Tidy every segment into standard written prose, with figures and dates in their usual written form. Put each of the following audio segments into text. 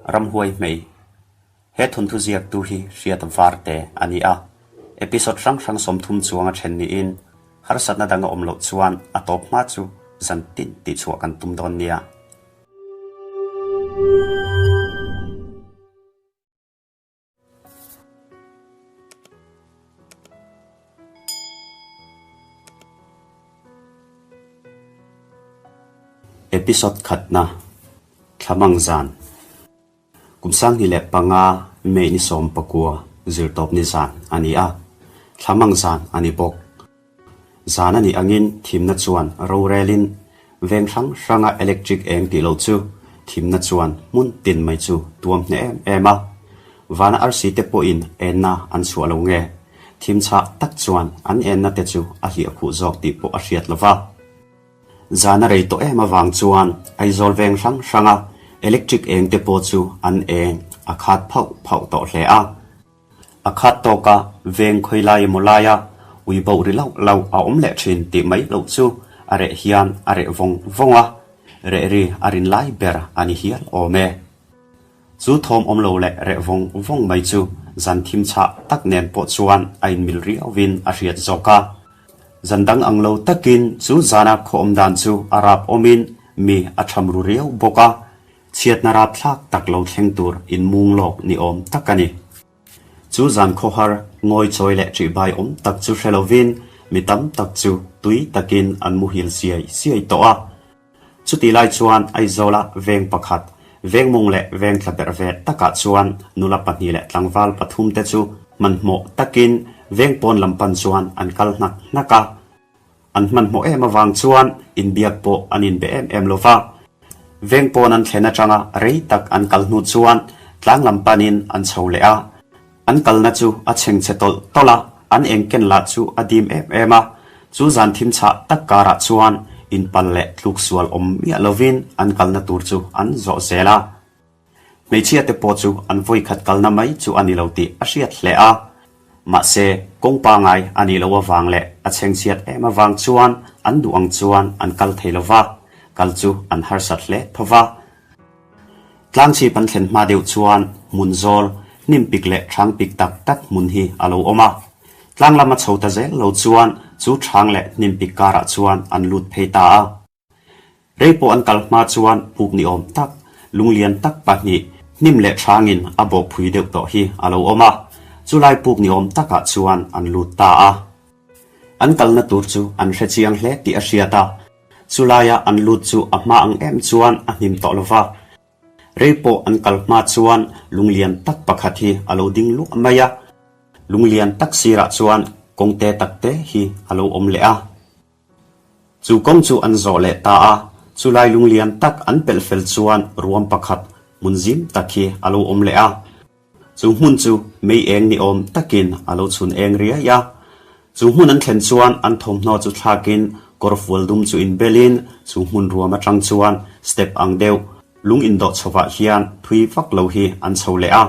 Ramhuai Hmei He thawnthu ziaktu hi Hriat Varte a ni a, episode hrang hrang 30 chuang a then niin harsatna dang a awm loh chuan a tawp hma chu zan tin tihchhuah kan tum dawn nia. Episode khatna, Thlamang Zan Kum 2005 May ni 19 zirtawp ni zan a ni a, Thlamang Zan a ni bawk. Zan a nih angin thimna chuan rorelin veng hrang hranga electric eng tih loh chu thimna chuan hmun tin mai chu tuam hneh em em a. Vana arsi te pawhin enna an chhuah lo nge? Thim chhah tak chuan an enna te chu a hliah khuh zawk tih pawh a hriat lo va. Zan a rei tawh em avang chuan Aizawl veng hrang hranga electric eng te pawh chu an eng a khat phauh phauh tawh hle a. A khat tawka veng khawi lai emaw laia ui boh ri lauh lauh a awm leh thin tih mai loh chu a reh hian a reh vawng vawng a, reh ri a rin lai ber a ni hial awm e. Chu thawm awm lo leh reh vawng vawng mai chu zan thim chhah tak nen pawh chuan a inmil riauvin a hriat zawk a. Zan dang ang lo takin chu zana khaw awm dan chu a rap awmin mi a tham ru riau bawk a, Chhiatna rapthlak tak lo thleng tur inmung lawk ni awm tak a ni. Chu zan khawhar ngawi chawi leh ṭihbai awm tak chu hre lovin mi tam tak chu tui takin an muhil siai siai tawh a. Chutih lai chuan Aizawla veng pakhat, veng mawng leh veng tla berh ve takah chuan nula pahnih leh tlangval pathum te chu hmanhmawh takin veng pawn lam pan chuan an kal hnak hnak a. An hmanhmawh em avang chuan inbiak pawh an inbe em em lo va. Veng pawn an thlen atanga rei tak an kal hnu chuan tlang lam panin an chho leh a. An kalna chu a chhengchhe tawlh tawlh a, an engken lah chu a dim em em a. Chu zan thim chhah tak karah chuan inpal leh tluk sual awm miah lovin an kalna tur chu an zawh zel a. Hmeichhia te pawh chu an vawi khat kalna mai chu a ni lo tih a hriat hle a. Mahse, kawng pangai a nih loh avang leh a chhengchhiat em avang chuan an duh ang chuan an kal thei lo va, kal chu an harsat hle tho va. Tlangchhip an thlen hma deuh chuan hmun zawl, hnim pik leh thang pik tak tak hmun hi a lo awm a. Tlang lama chho ta zel lo chuan chu thang leh hnim pik karah chuan an lut phei ta a. Rei pawh an kal hma chuan puk ni awm tak, lunglian tak pahnih, hnim leh hrangin a bawh phui deuh tawh hi a lo awm a, chulai puk ni awm takah chuan an lut ta a. An kalna tur chu an hre chiang hle tih a hriat a, chulaia an lut chu a hma ang em chuan a hnim tawh lo va. Rei pawh an kal hma chuan lunglian tak pakhat hi a lo ding luah mai a, lunglian tak sirah chuan kawngte takte hi a lo awm leh a. Chu kawng chu an zawh leh ta a, chulai lunglian tak an pelh fel chuan ruam pakhat hmun zim tak hi a lo awm leh a. Chu hmun chu mei eng ni awm takin a lo chhun eng riai a. Chu hmun an thlen chuan an thawmhnaw chu thlakin kawrfual dum chu inbelin chu hmun ruam atang chuan step ang deuh lung indawh chhovah hian thui vak lo hi an chho leh a.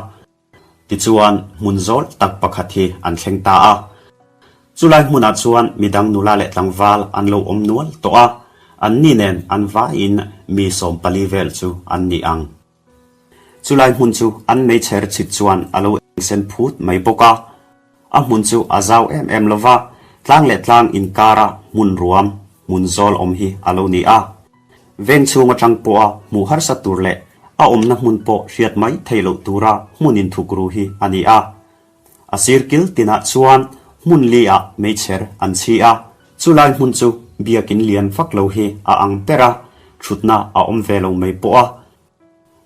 Tichuan, hmun zawl tak pakhat hi an thleng ta a. Chulai hmunah chuan midang nula leh tlangval an lo awm nual tawh a, anni nen an vaiin mi 14 vel chu an ni ang. Chulai hmun chu an meichher chhit chuan a lo engsen phut mai bawk a. A hmun chu a zau em em lo va, tlang leh tlang inkara hmun ruam, hmun zawl awm hi a lo ni a. Veng chhung atang pawha hmuh harsa tur leh a awmna hmun pawh hriat mai theih loh tura hmun inthukru hi a ni a. A sir kil tinah chuan hmun li ah meichher an chhi a, chulai hmun chu biakin lian vak lo hi a ang ber a, thutna a awm ve lo mai pawh a.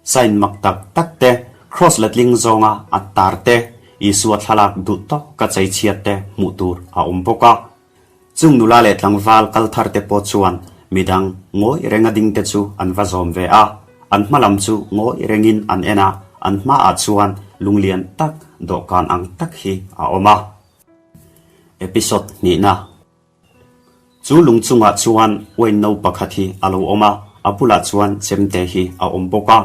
Sign mak tak tak te, cross letling zawnga a tar te, Isua thlalak duh tawka chei chhiat te hmuh tur a awm bawk a. Chung nula leh tlangval kal thar te pawh chuan midang ngawi renga ding te chu an va zawm ve a, an hma lam chu ngawi rengin an en a, an hmaah chuan lunglian tak dawhkan ang tak hi a awm a. Episode hnihna Chu lung chungah chuan uain no pakhat hi a lo awm a, a bulah chuan chemte hi a awm bawk a.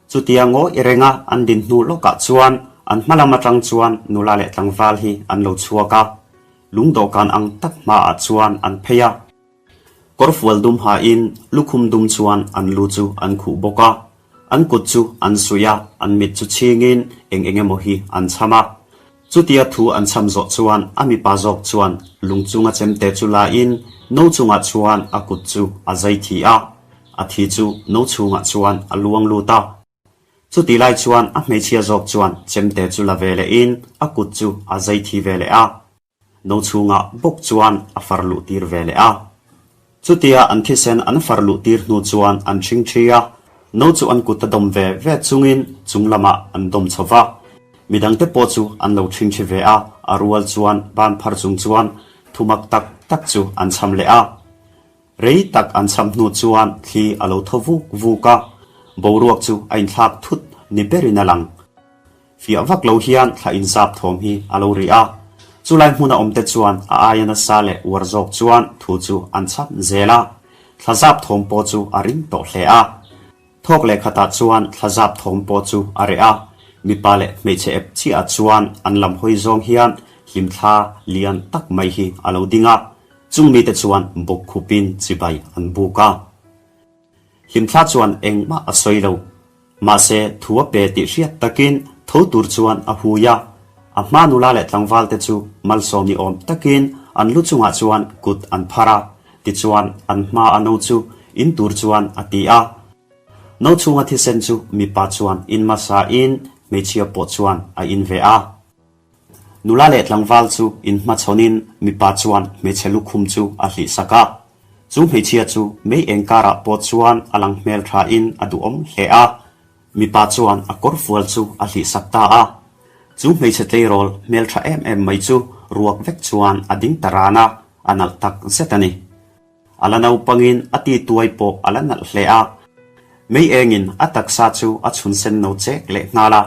Chutia ngawi renga an din hnu lawkah chuan an hma lam atang chuan nula leh tlangval hi an lo chhuak a, lung dawhkan ang tak hmaah chuan an phei a. Kawrfual dum hain lukhum dum chuan an lu chu an khuh bawk a. An kut chu an suih a, an mit chu chhingin eng eng emaw hi an chham a. Chutia thu an chham zawh chuan a mipa zawk chuan lung chunga chemte chu lain no chungah chuan a kut chu a zai thi a, a thi chu no chhungah chuan a luang lut a. Chutih lai chuan a hmeichhia zawk chuan chemte chu la ve lehin a kut chu a zai thi ve leh a. No chhungah bawk chuan a far luh tir ve leh a. Chutia an thisen an far luh tir hnu chuan an ṭhing ṭhi a, no chu an kut a dawm ve ve chungin chung lamah an dawm chho va. Midangte pawh chu an lo ṭhing ṭhi ve a, a rual chuan ban phar chung chuan thumak tak tak chu an cham leh a. Rei tak an cham hnu chuan thli a lo thaw vuk vuk a, boruak chu a inthlak thut ni berin a lang. Fiah vak lo hian thla inzap thawm hi a lo ri a, chulai hmuna awmte chuan a aia nasa leh uar zawk chuan thu chu an chhap zel a, thla zap thawm pawh chu a ring tawh hle a. Thawk leh khatah chuan thla zap thawm pawh chu a reh a, mipa leh hmeichhe ep chiahah chuan an lam hawi zawng hian hlimthla lian tak mai hi a lo ding a, chung mite chuan bawk khupin chibai an buk a. Hlimthla chuan engmah a sawi lo. Mahse, thu a pe tih hriat takin tho tur chuan a hui a. A hma nula leh tlangvalte chu malsawm ni awm takin an lu chungah chuan kut an phar a, tichuan an hma a no chu in tur chuan a ti a. No chhunga thisen chu mipa chuan in hmasa in hmeichhia pawh chuan a in ve a. Nula leh tlangval chu inhmachhawnin mipa chuan hmeichhe lukhum chu a hlih sak a. Chu hmeichhia chu mei eng karah pawh chuan a lang hmel thain a duhawm hle a. Mipa chuan a kawrfual chu a hlih sak ta a. Chu hmeichhe tleirawl hmel tha em em mai chu ruak vek chuan a ding ta ran a, a nalh tak zet a ni. A la naupangin a ti tuai pawh a la nalh hle a. Mei engin a taksa chu a chhun sen no chek leh nghal a.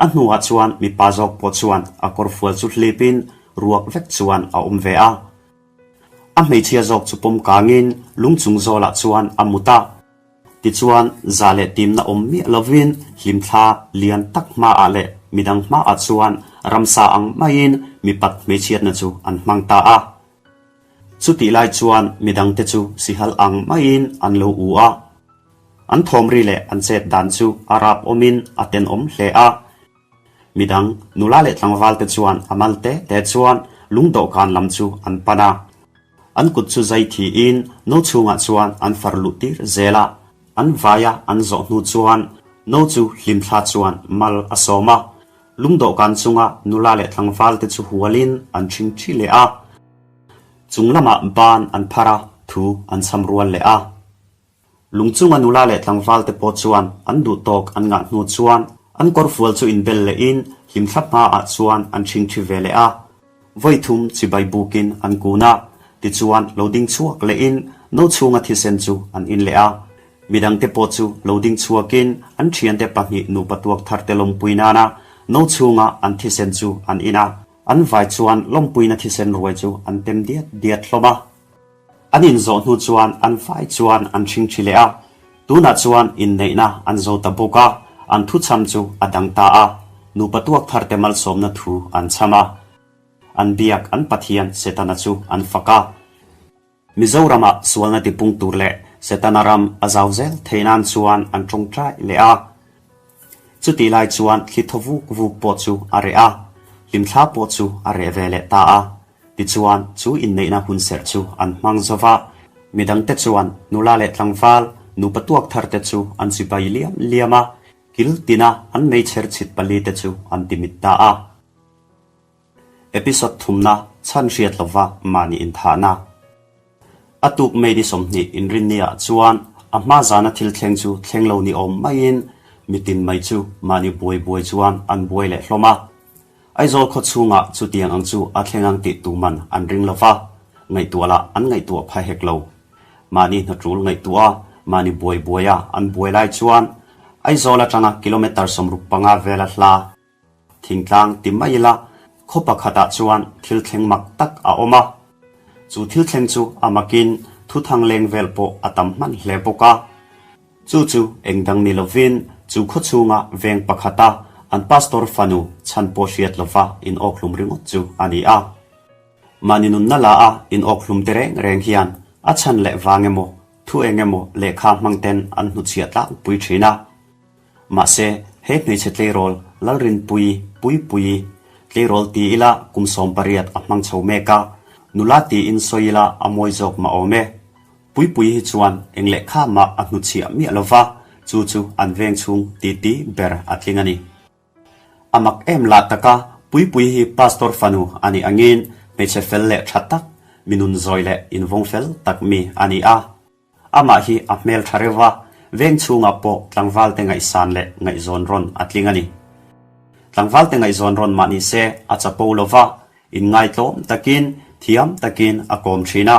A hnuah chuan mipa zawk pawh chuan a kawrfual chu hlipin ruak vek chuan a awm ve a. A hmeichhia zawk chu pawm kangin lung chung zawlah chuan a mut a. Tichuan za leh timna awm miah lovin hlimthla lian tak hmaah leh midang hmaah chuan ramsa ang maiin mipat hmeichhiatna chu an hmang ta a. Chutih lai chuan midangte chu sihal ang maiin an lo u a. An thawmri leh an chet dan chu a rap awmin a tenawm hle a. Midang, nula leh tlangvalte chuan a mal te te chuan lungdawhkan lam chu an pan a. An kut chu zai thiin no chhungah chuan an far luh tir zel a. An vaia an zawh hnu chuan no chu hlimthla chuan mal a sawm a. Lungdawhkan chunga nula leh tlangvalte chu hualin an ṭhing ṭhi leh a. Chung lamah ban an phar a, thu an cham rual leh a. Lung chunga nula leh tlangvalte pawh chuan an duh tawk an ngah hnu chuan an kawrfual chu inbel lehin hlimthla hmaah chuan an ṭhing ṭhi ve leh a. Vawi thum chibai bukin an kun a, tichuan lo ding chhuak lehin no chhunga thisen chu an in leh a. Midangte pawh chu lo ding chhuakin an ṭhiante pahnih nupa tuak tharte lawmpui nana no chhunga an thisen chu an in a, an vai chuan lawmpuina thisen ruai chu an tem diat diat hlawm a. An inzawh hnu chuan an fai chuan an hring ṭhi leh a, tunah chuan inneihna an zo ta bawk a, an thuchham chu a dang ta a, nupa tuak tharte malsawmna thu an chham a, an biak an Pathian Setana chu an fak a. Mizoramah sualna tipung tur leh Setana ram a zau zel theih nan chuan an ṭawngṭai leh a. Chutih lai chuan thli thaw vuk vuk pawh chu a reh a, hlimthla pawh chu a reh ve leh ta a. Tichuan, chu inneihna hunserh chu an hmang zo va, midangte chuan nula leh tlangval, nupa tuak tharte chu an chibai liam liam a, kil tina an meichher chhit palite chu an ti mit ta a. Episode thumna chhan hriat lova mahni inthahna. A tuk May ni 20 inrinniah chuan a hma zana thil thleng chu thleng lo ni awm maiin mitin mai chu mahni buai buai chuan an buai leh hlawm a. Aizawl khaw chhungah chutiang ang chu a thleng ang tih tuman an ring lo va, ngaihtuah lah an ngaihtuah pha hek lo. Mahni hnatul ngaihtuah a, mahni buai buaia an buai lai chuan Aizawl atanga kilometre 65 vela hla thingtlang ti mai ila khaw pakhatah chuan thil thleng mak tak a awm a. Chu thil thleng chu a makin thuthang leng vel pawh a tam hman hle bawk a. Chu chu eng dang ni lovin chu khaw chhunga veng pakhata an pastor fanu chhan pawh hriat lova in awkhlum ringawt chu a ni a. Mahni nunna la a in awkhlum te reng reng hian a chhan leh vang emaw, thu eng emaw lehkha hmang ten an hnuchhiah tlangpui thin a. Mahse, he hmeichhe tleirawl Lalrinpuii, Puipuii, tleirawl ti ila kum 18 a hmang chho mek a, nula tiin sawi ila a mawi zawk mah awm e. Puipuii hi chuan eng lehkha mah a hnuchhiah miah lova, chu chu an veng chhung titi ber a tling a ni. A mak em lah taka Puipuii hi Pastor fanu a nih angin hmeichhe fel leh tha tak, mi nun zawi leh invawng fel tak mi a ni a. Amah hi a hmel tha reuh a, veng chhungah pawh tlangvalte ngaihsan leh ngaihzawn rawn a tling a ni. Tlangvalte ngaihzawn rawn mah ni se a chapo lo va, inngaitlawm takin, thiam takin a kawm thin a,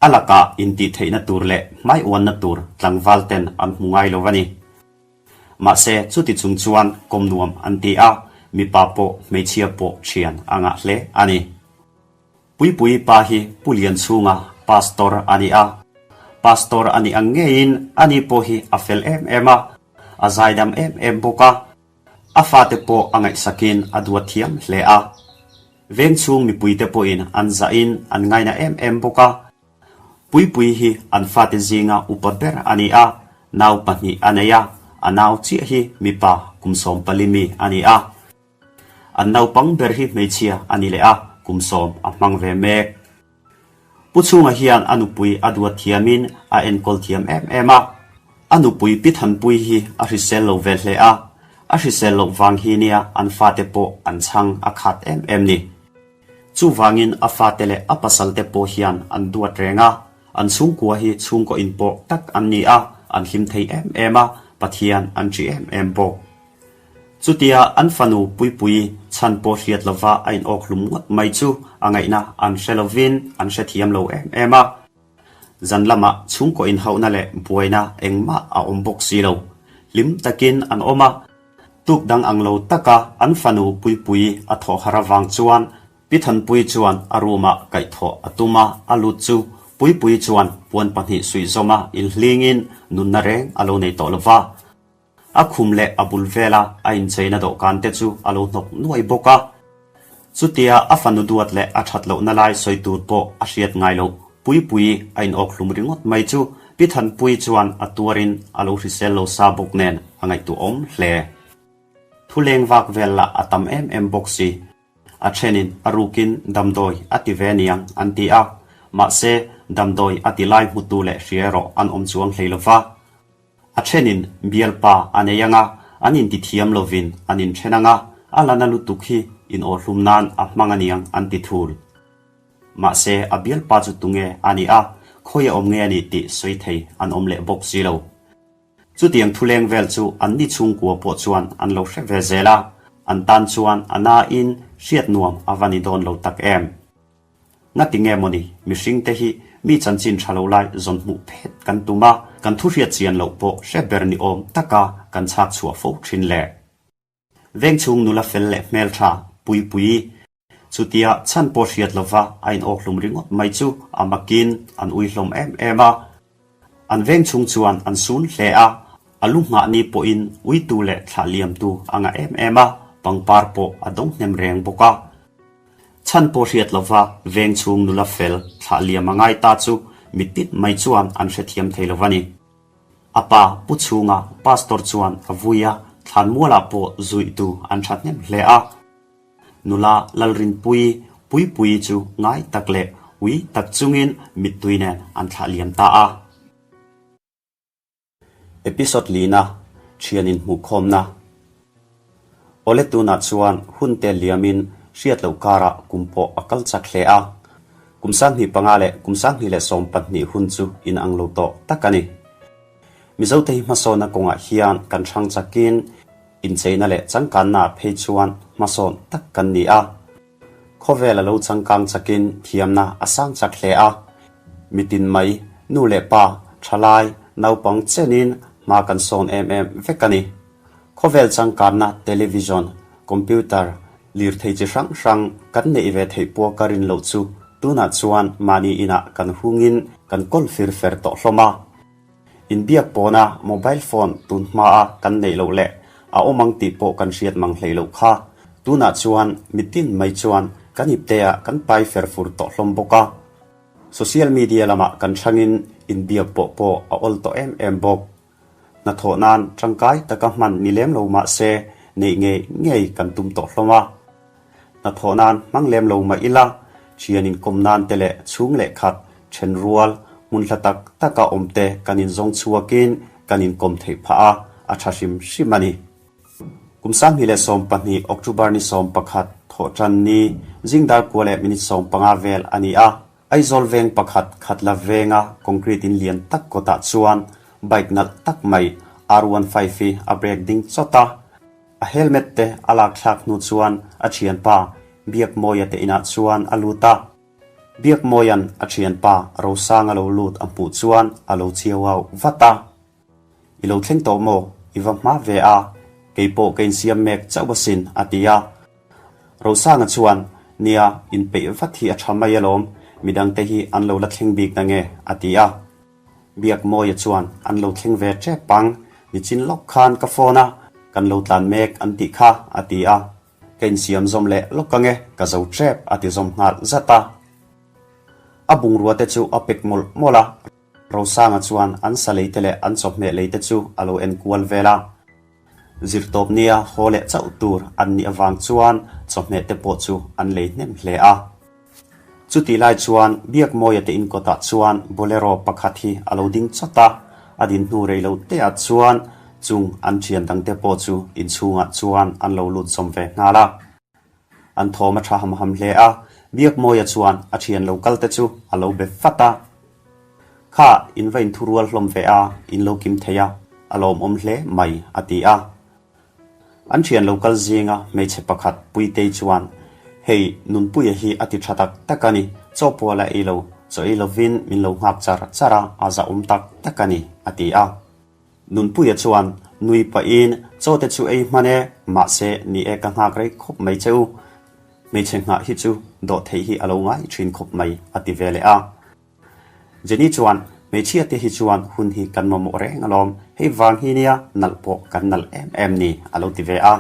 a lakah intihtheihna tur leh hmaiuanna tur tlangvalten an hmu ngai lo a ni. Mahse, chuti chung chuan kawm nuam an ti a, mipa pawh hmeichhia pawh thian a ngah hle a ni. Puipuii pa hi Pu Lianchhunga Pastor a ni a. Pastor a nih ang ngeiin ani pawh hi a fel em em a, a zaidam em em bawk a. A fate pawh a ngaihsakin a duat thiam hle a. Vengchhung mipuite pawhin an zahin an ngaina em em bawk a. Puipuii hi an fate zinga upa ber a ni a, nau pahnih a nei a, a nau chiah hi mipa kum 14 mi a ni a. An naupang ber hi hmeichhia a ni leh a, kum sawm a hmang ve mek. Pu Chhunga hian a nupui a duat thiamin a enkawl thiam em em a. A nupui Pi Thanpui hi a hrisel lo ve hle a, a hrisel loh vang hi nia an fate pawh an chhang a khat em em ni. Chuvangin a fate leh a pasalte pawh hian an duat reng a, an chhungkua hi chhungkaw inpawh tak an ni a, an hlim thei em em a, Pathian an ṭih em em bawk. Chutia an fanu Puipuii chhan pawh hriat lova a inawk hlum ngawt mai chu a ngaihna an hre lovin an hrethiam lo em em a. Zan lamah chhungkaw inhauhna leh buaina engmah a awm bawk si lo. Hlim takin an awm a. Tuk dang ang lo taka an fanu Puipuii a thawh har avang chuan Pi Thanpuii chuan a room-ah kaihthawh a tum a, a lut chu Puipuii chuan puan pahnih suih zawma inhlingin nunna reng a lo nei tawh lova. A khum leh a bul vela a incheina dawhkan te chu a lo hnawk nuai bawk a. Chutia a fanu duat leh a that lohna lai sawi tur pawh a hriat ngai loh Puipuii a inawk hlum ringawt mai chu Pi Thanpuii chuan a tuarin a lo hrisel lo sa bawk nen a ngaihtuahawm hle. Thuleng vak vel lah a tam em em bawk si. A thenin a rukin damdawi a ti ve niang an ti a, mahse damdawi a ti lai hmutu leh hria erawh an awm chuang hlei lova. A thenin bialpa a nei anga, an intithiam lovin an inthen anga, a la na lutuk hi inawhhlum nan a hmang aniang an ti thul. Mahse a bialpa chu tunge a nih a, khawi a awm nge a nih tih sawi thei an awm leh bawk si lo. Chutiang thuleng vel chu an ni chhungkua pawh chuan an lo hre ve zel a, an tan chuan a nain hriat nuam a va ni dawn lo tak em. Ngati nge mawni, mihring te hi mi chanchin tha lo lai zawn hmuh phet kan tum a, kan thu hriat chian loh pawh hre ber ni awm taka kan chhak chhuah fo thin le. Vengchhung nula fel leh hmeltha Puipuii Chutia chhan pawh hriat lova a inawk hlum ringawt mai chu a makin an ui hlawm em em a. An veng chhung chuan an sun hle a, a lu nghah ni pawhin uitu leh thlah liamtu a ngah em em a, pangpar pawh a dawng hnem reng bawk a. Chhan pawh hriat lova veng chhung nula fel thlah liam a ngai ta chu mitit mai chuan an hrethiam thei lo a ni. A pa Pu Chhunga Pastor chuan a vui a, thlanmualah pawh zuihtu an thahnem hle a. Nula Lalrinpuii Puipuii chu ngai tak leh ui tak chungin mittui nen an thlah liam ta a. Episode lina, Thian inhmuhkhawmna. Awle tunah chuan hun te liamin hriat loh karah kum pawh a kal chak hle a. Kum 25 leh kum 2012 hun chu inang lo tawh tak a ni. Mizote hi hmasawnna kawngah hian kan hrang chakin Incheina leh changkanna phei chuan hmasawn tak kan ni a. Khawvel a lo changkang chakin thiamna a sang chak hle a. Mitin mai, nu leh pa, thalai, naupang chenin hma kan sawn em em vek a ni. Khawvel changkanna television, computer, lirthei chi hrang hrang kan neih ve theih pawh ka rin loh chu tunah chuan mahni inah kan hungin kan kawl fir fer tawh hlawm a. Inbiak pawna mobile phone tun hmaa kan neih loh leh a awm ang tih pawh kan hriat mang hlei loh kha. Tunah chuan mitin mai chuan kan ipteah kan pai fer fur tawh hlawm bawk a. Social media lamah kan hrangin inbiak pawh pawh a awl tawh em em bawk. Hnathawh nan tangkai taka hman ni lem lo mah se neih ngei ngei kan tum tawh hlawm a. Hnathawh nan hmang lem lo mah ila, thian inkawm nan te leh chhung leh khat, then rual, hmun hla tak taka awm te kan inzawng chhuakin kan inkawm theih phah a, a tha hrim hrim a ni. Kum 2012 October ni 11 thawhtan ni zing dar kua leh minute 15 vel a ni a. Aizawl veng pakhat khatla venga concrete in lian tak kawtah chuan bike nalh tak mai R one five hi a brake ding chawt a. A helmet te a lak thlak hnu chuan a thianpa Biakmawia te inah chuan a lut a. Biakmawia'n a thianpa Rosanga lo lut a hmuh chuan a lo chiau au vat a. I lo thleng tawh maw? I va hma ve a, kei pawh ka insiam mek chauh asin, a ti a. Rosanga chuan, Nia, inpeih vat hi a tha mai alawm, midangte hi an lo la thleng bik nange, a ti a. Biakmawia chuan, An lo thleng ve tep ang, nichin lawk khan ka phone a, kan lo tlan mek an tih kha, a ti a. Ka insiam zawm leh lawk ange, ka zo tep, a ti zawm nghal zat a. A bungrua te chu a pek mawlh mawlh a. Rosanga chuan an sa lei te leh an chawhmeh lei te chu a lo en kual vel a. Zirtawp nia haw leh chauh tur an nih avang chuan chawhmeh te pawh chu an lei hnem hle a. Chutih lai chuan Biakmawia te inkawtah chuan Bolero pakhat hi a lo ding chawt a, a din hnu rei lo te ah chuan chung an thian dangte pawh chu inchhungah chuan an lo lut zawm ve nghal a. An thawm a tha ham ham hle a, Biakmawia chuan a thian lo kal te chu a lo be fat a. Kha, in va inthu rual hlawm ve a, in lo kim thei a, a lawmawm hle mai, a ti a. An thian lo kal zinga hmeichhe pakhat Puitei chuan, Hei, Nunpuia hi a ti tha tak tak a ni, chaw pual a ei lo, chaw ei lovin min lo nghak char char a, a zahawm tak tak a ni, a ti a. Nunpuia chuan nui pahin chaw te chu ei hman e, mahse ni e ka nghak rei khawp mai che u. Hmeichhe nghah hi chu dawh theih hi a lo ngai thin khawp mai a ti ve leh a. Jenny chuan hmeichhia te hi chuan hun hi kan mamawh reng alawm, hei vang hi nia nalh pawh kan nalh em em ni a lo ti ve a.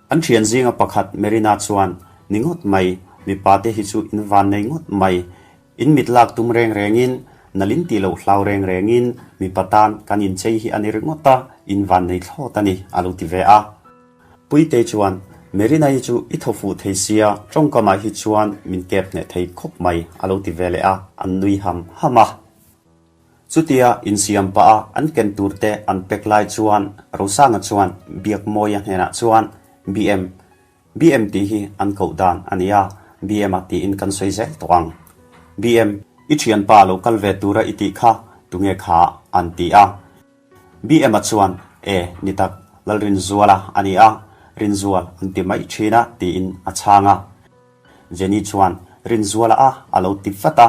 An thian zinga pakhat Merina chuan, Ni ngawt mai, mipa te hi chu in van nei ngawt mai. In mit lak tum reng rengin, nalin tih loh hlau reng rengin mipa tan kan inchei hi a ni ringawt a, in van nei thlawt a ni, a lo ti ve a. Puitei chuan, Merina hi chu i thaw fuh thei sia, tawngkamah hi chuan min kep hneh thei khawp mai, a lo ti ve leh a, an nui ham ham a. Chutia insiam pah a an ken tur te an pek lai chuan Rosanga chuan Biakmawia hnenah chuan BM, BM tih hi an koh dan a ni a, BM-a tiin kan sawi zel tawh ang. BM, i thianpa lo kal ve tura i tih kha tunge kha an ti a. BM-a chuan E, ni tak, Lalrinzuala a ni a, Rinzual an ti mai thin a tiin a chhang a. Jenny chuan Rinzuala a a lo ti vat a,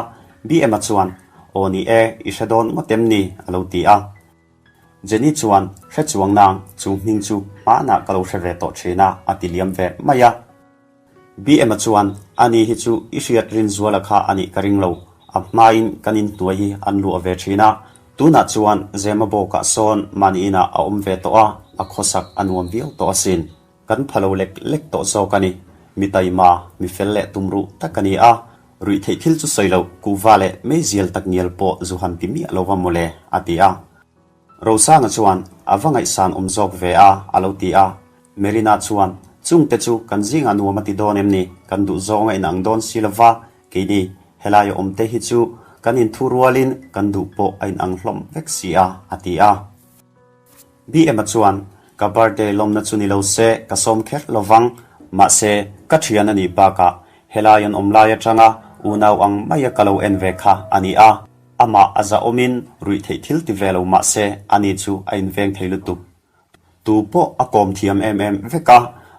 BM-a chuan Aw ni e, i hre dawn ngawt em ni? a lo ti a. Jenny chuan Hre chuang nang, chu hming chu hmanah ka lo hre ve tawh thin a a ti liam ve mai a. BM-a chuan Ani hi chu i hriat Rinzuala kha a nih ka ring lo, a hmain kan inhnuai hi an luah ve thin a, tunah chuan Zema bawkah sawn mahni inah a awm ve tawh a, a khawsak a nuam viau tawh asin. Kan pha lo lek lek tawh zawk a ni. Mi taima, mi fel leh tumruh tak a ni a, ruih theih thil chu sawi loh, kuhva leh meizial tak ngial pawh zu han ti miah lo va mawle, a ti a. Rosanga chuan, A va ngaihsan awm zawk ve a, a lo ti a. Merina chuan, Chungte chu kan zingah nuam a ti dawn em ni? Kan duh zawng a inang dawn si lo va, keini helaia awmte hi chu kan inthu rualin kan duh pawh a inang hlawm vek si a, a ti a. BM-a chuan, Ka birthday lawmna chu ni lo se, ka sawm kher lo vang. Mahse, ka thian a nih bakah helai an awm lai atanga unau ang maia ka lo en ve kha a ni a. Amah a zahawmin ruih theih thil ti ve lo mah se, ani chu a inveng thei lutuk. Tu pawh a kawm thiam em em vek a,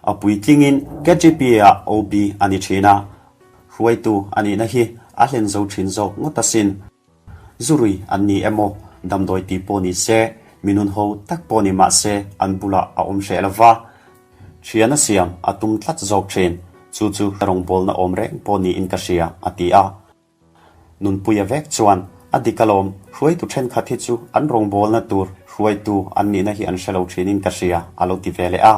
a puitlingin KGP-ah OB a ni thin a. Hruaitu a nihna hi a hlen zo thin zawk ngawt asin. Zurui an ni emaw, damdawi tih pawh ni se, mi nun ho tak pawh ni mah se an bulah a awm hreh lo va. Thian a siam a tum tlat zawk thin. Chu chu rawngbawlna awm reng pawh niin ka hria, a ti a. Nunpuia vek chuan, A dik alawm, hruaitu thenkhat hi chu an rawngbawlna tur hruaitu an nihna hi an hre lo thinin ka hria, a lo ti ve leh a.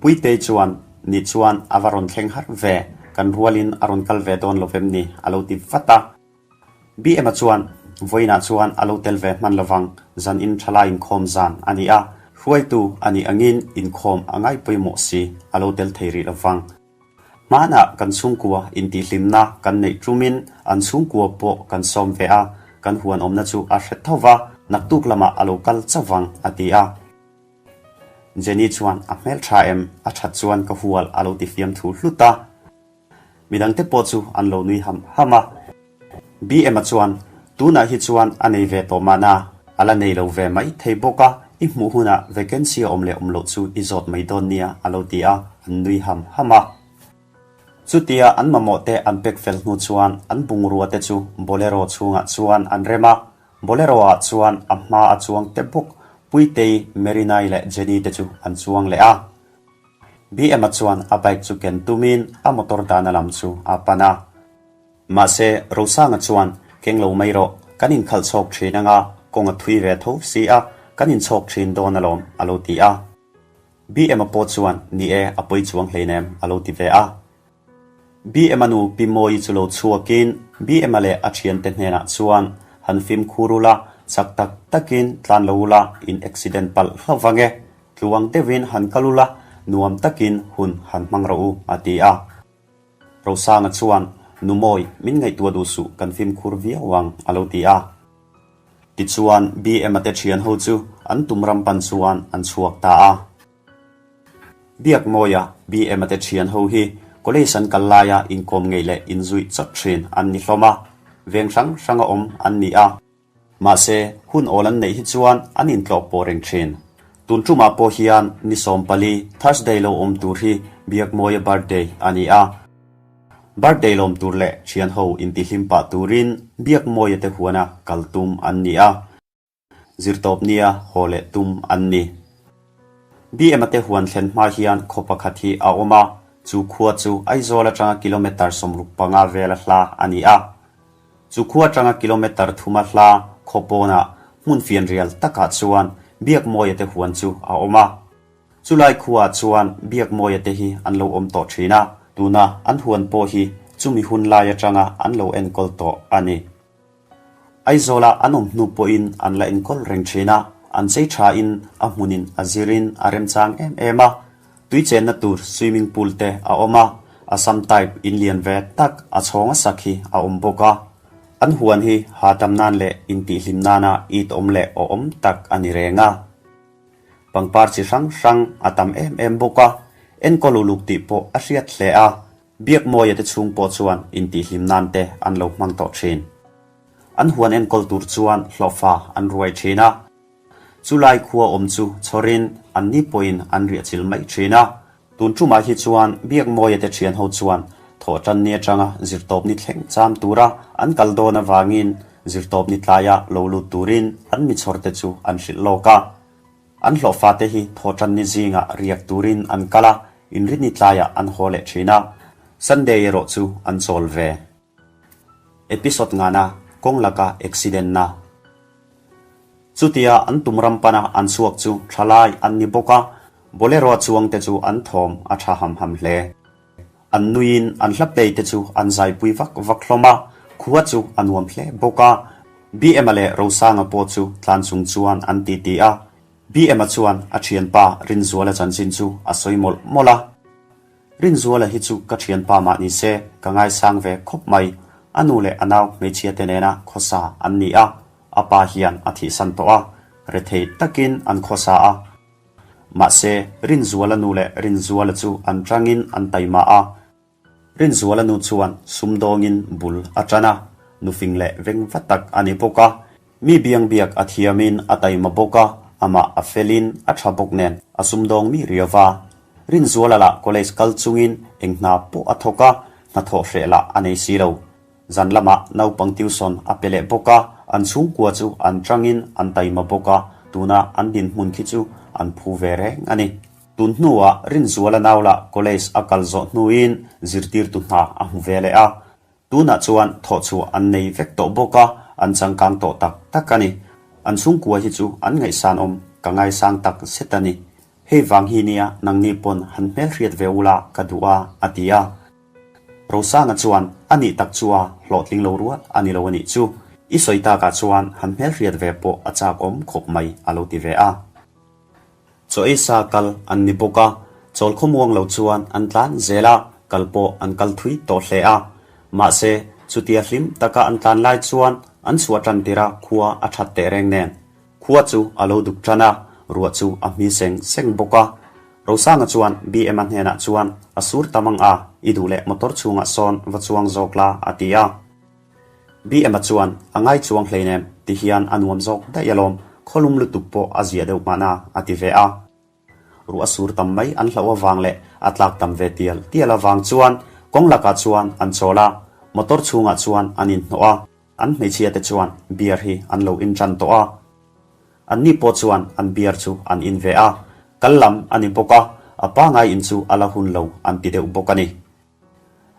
Puitei chuan, Ni chuan a va rawn thleng har ve, kan rualin a rawn kal ve dawn lo vem ni, a lo ti vat a. BM-a chuan. Vawiinah chuan a lo tel ve hman lovang, zan in thalai inkhawm zan a ni a, hruaitu a nih angin inkhawm a ngai pawimawh si, a lo tel thei rih lovang. Hmanah kan chhungkua intihhlimna kan neih tumin an chhungkua pawh kan sawm ve a, kan huan awmna chu a hre tho va, naktuk lamah a lo kal chauh vang, a ti a. Jenny chuan a hmel tha em, a that chuan ka hual a lo ti fiamthu hlut a. Midangte pawh chu an lo nui ham ham a. BM-a chuan, Tunah hi chuan a nei ve tawh mahna, a la nei lo ve mai thei bawk a, i hmuh hunah vacancy a awm leh awm loh chu i zawt mai dawn nia, a lo ti a, an nui ham ham a. Chutia an mamawh te an pek fel hnu chuan an bungrua te chu Bolero chhungah chuan an rem a, Bolero ah chuan a hma a chuang te bawk Puitei, Merinai leh Jenny te chu an chuang leh a. BM-a chuan a bike chu ken tumin a motor dahna lam chu a pan a. Mahse, Rosanga chuan, Keng lo mai rawh, kan inkhalh chhawk thin anga kawng a thui ve tho si a, kan inchhawk thin dawn alawm, a lo ti a. BM-a pawh chuan, Ni e, a pawi chuang hleinem, a lo ti ve a. BM-a nu Pi Mawii chu lo chhuakin BM-a leh a thiante hnenah chuan, Han fimkhur ula, chak tak takin tlan lo ula, in accident palh hlauh vang e. Tluang deuhin han kal ula, nuam takin hun han hmang rawh u, a ti a. Rosanga chuan, Nu Mawi, min ngaihtuah duh suh, kan fimkhur viau ang, a lo ti a. Tichuan, BM-a te thian ho chu an tum ram pan chuan an chhuak ta a. Biakmawia, BM-a te thian ho hi college an kal laia inkawm ngeih leh inzuih chawt thin an ni hlawm a, veng hrang hranga awm an ni a. Mahse, hun awl an neih hi chuan an intlawh pawh reng thin. Tun tumah pawh hian ni 14, Thursday lo awm tur hi Biakmawia birthday a ni a. Birthday lawm tur leh thianho intihlim pah turin Biakmawia te huana kal tum an ni a. Zirtawp nia haw leh tum an ni. BM-a te huan thlen hma hian khaw pakhat hi a awm a, chu khua chu Aizawl atanga kilometre 65 vela hla a ni a. Chu khua atanga kilometre thuma hla khaw pawnah hmun fianrial takah chuan Biakmawia te huan chu a awm a. Chulai khuaah chuan Biakmawia te hi an lo awm tawh thin a, tuna an huan pawh hi chumi hun lai atanga an lo enkawl tawh a ni. Aizawla an awm hnu pawhin an la enkawl reng thin a, an chei thain a hmunin a zirin a remchang em em a. Tui chenna tur swimming pool te a awm a, Assam type in lian ve tak a chhawng a sak hi a awm bawk a. An huan hi hahdam nan leh intihhlim nana it awm leh awhawm tak a ni reng a. Pangpar chi hrang hrang a tam em em bawk a, enkawl uluk tih pawh a hriat hle a. Biakmawia te chhung pawh chuan intihhlim nan te an lo hmang tawh thin. An huan enkawl tur chuan hlawhfa an ruai thin a. Chulai khua awm chu chhawrin an ni pawhin an riahchilh mai thin a. Tun tumah hi chuan Biakmawia te thian ho chuan thawhtanni atanga zirtawpni thleng cham tura an kal dawn avangin zirtawpni tlaia lo lut turin an mi chhawrte chu an hrilh lawk a. An hlawhfate hi thawhtanni zingah riak turin an kal a, inrinni tlaiah an haw leh thin a, Sunday erawh chu an chawl ve. Episode ngana kawng laka accident na. Chutia an tum ram pana an chhuak chu thalai an ni bawk a, Bolero-a chuangte chu an thawm a tha ham ham hle. An nuiin an hla play te chu an zaipui vak vak hlawm a, khua chu a nuam hle bawk a. BM-a leh Rosanga pawh chu tlan chung chuan an titi a, BM-a chuan a thianpa Rinzuala chanchin chu a sawi mawlh mawlh a. Rinzuala hi chu ka thianpa mah ni se ka ngaisang ve khawp mai, a nu leh a nau hmeichhia te nena khawsa an ni a, a pa hian a thihsan tawh a, rethei takin an khawsa a. Mahse, Rinzuala nu leh Rinzuala chu an tangin an taima a. Rinzuala nu chuan sumdawngin bul a tan a, nufing leh veng va tak a ni bawk a. Mi biang biak a thiamin a taima bawk a, amah a felin a tha bawk nen a sumdawng mi riau va. Rinzuala lah college kal chungin eng hna pawh a thawk a, hnathawh hreh lah a nei si lo. Zan lamah naupang tuition a pe leh bawk a, an chhungkua chu an tangin an taima bawk a, tuna an dinhmun khi chu an phu ve reng a ni. Tun hnuah Rinzuala nau lah college a kal zawh hnuin zirtirtu hna a hmu ve leh a, tunah chuan thawhchhuah an nei vek tawh bawk a, an changkang tawh tak tak a ni. An chhungkua hi chu an ngaihsanawm, ka ngaisang tak zet a ni. Hei vang hi nia nangni pawn han hmelhriat ve ula ka duh a, a ti a. Rosanga chuan a nih tak chu a hlawhtling lo rual a ni lo a nih chu. I sawi takah chuan han hmelhriat ve pawh a chak awm khawp mai a lo ti ve a. Chaw ei sa kal an ni bawk a, chawl khawmuang lo chuan an tlan zel a, kal pawh an kal thui tawh hle a. Mahse, chutia hlim taka an tlan lai chuan an chhuah tan tir a khua a that teh reng nen. Khua chu a lo duk tan a, ruah chu a hmi seng seng bawk a. Rosanga chuan BM-a hnenah chuan a sur tam ang a, i duh leh motor chhungah sawn va chuang zawk la a ti a. BM-a chuan a ngai chuang hleinem ti hian a nuam zawk daih alawm, khawlum lutuk pawh a zia deuh mahna a ti ve a. Ruah sur tam mai an hlauh avang leh a tlak tam ve tial tial avang chuan kawng lakah chuan an chawl a, motor chhungah chuan an inhnawh a, an hmeichhia te chuan beer hi an lo in tan tawh a. Anni pawh chuan an beer chu an in ve a, kal lam a ni bawk a, a pangai in chu a la hun lo an ti deuh bawk a ni.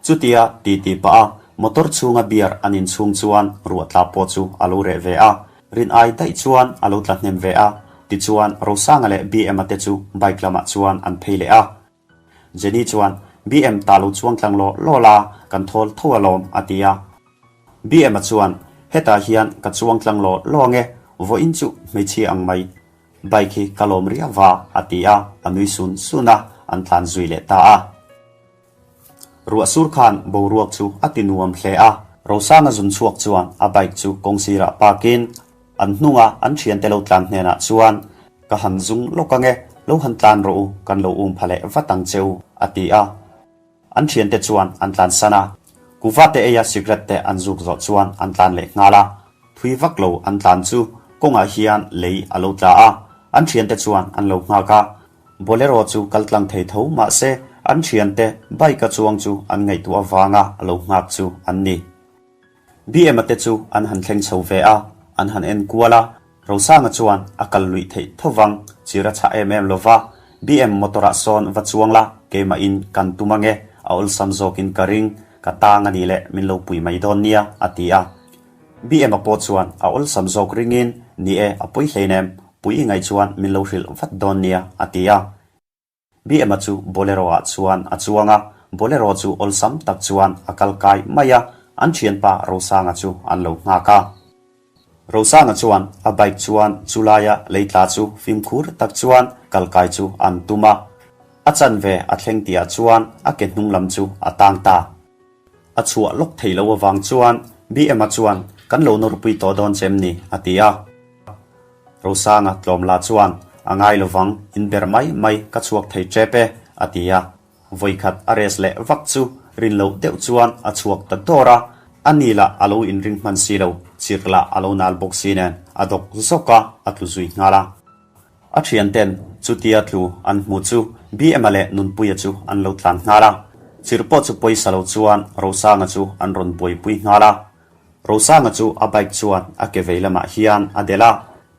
Chutia ti ti pah a motor chhunga beer an in chhung chuan ruah tla pawh chu a lo reh ve a, rin ai daih chuan a lo tla hnem ve a, tichuan Rosanga leh BM-a te chu bike lamah chuan an phei leh a. Jenny chuan, BM ta lo chuang tlang law law la, kan thawl tho alawm a ti a. BM-a chuan, Hetah hian ka chuang tlang law law ange, vawiin chu hmeichhia ang mai. Bike hi ka lawm riau va a ti a, a nui sun sun a, an tlan zui leh ta a. Ruah sur khan boruak chu a ti nuam hle a, Rosanga zun chhuak chuan a bike chu kawng sirah park in an hnunga an thiante lo tlan hnenah chuan, Ka han zung lawk ange, lo han tlan rawh u, kan lo um pha leh vat ang che u, a ti a. An thiante chuan an tlan san a, kuva te eia cigarette te an zuk zawh chuan an tlan leh nghal a. Thui vak lo an tlan chu kawngah hian lei a lo tla a, an thiante chuan an lo nghak a. Bolero chu kal tlang thei tho mahse an thiante bike a chuang chu an ngaihtuah avanga a lo nghak chu an ni. BM-a te chu an han thleng chho ve a, an han en kual a, Rosanga chuan a kal luih theih tho vang, chir a chhah em em lo va, BM motor-ah sawn va chuang la, keimahin kan tum ange, a awlsam zawkin ka ring, ka tang a nih leh min lo pui mai dawn nia, a ti a. BM-a pawh chuan a awlsam zawk ringin, Ni e, a pawi hleinem, pui i ngaih chuan min lo hrilh vat dawn nia, a ti a. BM-a chu Bolero-ah chuan a chuang a, Bolero chu awlsam tak chuan a kal kai mai a, an thianpa Rosanga chu an lo nghak a. Rosanga chuan a bike chuan chulaia lei tla chu fimkhur tak chuan kal kai chu an tum a, a chanve a thleng tihah chuan a ke hnung lam chu a tang ta. A chhuah lawk thei lo avang chuan BM-a chuan kan lo nawrpui tawh dawn che em ni? a ti a. Rosanga tlawmla chuan a ngai lovang, in ber mai mai ka chhuak thei tep e, a ti a. Vawikhat a rest leh vak chu rin loh deuh chuan a chhuak ta dawr a, a ni lah a lo inring hman si lo, chirh lah a lo nal bawk si nen a dawk zawk a, a tlu zui nghal a. A thianten chutia tlu an hmu chu BM-a leh Nunpuia chu an lo tlan nghal a, chirh pawh chu pawisa lo chuan Rosanga chu an rawn buaipui nghal a. Rosanga chu a bike chuan a ke vei lamah hian a delh a,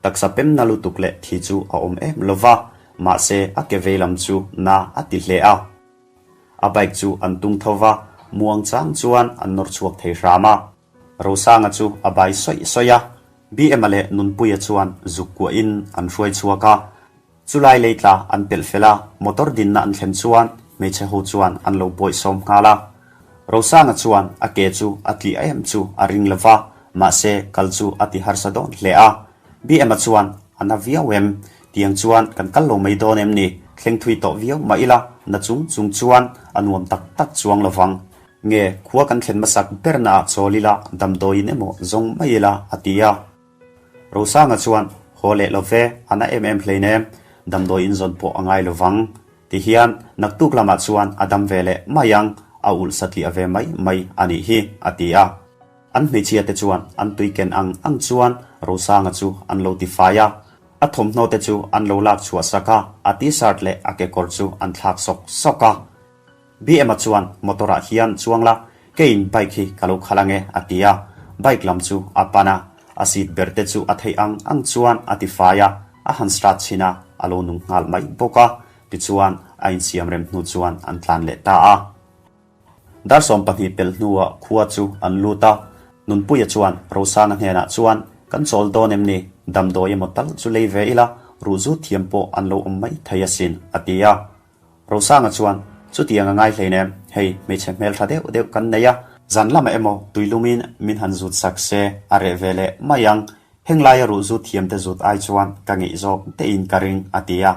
taksa pemna lutuk leh thi chu a awm em lo va, mahse a ke vei lam chu na a ti hle a. A bike chu an tung tho va, muang chang chuan an nawr chhuak thei hram a. Rosanga chu a bai sawih sawih a, BM-a leh Nunpuia chuan zuk kuahin an hruai chhuak a. Chulai leitla an pelh fel a, motor dinna an thlen chuan hmeichhe ho chuan an lo bawihsawm nghal a. Rosanga chuan a ke chu a tli em chu a ring lo va, mahse kal chu a ti harsa dawn hle a. BM-a chuan a na viau em? Tiang chuan kan kal lo mai dawn em ni? Thleng thui tawh viau mah ila, na chung chung chuan a nuam tak tak chuang lo vang. Nge khua kan thlen hmasak berna ah chawl ila, damdawiin emaw zawng mai ila a ti a. Rosanga chuan, Haw leh lo ve, a na em em hleinem, damdawi inzawn pawh a ngai lo vang. Tihian, naktuk lamah chuan a dam ve leh mai ang, a ulh satliah ve mai mai a nih hi, a ti a. An hmeichhia te chuan an tui ken ang ang chuan Rosanga chu an lo ti fai a. A thawmhnaw te chu an lo lak chhuah sak a, a t-shirt leh a kekawr chu an thlak sawk sawk a. BM-a chuan motor ah hian chuang la, keiin bike hi ka lo khalh ange a ti a, bike lam chu a pan a, a seat ber te chu a theih ang ang chuan a ti fai a, a han start chhin a, a lo nung nghal mai bawk a, tichuan a insiam rem hnu chuan an tlan leh ta a. Dar 12 pelh hnuah khua chu an lut a, Nunpuia chuan Rosanga hnenah chuan kan chawl dawn em ni, damdawi emaw tal chu lei ve ila, ruhzut thiam pawh an lo awm mai thei asin a ti a. Rosanga chuan, Chutiang a ngai hleinem, hei hmeichhe hmeltha deuh deuh kan nei a, Zan lamah emaw tuilumin min han zut sak se a reh ve leh mai ang, heng laia ruh zut thiamte zut ai chuan ka ngeih zawk deihin ka ring, a ti a.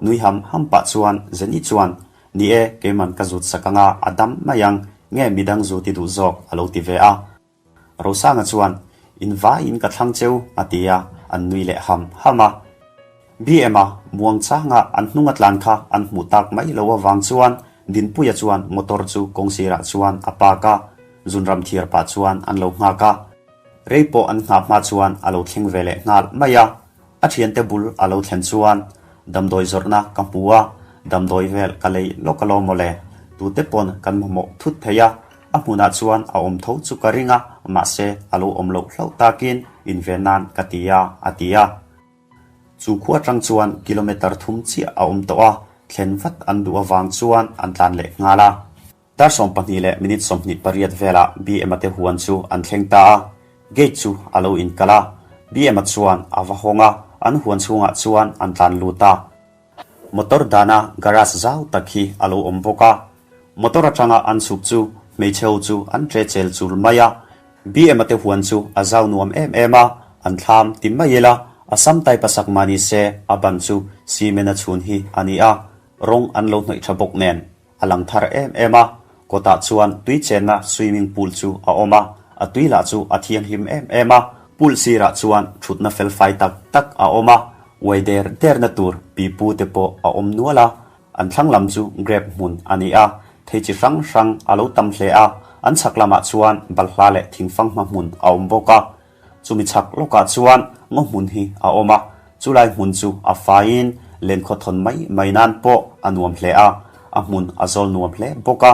Nui ham ham pah chuan Jenny chuan, Ni e, keiman ka zut sak anga a dam mai ang, nge midang zut i duh zawk, a lo ti ve a. Rosanga chuan, In vaiin ka thlang cheu, a ti a, an nui leh ham ham a. BM-a muang changa an hnung a tlan kha an hmuh tak mai lo avang chuan Dinpuia chuan motor chu kawng sirah chuan a park a, zunram thiar pah chuan an lo nghak a. Rei pawh an nghah hma chuan a lo thleng ve leh nghal mai a. A thiante bul a lo thlen chuan damdawi zawrhna ka hmu a, damdawi vel ka lei lawk alawm mawle. Tute pawn kan mamawh thut thei a, a hmunah chuan a awm tho chu ka ring a, mahse a lo awm loh hlauh takin inven nan ka ti a, a ti a. Chu khua atang chuan kilometre thum chiah a awm tawh a, thlen vat an duh avang chuan an tlan leh nghal a. Dar 12 leh minute 28 velah BM-a te huan chu an thleng ta a, gate chu a lo inkalh a, BM-a chuan a va hawng a, an huan chhungah chuan an tlan lut a. Motor dana garage zau tak hi a lo awm bawk a, motor atanga an chhuk chu hmeichhe ho chu an tre chel chul mai a, BM-a te huan chu a zau nuam em em a, an thlam ti mai ila, a sam type a sak mah ni se a ban chu cement a chhun hi a ni a, rawng an lo hnawih tha bawk nen. A lang thar em em a, kawtah chuan tui chenna swimming pool chu a awm a, a tui lah chu a thianghlim em em a, pool sirah chuan thutna fel fai tak tak a awm a, uai der derna tur pipu te pawh a awm nual a, an thlang lam chu grape hmun a ni a, thei chi hrang hrang a lo tam hle a, an chhak lamah chuan balhla leh thingfanghma hmun a awm bawk a. Chumi chhak lawkah chuan ngaw hmun hi a awm a, chulai hmun chu a faiin lenkhawt thawn mai mai nan pawh a nuam hle a, a hmun a zawl nuam hle bawk a.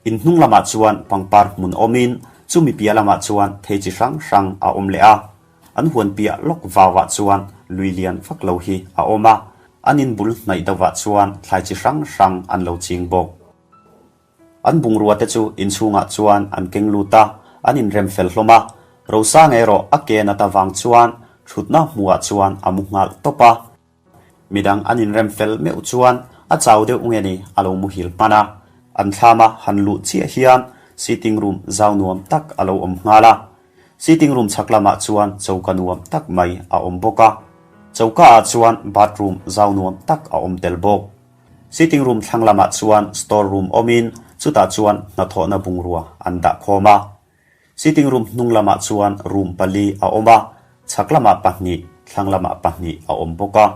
In hnung lamah chuan pangpar hmun awmin chumi piah lamah chuan thei chi hrang hrang a awm leh a. An huan piah lawk vauah chuan lui lian vak lo hi a awm a, an in bul hnaih deuhah chuan thlai chi hrang hrang an lo ching bawk. An bungrua te chu inchhungah chuan an keng lut a, an inrem fel hlawm a. Rosanga erawh a ke nat avang chuan thutna hmuhah chuan a mu nghal tawp a. Midang an inrem fel meuh chuan a chau deuh nge ni a lo muhil hman a. An thlama han luh chiah hian sitting room zau nuam tak a lo awm nghal a. Sitting room chhak lamah chuan choka nuam tak mai a awm bawk a. Choka ah chuan bathroom zau nuam tak a awm tel bawk. Sitting room thlang lamah chuan store room awmin chutah chuan hnathawhna bungrua an dah khawm a. Sitting room hnung lamah chuan room pali a awm a, chhak lamah pahnih, thlang lamah pahnih a awm bawk a.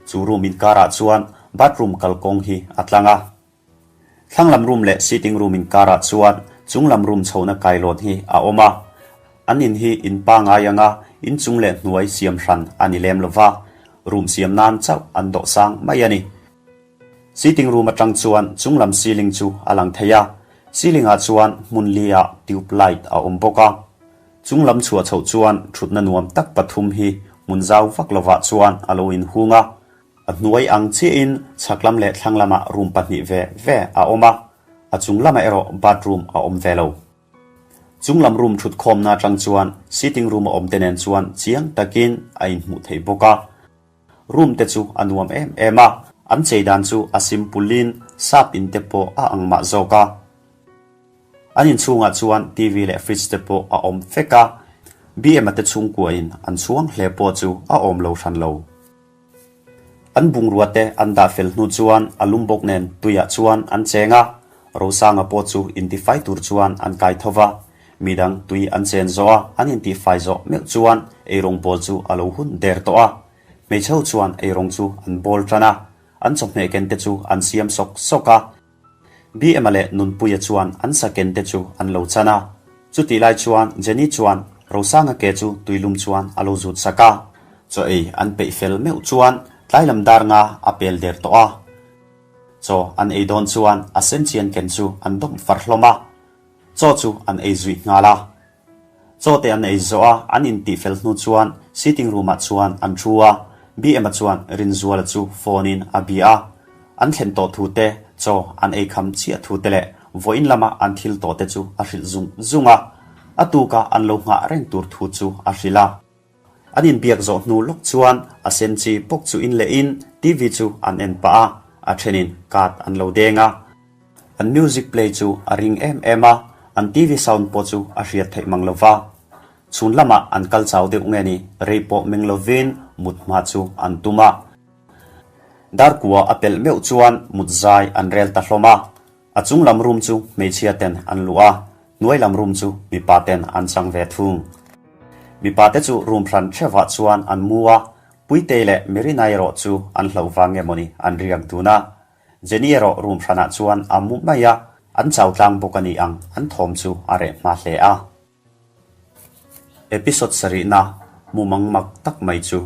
Chu room inkarah chuan bathroom kalkawng hi a tlang a. Thlang lam room leh sitting room inkarah chuan chung lam room chhohna kailawn hi a awm a. An in hi in pangai anga inchung leh hnuai siam hran a ni lem lova, room siam nan chauh an dawh sang mai a ni. Sitting room atang chuan chung lam ceiling chu a lang thei a, ceiling ah chuan hmun li ah tube light a awm bawk a. Chung lam chhuah chhoh chuan thutna nuam tak pathum hi hmun zau vak lovah chuan a lo inhung a. A hnuai ang chiahin chhak lam leh thlang lamah room pahnih ve ve a awm a, a chung lamah erawh bathroom a awm ve lo. Chung lam room thut khawmna atang chuan sitting room a awm te nen chuan chiang takin a inhmuh theih bawk a. Room te chu a nuam em em a, an chei dan chu a simple in sap in te pawh a ang mah zawk a. An inchhungah chuan TV leh fridge te pawh a awm vek a, BM-a te chhungkuain an chhuang hle pawh chu a awm lo hran lo. An bungrua te an dah fel hnu chuan a lum bawk nen tuiah chuan an cheng a, Rosanga pawh chu intifai tur chuan an kai tho va. Midang tui an chen zawh a, an intihfai zawh meuh chuan eirawng bawl chu a lo hun der tawh a. Hmeichhe ho chuan eirawng chu an bawl tan a, an chawhmeh ken te chu an siam sawk sawk a. BM-a leh Nunpuia chuan an sa ken te chu an lo chan a. Chutih lai chuan Jenny chuan Rosanga ke chu tuilum chuan a lo zut sak a. Chaw ei an peih fel meuh chuan tlailam dar nga a pel der tawh a. Chaw an ei dawn chuan a senchian ken chu an dawm far hlawm a. Chaw chu an ei zui nghal a. Chaw te an ei zawh a, an intih fel hnu chuan sitting room ah chuan an thu a, BM-a chuan Rinzuala chu phone in a bia a. An thlen tawh thu te, chaw an ei kham chiah thu te leh vawiin lama an thil tawh te chu a hrilh zung zung a. A tuka an lo nghah reng tur thu chu a hrilh a. An inbiak zawh hnu lawk chuan a senchi bawk chu in leh in TV chu an en pah a, a thenin card an lo deng a. An music play chu a ring em em a. An TV sound pawh chu a hriat theih mang lo va. Chhun lamah an kal chau deuh nge ni, rei pawh meng lovin mut hma chu an tum a. Darkua a pelh meuh chuan mut zai an rel ta hlawm a. A chung lam room chu hmeichhia ten an luh a, hnuai lam room chu mipa ten an chang ve thung. Mipa te chu room hran theuhah chuan an mu a, Puitei leh Mirina erawh chu an hlauh vang nge mawni an riak dun a. Jenny erawh room hranah chuan a mu mai a, an chau tlang bawk a ni ang, an thawm chu a reh hma hle a. Episode sarihna mumang mak tak mai chu.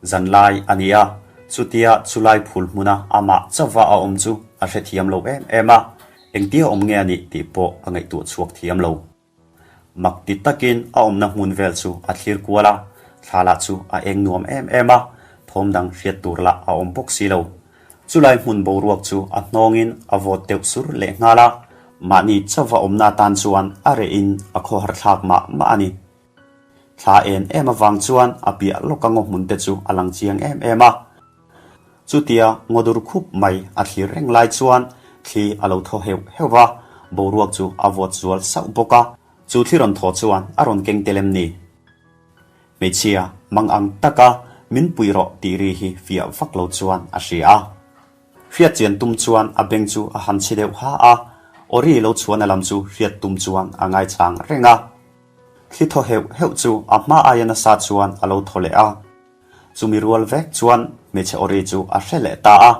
Zanlai a ni a, chutia chulai phul hmuna amah chauva a awm chu a hrethiam lo em em a, engtia awm nge a nih tih pawh a ngaihtuah chhuak thiam lo. Mak ti takin a awmna hmun vel chu a thlir kual a, thla lah chu a eng nuam em em a, thawm dang hriat tur lah a awm bawk si lo. Chulai hmun boruak chu a hnawngin a vawt deuh sur lehnghal a, mahni chauva awmna atan chuan a rehin a khawhar thlak mah mah a ni. Thla en em avang chuan a piah lawka ngaw hmun te chu a lang chiang em em a. Chutia ngaw dur khup mai a thlir reng lai chuan thli a lo thaw heuh heuh va, boruak chu a vawt zual sauh bawk a. Chu thli rawn thaw chuan a rawn keng tel em ni? Hmeichhia mang ang taka min pui rawh tih ri hi fiah vak lo chuan a hria a. Hriat chian tum chuan a beng chu a han chhi deuh ha a, aw ri lo chhuahna lam chu hriat tum chuan a ngaichang reng a. Thli thaw heuh heuh chu a hma aia nasa chuan a lo thaw leh a. Chumi rual vek chuan hmeichhe aw ri chu a hre leh ta a.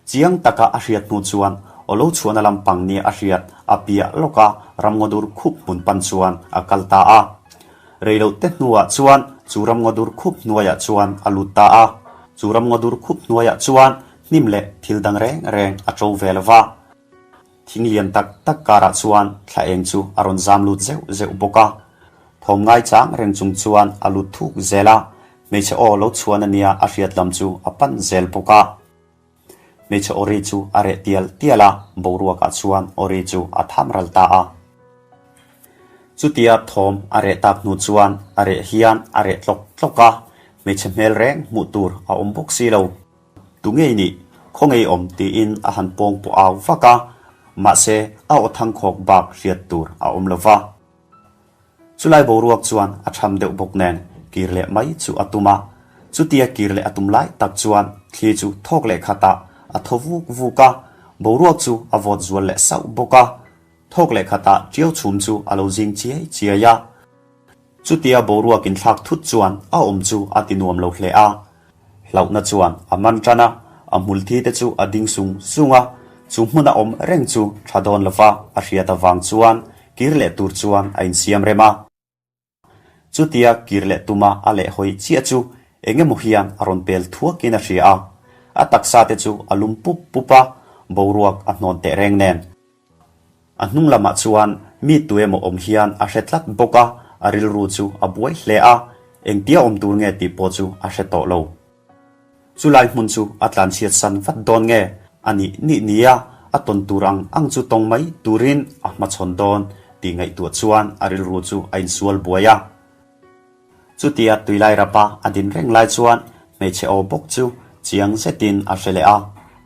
Chiang taka a hriat hnu chuan aw lo chhuahna lampang nia a hriat a piah lawka ramngaw dur khup hmun pan chuan a kal ta a. Reiloh te hnuah chuan chu ramngaw dur khup hnuaiah chuan a lut ta a. Chu ramngaw dur khup hnuaiah chuan hnim leh thil dang reng reng a ṭo ve lo va. Thing lian tak tak karah chuan thla eng chu a rawn zam lut zeuh zeuh bawk a. Thawm ngaichang reng chung chuan a lut thuk zel a, hmeichhe aw lo chhuan a nia a hriat lam chu a pan zel bawk a. Hmeichhe aw ri chu a reh tial tial a, boruakah chuan aw ri chu a tham ral ta a. Chutia thawm a reh tak hnu chuan a reh hian a reh tlawk tlawk a, hmeichhe hmel reng hmuh tur a awm bawk si lo. Tu ngei nih, khaw ngei awm tiin a han pawng pawh au vak a, mahse a aw thangkhawk bak hriat tur a awm lo va. Chulai boruak chuan a tham deuh bawk nen kir leh mai chu a tum a, chutia kir leh a tum lai tak chuan thli chu thawk leh khatah a thaw vuk vuk a, boruak chu a vawt zual leh sauh bawk a, thawk leh khatah ṭiau chhum chu a lo zing chiai chiai a. Chutia boruak inthlak thut chuan a awm chu a ti nuam lo hle a. Hlauhna chuan a man tan a, a hmulthi te chu a ding sung sung a, chu hmuna awm reng chu tha dawn lova a hriat avang chuan kir leh tur chuan a insiam rem a. Chutia kir leh tuma a lehhawi chiah chu eng emaw hian a rawn pel thuakin a hria a, a taksa te chu a lum pup pup a, boruak a hnawn teh reng nen. A hnung lamah chuan mi tu emaw awm hian a hre tlat bawk a, a rilru chu a buai hle a, engtia awm tur nge tih pawh chu a hre tawh lo. Chulai hmun chu a tlanchhiat san vat dawn nge a nih nih nia a tawn tur ang ang chu tawng mai turin a hmachhawn dawn tih ngaihtuah chuan a rilru chu a insual buai a. Chutia tuilai rapa a din reng lai chuan hmeichhe aw bawk chu chiang zetin a hre leh a,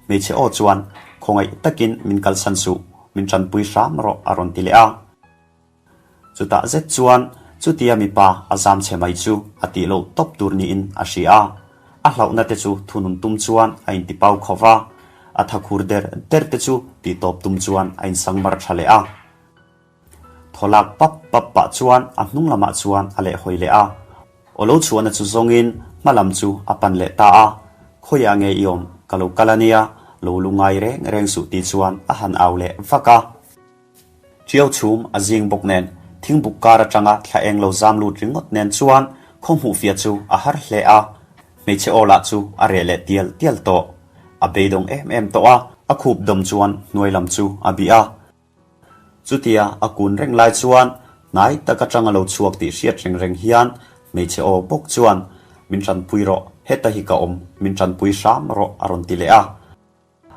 hmeichhe aw chuan khawngaih takin min kalsan suh, min tanpui hram rawh a rawn ti leh a. Chutah zet chuan chutia mipa a zam chhe mai chu a tih loh tawp tur niin a hria a, a hlauhna te chu thunun tum chuan a intipau khawp a, a thakhur der der te chu tihtawp tum chuan a insangmar tha leh a. Thaw lak pap pap pah chuan a hnung lamah chuan a lehhawi leh a. Aw lo chhuahna chu zawngin hma lam chu a pan leh ta a, Khawiah nge i awm? Ka lo kal a nia, lo lu ngai reng reng suh tih chuan a han au leh vak a. Ṭiau chhum a zing bawk nen thingbuk kar aṭanga thla eng lo zam lut ringawt nen chuan khaw hmuh fiah chu a har hle a. Hmeichhe aw lah chu a reh leh tial tial tawh. A beidawng em em tawh a, a khup dawm chuan hnuai lam chu a bih a. Chutia a kun reng lai chuan hnai tak atanga lo chhuak tih hriat reng reng hian hmeichhe aw bawk chuan, Min tanpui rawh, heta hi ka awm, min tanpui hram rawh a rawn ti leh a.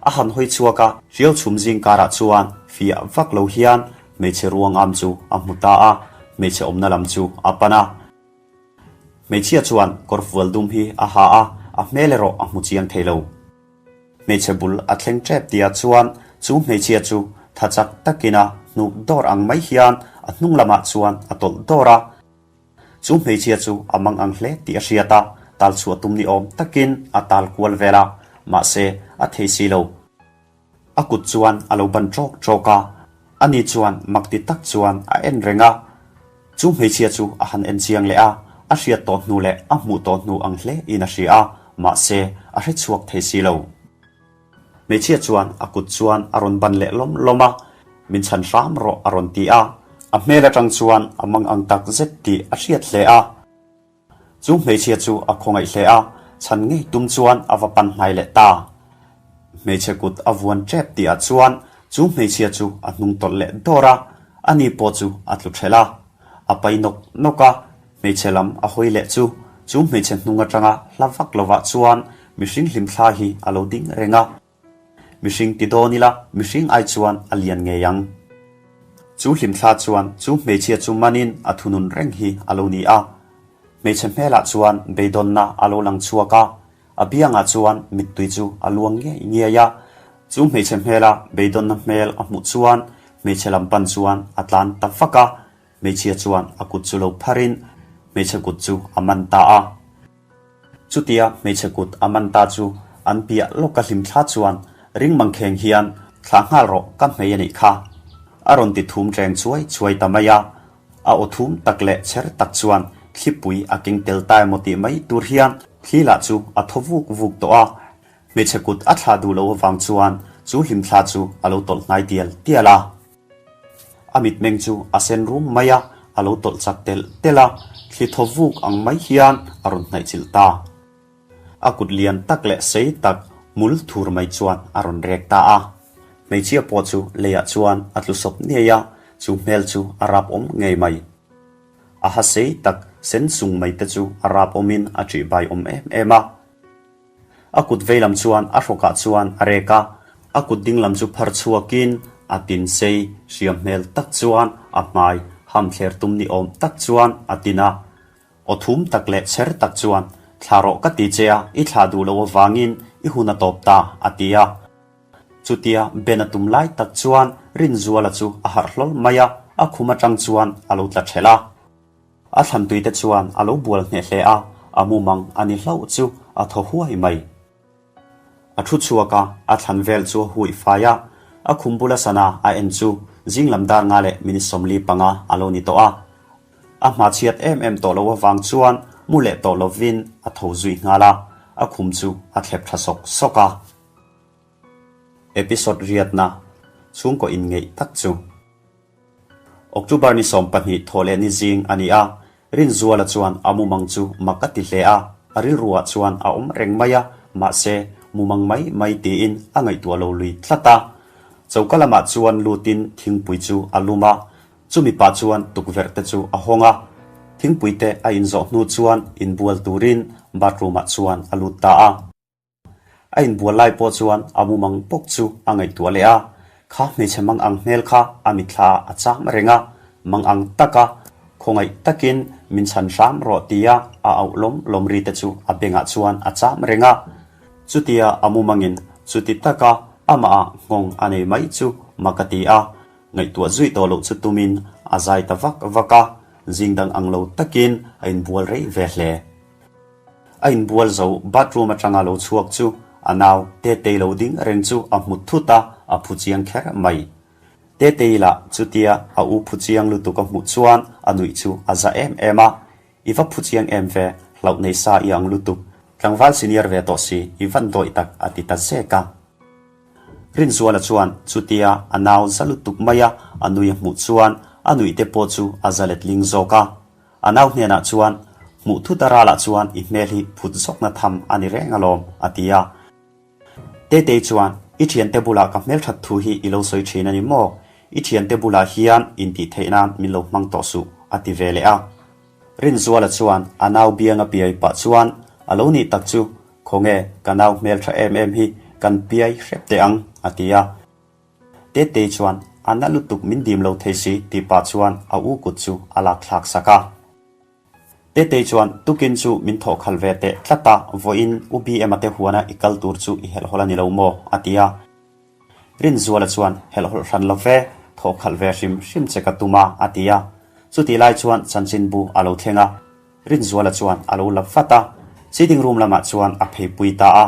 A han hawi chhuak a, hriau chhum zing karah chuan fiah vak lo hian hmeichhe ruangam chu a hmu ta a, hmeichhe awmna lam chu a pan a. Hmeichhia chuan kawrfual dum hi a ha a, a hmel erawh a hmu chiang thei lo. Hmeichhe bul a thleng tep tia chuan chu hmeichhia chu Tha chak takin a hnuk dawr ang mai hian a hnung lamah chuan a tawlh dawr a. Chu hmeichhia chu a mang ang hle tih a hriat a, tal chhuah tum ni awm takin a tal kual vel a, mahse a thei si lo. A kut chuan a lo ban ṭawk ṭawk a, ani chuan mak ti tak chuan a en reng a. Chu hmeichhia chu a han en chiang leh a, a hriat tawh hnu leh a hmuh tawh hnu ang hle in a hria a, mahse a hre chhuak thei si lo. Hmeichhia chuan a kut chuan a rawn ban leh lawm lawm a, Min chhan hram rawh a rawn ti a. A hmel atang chuan a mang ang tak zet tih a hriat hle a. Chu hmeichhia chu a khawngaih hle a, chhan ngei tum chuan a va pan hnai leh ta. Hmeichhe kut a vuan tep tihah chuan chu hmeichhia chu a hnung tawlh leh dawr a, ani pawh chu a tlu thelh a. A pai nawk nawk a, hmeichhe lam a hawi leh chu chu hmeichhe hnung atanga hla vak lovah chuan mihring hlimthla hi a lo ding reng a. Mihring ti dawn ila, mihring ai chuan a lian ngei ang. Chu hlimthla chuan chu hmeichhia chu manin a thunun reng hi a lo ni a. Hmeichhe hmelah chuan beidawnna a lo lang chhuak a, a biangah chuan mittui chu a luang ngei ngei a. Chu hmeichhe hmela beidawnna hmel a hmuh chuan hmeichhe lam pan chuan a tlan ta vak a, hmeichhia chuan a kut chu lo pharin hmeichhe kut chu a man ta a. Chutia hmeichhe kut a man ta chu an piah lawka hlimthla chuan ring mangkheng hian thlah nghal rawh ka hmei a nih kha. A rawn ti thum reng chuai chuai ta mai a. A aw thum tak leh cher tak chuan thlipui a keng tel ta emaw tih mai tur hian thli lah chu a thaw vuk vuk tawh a. Hmeichhe kut a thlah duh loh avang chuan chu hlimthla chu a lo tawlh hnai tial tial a. A mitmeng chu a sen rum mai a, a lo tawlh chak telh telh a, thli thaw vuk ang mai hian a rawn hnaih chilh ta. A kut lian tak leh sei tak hmul thur mai chuan a rawn rek ta a. Hmeichhia pawh chu leiah chuan a tlu sawp ngei a, chu hmel chu a rap awm ngei mai. A ha sei tak sen sung mai te chu a rap awmin a ṭihbai awm em em a. A kut veilam chuan a hrawkah chuan a rek a, a kut dinglam chu phar chhuakin a tin sei hriam hmel tak chuan a hmai ham thler tum ni awm tak chuan a tin a. Aw thum tak leh cher tak chuan, Thla rawh ka ti che a, i thla duh loh avangin i hun a tawp ta, a ti a. Chutia Ben a tum lai tak chuan Rinzuala chu a harh hlawl mai a, a khum atang chuan a lo tla ṭhelh a. A thlantuite chuan a lo bual hneh hle a, a mumang a ni hlauh chu a thaw huai mai. A thu chhuak a, a thlan vel chu a hui fai a, a khum bula sana a en chu zing lam dar nga leh minute 45 a lo ni tawh a. A hma chhiat em em tawh loh avang chuan mu leh tawh lovin a tho zui nghal a, a khum chu a thlep tha sawk sawk a. Episode riatna chhungkaw inngeih tak chu. October ni 20 thawh leh ni zing a ni a, Rinzuala chuan a mumang chu mak a ti hle a, a rilruah chuan a awm reng mai a, mahse, mumang mai mai tiin a ngaihtuah lo lui tlat a. Choka lamah chuan lutin thingpui chu a lum a, chumi pah chuan tukverh te chu a hawng a. Thingpui te a inzawh hnu chuan inbual turin bathroom ah chuan a lut ta a. A inbual lai pawh chuan a mumang bawk chu a ngaihtuah leh a, kha hmeichhe mang ang hmel kha a mitthla ah a cham reng a, mang ang taka khawngaih takin min chhan hram rawh tia a auh lawm lawm ri te chu a bengah chuan a cham reng a. Chutia a mumangin chuti taka amah ah nghawng a nei mai chu mak a ti a, ngaihtuah zui tawh loh chu tumin a zai ta vak vak a, zing dang ang lo takin a inbual rei ve hle. A inbual zo bathroom atanga lo chhuak chu a nau Tetei lo ding reng chu a hmu thut a, a phu chiang kher mai. Tetei lah chutia a u phu chiang lutuk a hmuh chuan a nuih chu a za em em a, I va phu chiang em ve, hlauh nei sa i ang lutuk, tlangval senior ve tawh si, i van dawih tak a ti ta zek a. Rinzuala chuan chutia a nau za lutuk mai a a nui a hmuh chuan a nuih te pawh chu a za letling zawk a. A nau hnenah chuan, Hmuh thut a ralah chuan i hmel hi phut zawkna tham a ni reng alawm, a ti a. Tetei chuan, I thiante bulah ka hmelthat thu hi i lo sawi thin a ni maw? I thiante bulah hian intih theih nan min lo hmang tawh suh, a ti ve leh a. Rinzuala chuan a nau bianga piai pah chuan, A lo nih tak chu, khawnge ka nau hmeltha em em hi kan piai hrep teh ang, a ti a. Tetei chuan a na lutuk min dim lo thei si tih pah chuan a u kut chu a lak thlak sak a. Tetei chuan tukin chu min thawh khal ve teh tlat a, vawiin U BM-a te huana i kal tur chu i helh hawl a ni lo maw? a ti a. Rinzuala chuan, Helhhawlh hran lo ve, thawh khalh ve hrim hrim che ka tum a, a ti a. Chutih lai chuan chanchinbu a lo thleng a. Rinzuala chuan a lo la vat a, sitting room lamah chuan a pheipui ta a.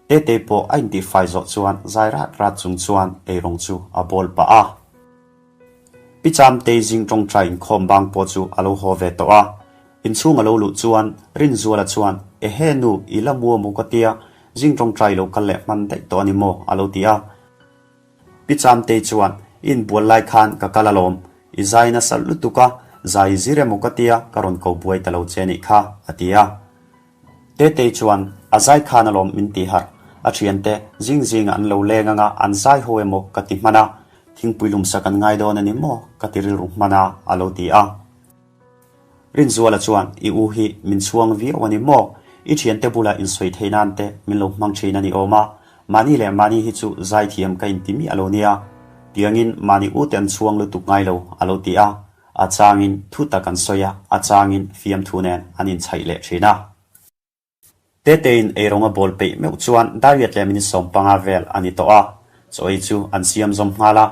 Tetei pawh a intihfai zawh chuan zai rat rat chung chuan eirawng chu a bawl pah a. Pi Chamtei zing tawngtai inkhawm bang pawh chu a lo haw ve tawh a. Inchhung a lo luh chuan Rinzuala chuan, Ehe nu, i la mu a mu ka tia, zing tawngtai lo kal leh hman daih tawh a ni maw? a lo ti a. Pi Chamtei chuan, I inbual lai khan ka kal alawm, i zai nasa lutuk a, zai i zir emaw ka tia, ka rawn ko buai ta lo che nih kha, a ti a. Tetei chuan, A zai khan alawm min ti harh. A thiante zing zingah an lo leng anga an zai ho emaw ka ti hman a, thingpui lumsak an ngai dawn a ni maw ka ti rilru hman a, a lo ti a. Rinzuala chuan, I u hi min chhuang viau a ni maw? I thiante bulah insawi theih nan te min lo hmang thin a ni awm a, mahni leh mahni hi chu zaithiam ka inti miah lo nia. Tiangin mahni u te an chhuang lutuk ngai lo, a lo ti a. A changin thu tak an sawi a, a changin fiamthu nen an inchhaih leh thin a. Tetein eirawng a bawl peih meuh chuan dariat leh minute 15 vel a ni tawh a, chaw ei chu an siam zawm nghal a.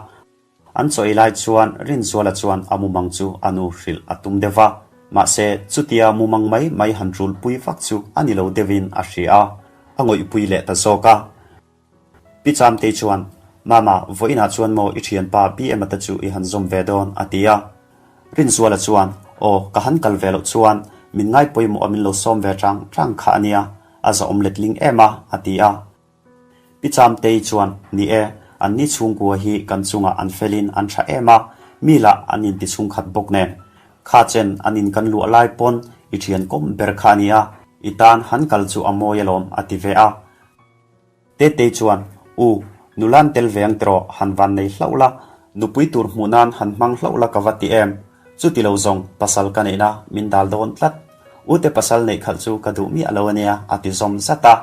An chaw ei lai chuan Rinzuala chuan a mumang chu a nu hrilh a tum deuh va, mahse chutia mumang mai mai han ṭulpui vak chu a ni lo deuhin a hria a, a ngawihpui leh ta zawk a. Pi Chamtei chuan, Mama, vawiinah chuan maw i thianpa BM-a te chu i han zawm ve dawn? a ti a. Rinzuala chuan, Aw, ka han kal ve loh chuan min ngai pawimawh a min lo sawm ve chang chang kha a nia, a zahawm letling em a, a ti a. Pi Chamtei chuan, Ni e, anni chhungkua hi kan chungah an felin an tha em a, mi lah an inti chhungkhat bawk nen. Kha chen an in kan luah lai pawn i thian kawm ber kha a nia, i tan han kal chu a mawi alawm, a ti ve a. Tetei chuan, U, nula'n tel ve ang tiraw, han van nei hlauh la, nupui tur hmuh nan han hmang hlauh la ka va ti em? Chuti lo zawng, pasal ka neihna min dal dawn tlat. U te pasal neih khalh chu ka duh miah lo ania, a ti zawm zat a.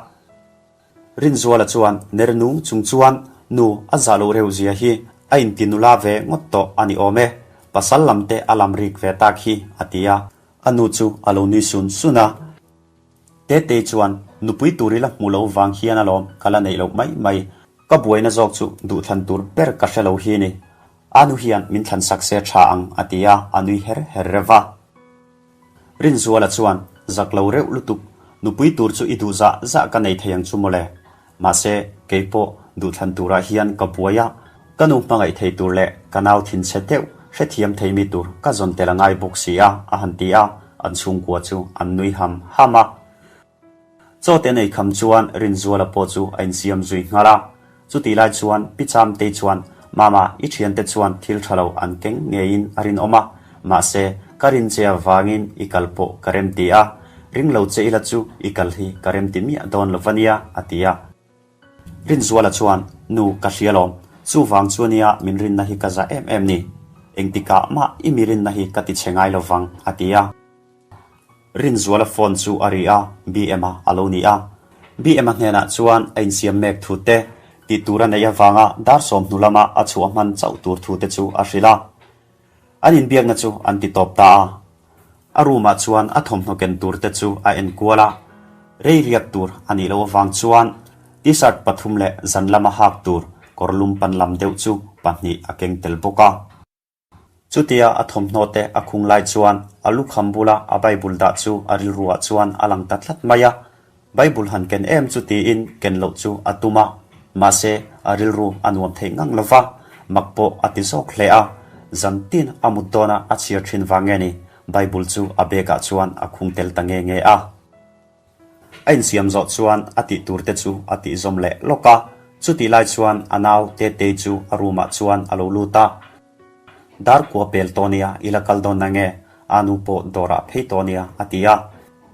Rinzuala chuan ner nung chung chuan, Nu, a zah loh reuh zia hi a inti nula ve ngawt tawh a ni awm e, pasal lam te a lam rik ve tak hi, a ti a. A nu chu a lo nui sun sun a. Tetei chuan, Nupui tur i la hmu lo vang hian alawm ka la neih loh mai mai. Ka buaina zawk chu duhthlan tur ber ka hre lo hi ni. A nu hian min thlan sak se tha ang a ti a, a nui her her reuh va. Rinzuala chuan, Zak lo reuh lutuk, nupui tur chu i duh zah zah ka nei thei ang chu mawle. Mahse, kei pawh duhthlan turah hian ka buai a, ka nu hmangaih thei tur leh ka nau thinchhe deuh hrethiam thei mi tur ka zawn tel a ngai bawk si a, a han ti a, an chhungkua chu an nui ham ham a. Chaw te nei kham chuan Rinzuala pawh chu a insiam zui nghal a. Chutih lai chuan Pi Chamtei chuan, Mama, i thiante chuan thil tha lo an keng ngeiin a rinawm a, mahse, ka rin che avangin i kal pawh ka rem ti a, ring lo che ila chu i kal hi ka rem ti miah dawn lo va nia, a ti a. Rinzuala chuan, Nu, ka hria lawm, chuvang chu ania min rinna hi ka za em em ni. Engtikah mah i mi rinna hi ka ti chhe ngai lo vang, a ti a. Rinzuala phone chu a ri a, BM-a a lo ni a. BM-a hnenah chuan a insiam mek thu te, tih tur a neih avanga dar 20 lama a chhuah hman chauh tur thu te chu a hrilh a. An inbiakna chu an ti tawp ta a. A room-ah chuan a thawmhnaw ken tur te chu a en kual a. Rei riak tur a nih loh avang chuan T-shirt pathum leh zan lama hak tur kawr lum pan lam deuh chu pahnih a keng tel bawk a. Chutia a thawmhnaw te a khung lai chuan a lukham bula a Bible dah chu a rilruah chuan a lang ta tlat mai a. Bible han ken em chu tiin ken loh chu a tum a, mahse a rilru a nuam theih ngang lo va, mak pawh a ti zawk hle a. Zan tin a mut dawna a chhiar thin vang nge ni, Bible chu a bag ah chuan a khung tel ta nge nge a. A insiam zawh chuan a tih tur te chu a tih zawm leh lawk a, chutih lai chuan a nau Tetei chu a room ah chuan a lo lut a. Dar kua pel tawh nia, i la kal dawn nange? A nu pawh dawrah phei tawh nia, a ti a.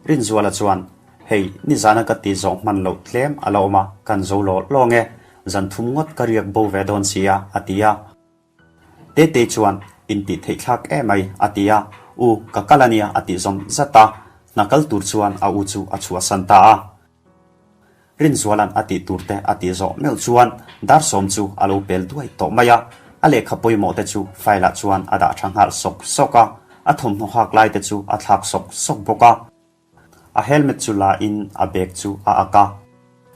Rinzuala chuan, Hei, nizana ka tih zawh hman loh tlem a la awm a, kan zo law law nge, zan thum ngawt ka riak bo ve dawn si a, a ti a. Tetei chuan, Intih theih thlak em ai, a ti a. U, ka kal a nia, a tih zawm zat a. Hna kal tur chuan a u chu a chhuahsan ta a. Rinzuala'n a tih tur te a tih zawh meuh chuan dar 10 chu a lo pel duai tawh mai a. A lehkha pawimawh te chu file ah chuan a dah tha nghal sawk sawk a. A thawmhnaw hak lai te chu a thlak sawk sawk bawk a. A helmet chu la in a bag chu a ak a.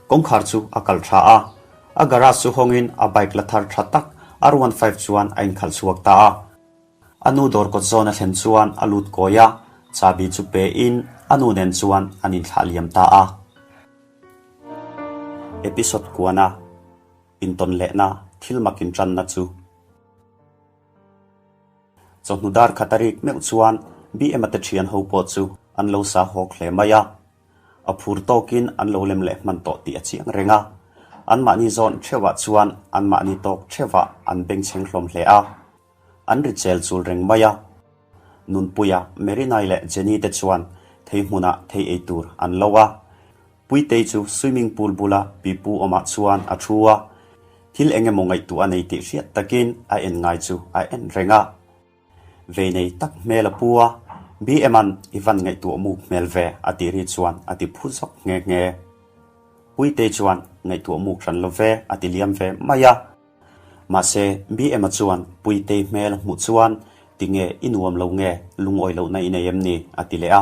Kawngkhar chu a kalh tha a. A garage chu hawngin a bike la thar tha tak R15 chuan a inkhalh chhuak ta a. A nu dawr kawt zawn a thlen chuan a lut kawi a, chahbi chu pe in a nu nen chuan an inthlah liam ta a. Episode kuana intawn lehna thil mak intanna chu. Chawhnu dar khat a rik meuh chuan BM-a te thian ho pawh chu an lo sa hawk hle mai a. A phur tawkin an lo lem leh hman tawh tih a chiang reng a. Anmahni zawn theuhah chuan anmahni tawk theuhah an bengchheng hlawm hle a. An ri chel chul reng mai a. Nunpuia, Merinai leh Jenny te chuan thei hmunah thei ei tur an lo a. Puitei chu swimming pool bula pipu awmah chuan a thu a. Thil eng emaw ngaihtuah a nei tih hriat takin a en ngai chu a en reng a. Vei nei tak hmel a pu a, BM-a'n i van ngaihtuah muk hmel ve a tih ri chuan a ti phu zawk nghe nghe. Puitei chuan ngaihtuah muk hran lo ve a ti liam ve mai a. Mahse, BM-a chuan Puitei hmel a hmuh chuan tinge i nuam lo nge lungawi lohna i nei em ni? a ti leh a.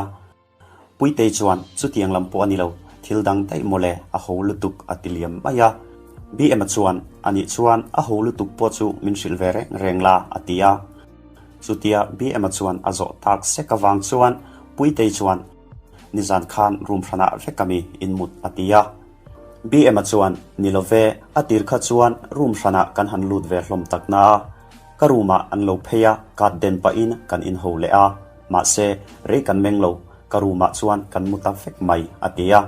Puitei chuan chutiang lam pawh a ni lo, thil dang daih mawle a ho lutuk a ti liam mai a. BM-a chuan anih chuan a ho lutuk pawh chu min hrilh ve reng reng la a ti a. Chutia BM-a chuan a zawh tak sek avang chuan Puitei chuan nizan khan room hranah vek ami inmut a ti a. BM-a chuan, Ni lo ve, a tir kha chuan room hranah kan han lut ve hlawm tak na a, ka room-ah an lo phei a, card den pahin kan inho leh a, mahse, rei kan meng lo, ka room-ah chuan kan mu ta vek mai, a ti a.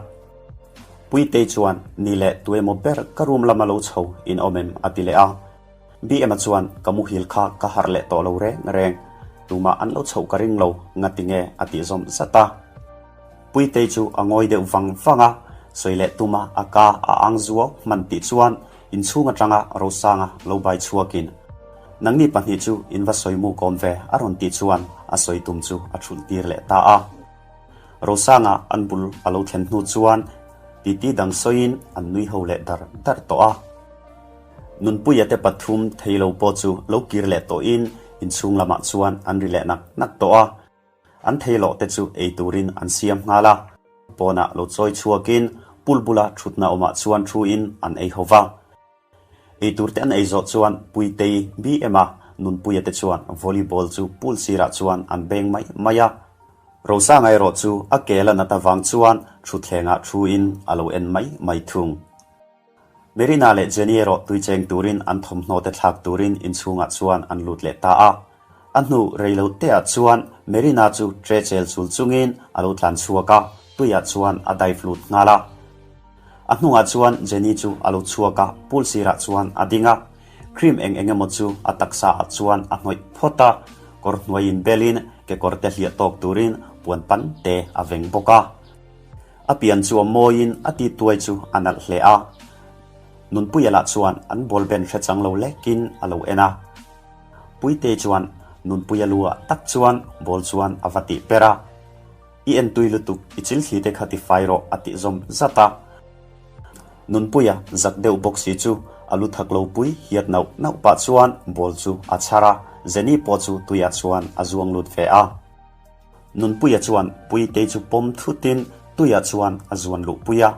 Puitei chuan, Ni leh, tuemaw ber ka room lama lo chho in awm em? a ti leh a. BM-a chuan, Ka muhil kha ka harh leh tawh lo reng reng, tumah an lo chhoh ka ring lo, ngati nge? a tih zawm zat a. Puitei chu a ngawi deuh vang vang a, sawi leh tuma a ka a ang zuau hman tih chuan inchhung atanga Rosanga lo bai chhuakin, Nangni pahnih chu in va sawi mu kawm ve a rawn tih chuan a sawi tum chu a thulh tir leh ta a. Rosanga an bul a lo thlen hnu chuan titi dang sawiin an nui ho leh dar dar tawh a. Nunpuia te pathum thei lo pawh chu lo kir leh tawhin inchhung lamah chuan an ri leh nak nak tawh a. An theihlawh te chu ei turin an siam nghal a, pawnah lo chawi chhuakin pool bula thutna awmah chuan thuin an ei ho va. Ei tur te an ei zawh chuan Puitei, BM-a, Nunpuia te chuan volleyball chu pool sirah chuan an beng mai mai a. Rosanga erawh chu a ke la nat avang chuan thutthlengah thuin a lo en mai mai thung. Merina leh Jenny erawh tui cheng turin an thawmhnaw te thlak turin inchhungah chuan an lut leh ta a. A hnu rei lo teah chuan Merina chu tre chel chul chungin a lo tlan chhuak a, tuiah chuan a dive lut nghal a. A hnungah chuan Jenny chu a lo chhuak a, pool sirah chuan a ding a. Cream eng eng emaw chu a taksa ah chuan a hnawih phawt a, kawr hnuaiin belin kekawr te hliah tawk turin puan pan te a veng bawk a. A pian chu a mawiin a ti tuai chu a nalh hle a. Nunpuia lah chuan an ball ben hre chang lo lekin a lo en a. Puitei chuan Nunpuia lu ah tak chuan ball chuan a va tih per a. I en tui lutuk, i chil thli te kha ti fai rawh a tih zawm zat a. Nunpuia zak deuh bawk si chu a lu thak lo pui hiat nauh nauh pah chuan ball chu a chhar a, Jenny pawh chu tuiah chuan a zuang lut ve a. Nunpuia chuan Puitei chu pawm thutin tuiah chuan a zuan luh pui a.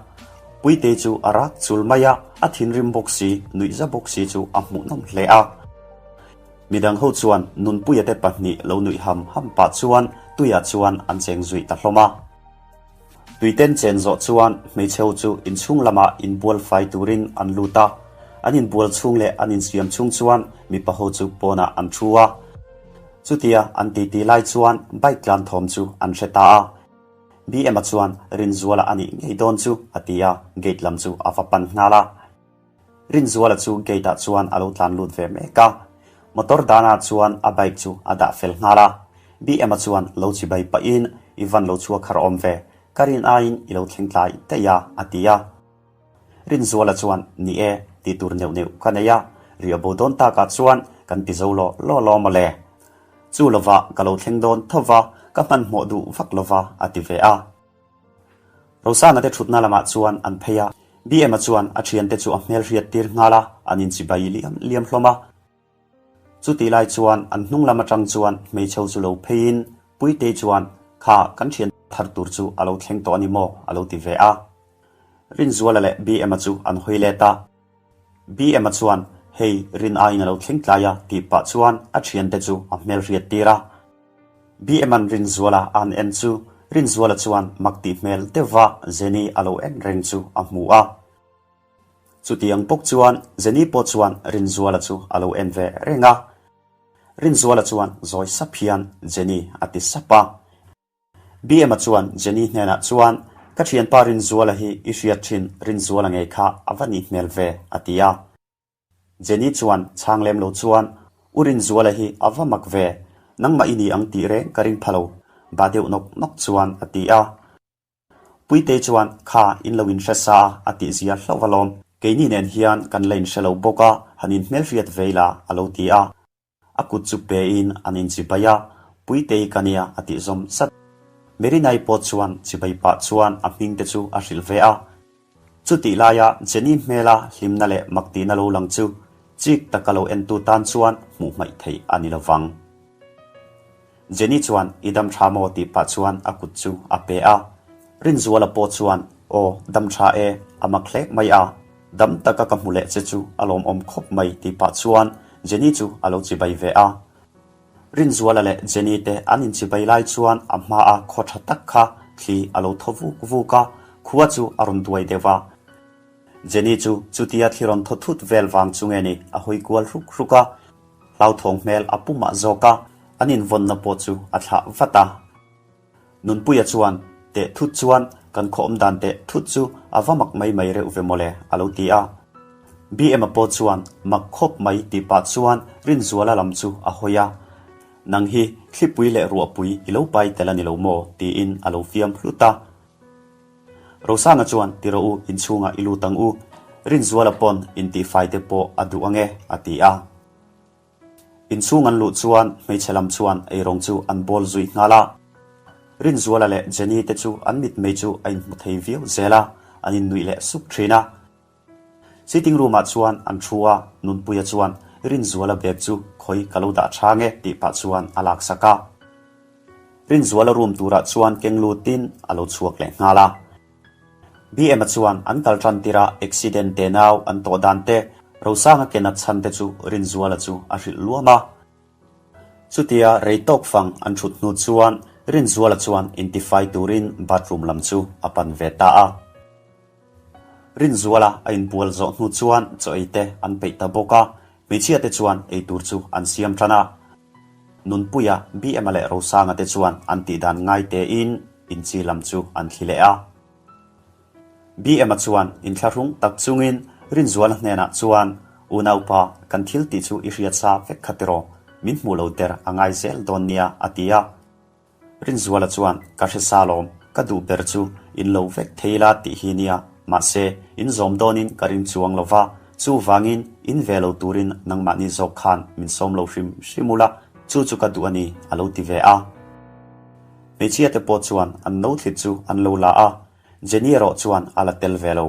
Puitei chu a rak chul mai a, a thinrim bawk si, nuihza bawk si chu a hmuhnawm hle a. Midang ho chuan Nunpuia te pahnih lo nuih ham ham pah chuan tuiah chuan an cheng zuih ta hlawm a. Tuiten chen zawh chuan hmeichhe ho chu inchhung lamah inbual fai turin an lut a. An inbual chhung leh an insiam chhung chuan mipa ho chu pawnah an thu a. Chutia an titi lai chuan bike tlan thawm chu an hre ta a. BM-a chuan Rinzuala a nih ngei dawn chu a ti a, gate lam chu a va pan nghal a. Rinzuala chu gate ah chuan a lo tlan lut ve mek a. Motor danah chuan a bike chu a dah fel nghal a. BM-a chuan lo chibai pahin, I van lo chhuak har awm ve, ka rin aiin i lo thleng tlai daih a, a ti a. Rinzuala chuan, Ni e, tih tur neuh neuh ka nei a, riah bo dawn takah chuan kan ti zo law law law mawle. Chu lovah ka lo thleng dawn tho va, ka hmanhmawh duh vak lova, a ti ve a. Rosana te thutna lamah chuan an phei a, BM-a chuan a thiante chu a hmel hriat tir nghal a, an inchibai liam liam hlawm a. Chutih lai chuan an hnung lam atang chuan hmeichho chu lo pheiin Puitei chuan, Kha, kan thian thar tur chu a lo thleng tawh a ni maw? a lo ti ve a. Rinzuala leh BM-a chu an hawi let a. BM-a chuan, Hei, rin aiin a lo thleng tlai a, tih pah chuan a thiante chu a hmelhriat tir a. BM-a'n Rinzuala a han en chu Rinzuala chuan mak tih hmel deuhva Jenny a lo en reng chu a hmu a. Chutiang bawk chuan Jenny pawh chuan Rinzuala chu a lo en ve reng a. Rinzuala chuan zawi sap hian Jenny a ti sap a. BM-a chuan Jenny hnenah chuan, Ka thianpa Rinzuala hi i hriat thin Rinzuala ngei kha a va nih hmel ve, a ti a. Jenny chuan chhang lem lo chuan, U Rinzuala hi a va mak ve, nangmah i ni ang tih reng ka ring pha lo, bah deuh nawk nawk chuan a ti a. Puitei chuan, Kha, in lo inhre sa a, a tih zia hlauh alawm. Keini nen hian kan la inhre lo bawk a, han inhmelhriat vei la, a lo ti a. A kut chu pein an inchibai a, Puitei ka nia, a tih zawm zat. Merinai pawh chuan chibai pah chuan a hming te chu a hrilh ve a. Chutih laia Jenny hmela hlimna leh maktihna lo lang chu chik taka lo entu tan chuan hmuh hmaih theih a ni lovang. Jenny chuan i dam tha maw tih pah chuan a kut chu a pe a. Rinzuala pawh chuan aw dam tha e, a mak hlek mai a, dam taka ka hmu leh che chu a lawmawm khawp mai tih pah chuan Jenny chu a lo chibai ve a. Rinzuala leh Jenny te an inchibai lai chuan a hmaa khaw tha tak kha thli a lo thaw vuk vuk a, khua chu a rawn duai deuh a. Jenny chu chutia thli rawn thaw thut vel vang chu nge ni a hawi kual hruk hruk a. Hlauthawng hmel a pu mah zawk a, an invawnna pawh chu a thlah vat a. Nunpuia chuan, Teh thut chuan kan khaw awm dan teh thut chu a va mak mai mai reuh ve mawle, a lo ti a. BM-a pawh chuan, Mak khawp mai tih pah chuan Rinzuala lam chu a hawi a. Nang hi thlipui leh ruahpui i lo pai tel a ni lo maw? tiin a lo fiam hlut a. Rosanga chuan, Ti rawh u, inchhungah i lut ang u. Rinzuala pawn intihfai te pawh a duh ang e, a ti a. Inchhung an luh chuan hmeichhe lam chuan eirawng chu an bawl zui nghal a. Rinzuala leh Jenny te chu an mitmei chu a inhmu thei viau zel a, an innuih leh sup thin a. Sitting room ah chuan an thu a, Nunpuia chuan Rinzuala bag chu khawi ka lo dah chang e tih pah chuan a laksak a. Rinzuala room turah chuan keng lutin a lo chhuak leh nghal a. BM-a chuan an kal tan tirh a accident te nau an tawh dan te, Rosanga ke nat chhan te chu Rinzuala chu a hrilh luam a. Chutia rei tawk fang an thut hnu chuan Rinzuala chuan intifai turin bathroom lam chu a pan ve ta a. Rinzuala a inbual zawh hnu chuan chaw ei te an peih ta bawk a, hmeichhia te chuan ei tur chu an siam tan a. Nunpuia, BM-a leh Rosanga te chuan an tihdan ngai tein inchi lam chu an thli leh a. BM-a chuan inthlahrung tak chungin Rinzuala hnenah chuan, Unaupa, kan thil tih chu i hriat sa vek kha tiraw, min hmuh lo der a ngai zel dawn nia, a ti a. Rinzuala chuan, Ka hre sa lawm, ka duh ber chu in lo vek thei la tih hi nia, mahse, in zawm dawnin ka ring chuang lo va, chuvangin in ve lo turin nangmahni zawk khan min sawm lo hrim hrim ula, chu chu ka duh a ni, a lo ti ve a. Hmeichhia te pawh chuan an no thlit chu an lo la a, Jenny erawh chuan a la tel ve lo.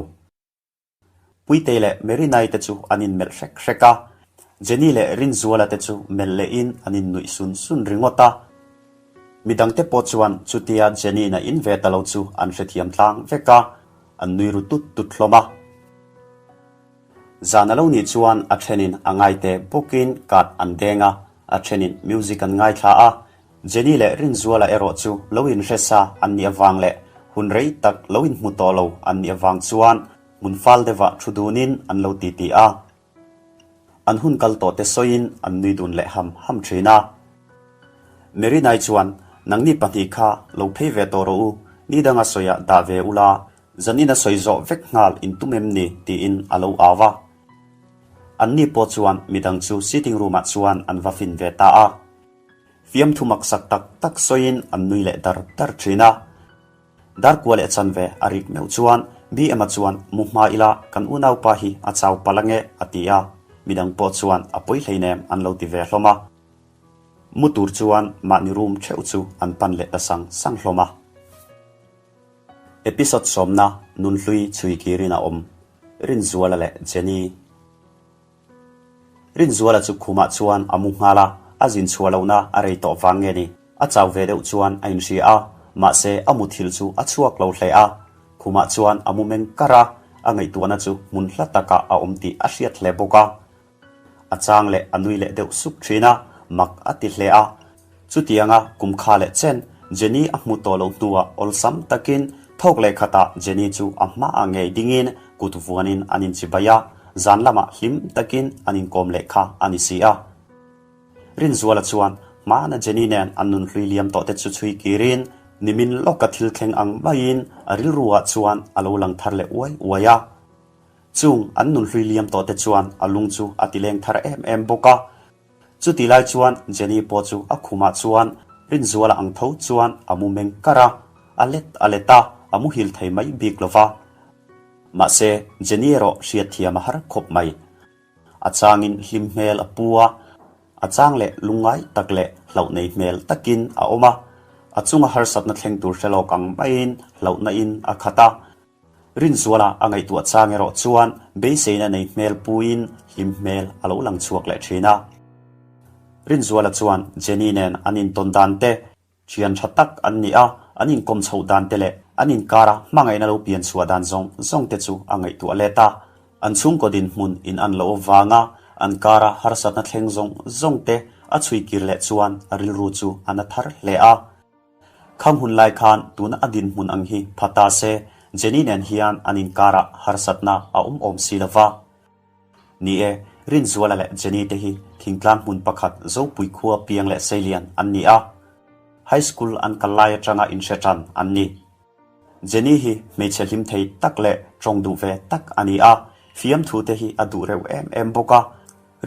Puitei leh Merinai te chu an inmelh hrek hrek a, Jenny leh Rinzuala te chu melh lehin an innuih sun sun ringawt a. Midangte pawh chuan chutia Jenny-in a in ve ta lo chu an hrethiam tlang vek a, an nui ru tut tut hlawm a. Zan a lo nih chuan a thenin a ngaite bawkin card an deng a, a thenin music an ngaithla a, Jenny leh Rinzuala erawh chu lo inhre sa an nih avang leh hun rei tak lo inhmu tawh lo an nih avang chuan hmun fal deuhah thu dunin an lo titi a. An hun kal tawh te sawiin an nui dun leh ham ham thin a. Merinai chuan, Nangni pahnih kha lo phei ve tawh rawh u, ni danga sawiah dah ve ula, zanin a sawi zawh vek nghal in tum em ni? tiin a lo au a. Anni pawh chuan midang chu sitting room-ah chuan an va fin ve ta a. Fiamthu maksak tak tak sawiin an nui leh dar dar thin a. Darkua leh chanve a rik meuh chuan BM-a chuan mu hma ila kan unaupa hi a chau palh ange a ti a, midang pawh chuan a pawi hleinem an lo ti ve hlawm a. Mu tur chuan mahni room theuh chu an pan leh ta sang sang hlawm a. Episode sawmna Nunhlui chhui kirin a awm, Rinzuala leh Jenny. Rinzuala chu khumah chuan a mu nghal a, a zin chhuah lohna a rei tawh vang nge ni? A chau ve deuh chuan a inhria a, mahse a muthilh chu a chhuak lo hle a. Khumah chuan a mu meng kar a, a ngaihtuahna chu hmun hla takah a awm tih a hriat hle bawk a. A chang leh a nui leh deuh suk thin a, mak a ti hle a. Chutianga kum kha leh chen Jenny a hmu tawh loh hnuah awlsam takin thawk leh khatah Jenny chu a hmaah ngei dingin kut vuanin an inchibai a, zan lamah hlim takin an inkawm leh kha a ni si a. Rinzuala chuan hmana Jenny nen an nunhlui liam tawh te chu chhui kirin nimin lawka thil thleng ang maiin a rilruah chuan a lo lang thar leh uai uai a. Chung an nunhlui liam tawh te chuan a lung chu a ti leng thar em em bawk a. Chuti lai chuan Jenny pawh chu a khumah chuan Rinzuala ang tho chuan a mu meng kar a, a let a let a, a muhil thei mai bik lo va. Mahse, Jenny erawh hriatthiam a har khawp mai. A changin hlim hmel a pu a, a chang leh lungngai tak leh hlauh nei hmel takin a awm a. A chunga harsatna thleng tur hre lawk ang maiin hlauhna in a khat a. Rinzuala a ngaihtuah chang erawh chuan beiseina nei hmel puin hlim hmel a lo lang chhuak leh thin a. Rinzuala chuan Jenny nen an intawn dan te, Thian tha tak an ni a, an inkawm chhoh dan te leh an inkara hmangaihna lo pian chhuah dan zawng zawng te chu a ngaihtuah let a. An chhungkaw dinhmun in an loh avanga an kara harsatna thleng zawng zawng te a chhui kir leh chuan a rilru chu a na thar hle a. Khang hun lai khan tuna a dinhmun ang hi pha ta se, Jenny nen hian an inkarah harsatna a awm awm si lova. Ni e, Rinzuala leh Jenny te hi thingtlang hmun pakhat Zopui khua piang leh seilian an ni a. High School an kal lai atanga inhre tan an ni. Jenny hi hmeichhe hlim thei tak leh tawng duh ve tak a ni a, fiamthu te hi a duh reuh em em bawk a.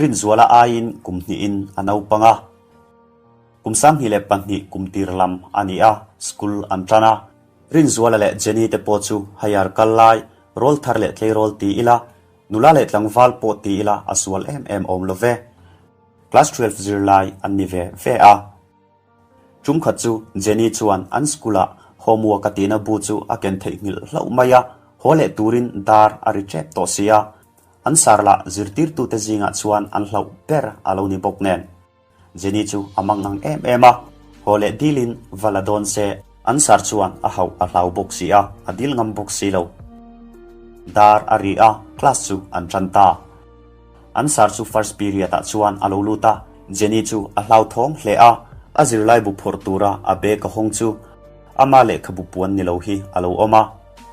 Rinzuala aiin kum hnihin a naupang a. Kum 2002 kum tir lam a ni a, school an tan a. Rinzuala leh Jenny te pawh chu higher kal lai, rawl thar leh tleirawl ti ila, Nula leh tlangval pawh ti ila a sual em em awm lo ve. Class 12 zirlai an ni ve ve a. Tum khat chu Jenny chuan an school ah homework a tihna bu chu a ken theihnghilh hlauh mai a, haw leh turin dar a ri tep tawh si a. An sar lah zirtirtute zingah chuan an hlauh ber a lo ni bawk nen. Jenny chu a mang ang em em a, haw leh dilin va la dawn se, an sar chuan a hauh a hlau bawk si a, a dil ngam bawk si lo. Dar a ri a, class chu an tan ta. An sar chu first period ah chuan a lo lut a, Jenny chu a hlauthawng hle a, a zirlai bu phawrh tura a bag a hawng chu ama lehkhabu puan ni lo hi a lo awm a,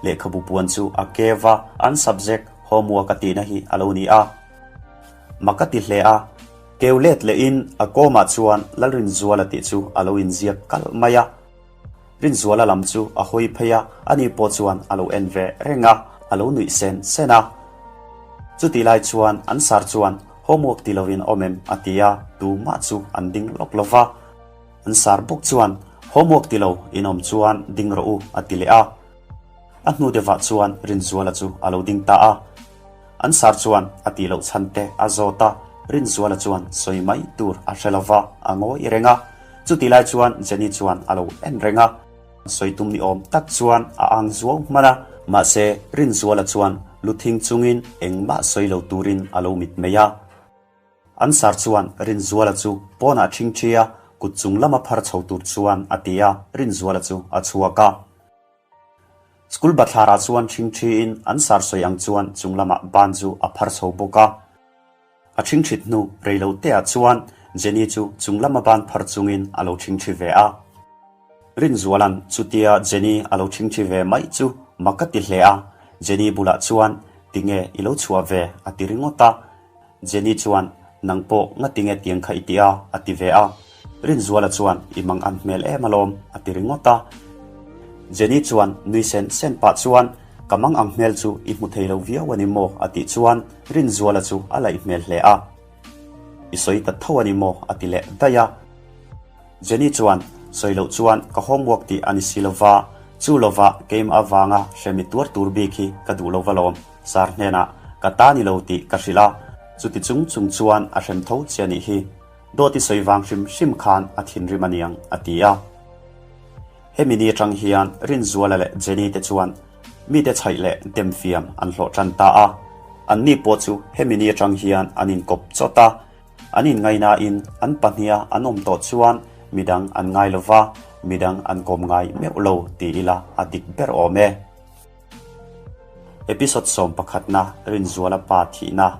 lehkhabu puan chu a kev a, an subject homework a tihna hi a lo ni a. Mak a ti hle a. Keu let lehin a kawmah chuan Lalrinzuala tih chu a lo inziak kalh mai a. Rinzuala lam chu a hawi phei a, ani pawh chuan a lo en ve reng a, a lo nuih sen sen a. Chutih lai chuan an sar chuan homework ti lovin awm em a ti a, tumah chu an ding lawk lo va. An sar bawk chuan homework ti lo in awm chuan ding rawh u a ti leh a. A hnu deuhah chuan Rinzuala chu a lo ding ta a. An sar chuan a tih loh chhan te a zawt a, Rinzuala chuan sawi mai tur a hre lo va, a ngawi reng a. Chutih lai chuan Jenny chuan a lo en reng a. Sawi tum ni awm tak chuan a ang zuau hman a, mahse Rinzuala chuan lu thing chungin engmah sawi lo turin a lo mitmei a. An sar chuan Rinzuala chu pawnah ṭhingṭhi a, kut chung lama phar chho tur chuan a ti a, Rinzuala chu a chhuak a. School bathlarah chuan ṭhingṭhiin an sar sawi ang chuan chung lamah ban chu a phar chho bawk a. A ṭhingṭhit hnu rei lo teah chuan Jenny chu chung lama ban phar chungin a lo ṭhingṭhi ve a. Rinzuala'n chutia Jenny a lo ṭhingṭhi ve mai chu mak a ti hle a, Jenny bulah chuan tinge i lo chhuah ve a ti ringawt a. Jenny chuan, Nang pawh ngatinge tiang kha i ti a? a ti ve a. Rinzuala chuan, I mang an hmel em alawm, a ti ringawt a. Jenny chuan nui sen sen pah chuan, Ka mang ang hmel chu i hmu thei lo viau a ni maw? a tih chuan Rinzuala chu a laih hmel hle a. I sawi ta tho a ni maw? a ti leh daih a. Jenny chuan, Sawi loh chuan ka homework tih a ni si lova, chu lova keimah avanga hremi tuar tur bik hi ka duh lo va lawm, Sir hnenah ka ta ni lo tih ka hrilh a, chuti chung chung chuan a hrem tho che a nih hi. Dawt i sawi vang hrim hrim khan a thinrim a niang, a ti a. Hemi ni atang hian Rinzuala leh Jenny te chuan mite chhaih leh demfiam an hlawh tan ta a. Anni pawh chu hemi ni atang hian an inkawp chawt a. An inngainain an pahniha an awm tawh chuan midang an ngai lo va, midang an kawm ngai meuh lo ti ila a dik ber awm e. Episode sawmpakhatna Rinzuala pa thihna.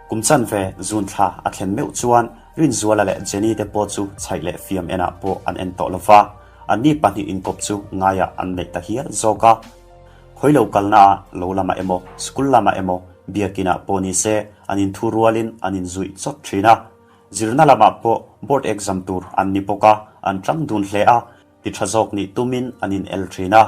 Kum chanve June thla a thlen meuh chuan Rinzuala leh Jenny te pawh chu chhaih leh fiam enah pawh an en tawh lova, anni pahnih inkawp chu ngaiah an neih ta hial zawk a. Khawi lo kalnaah lo lamah emaw, school lamah emaw, biakinah pawh ni se an inthu rualin an inzuih chawt thin a. Zirna lamah pawh board exam tur an ni bawk a, an tang dun hle a, ti tha zawk nih tumin an in el thin a.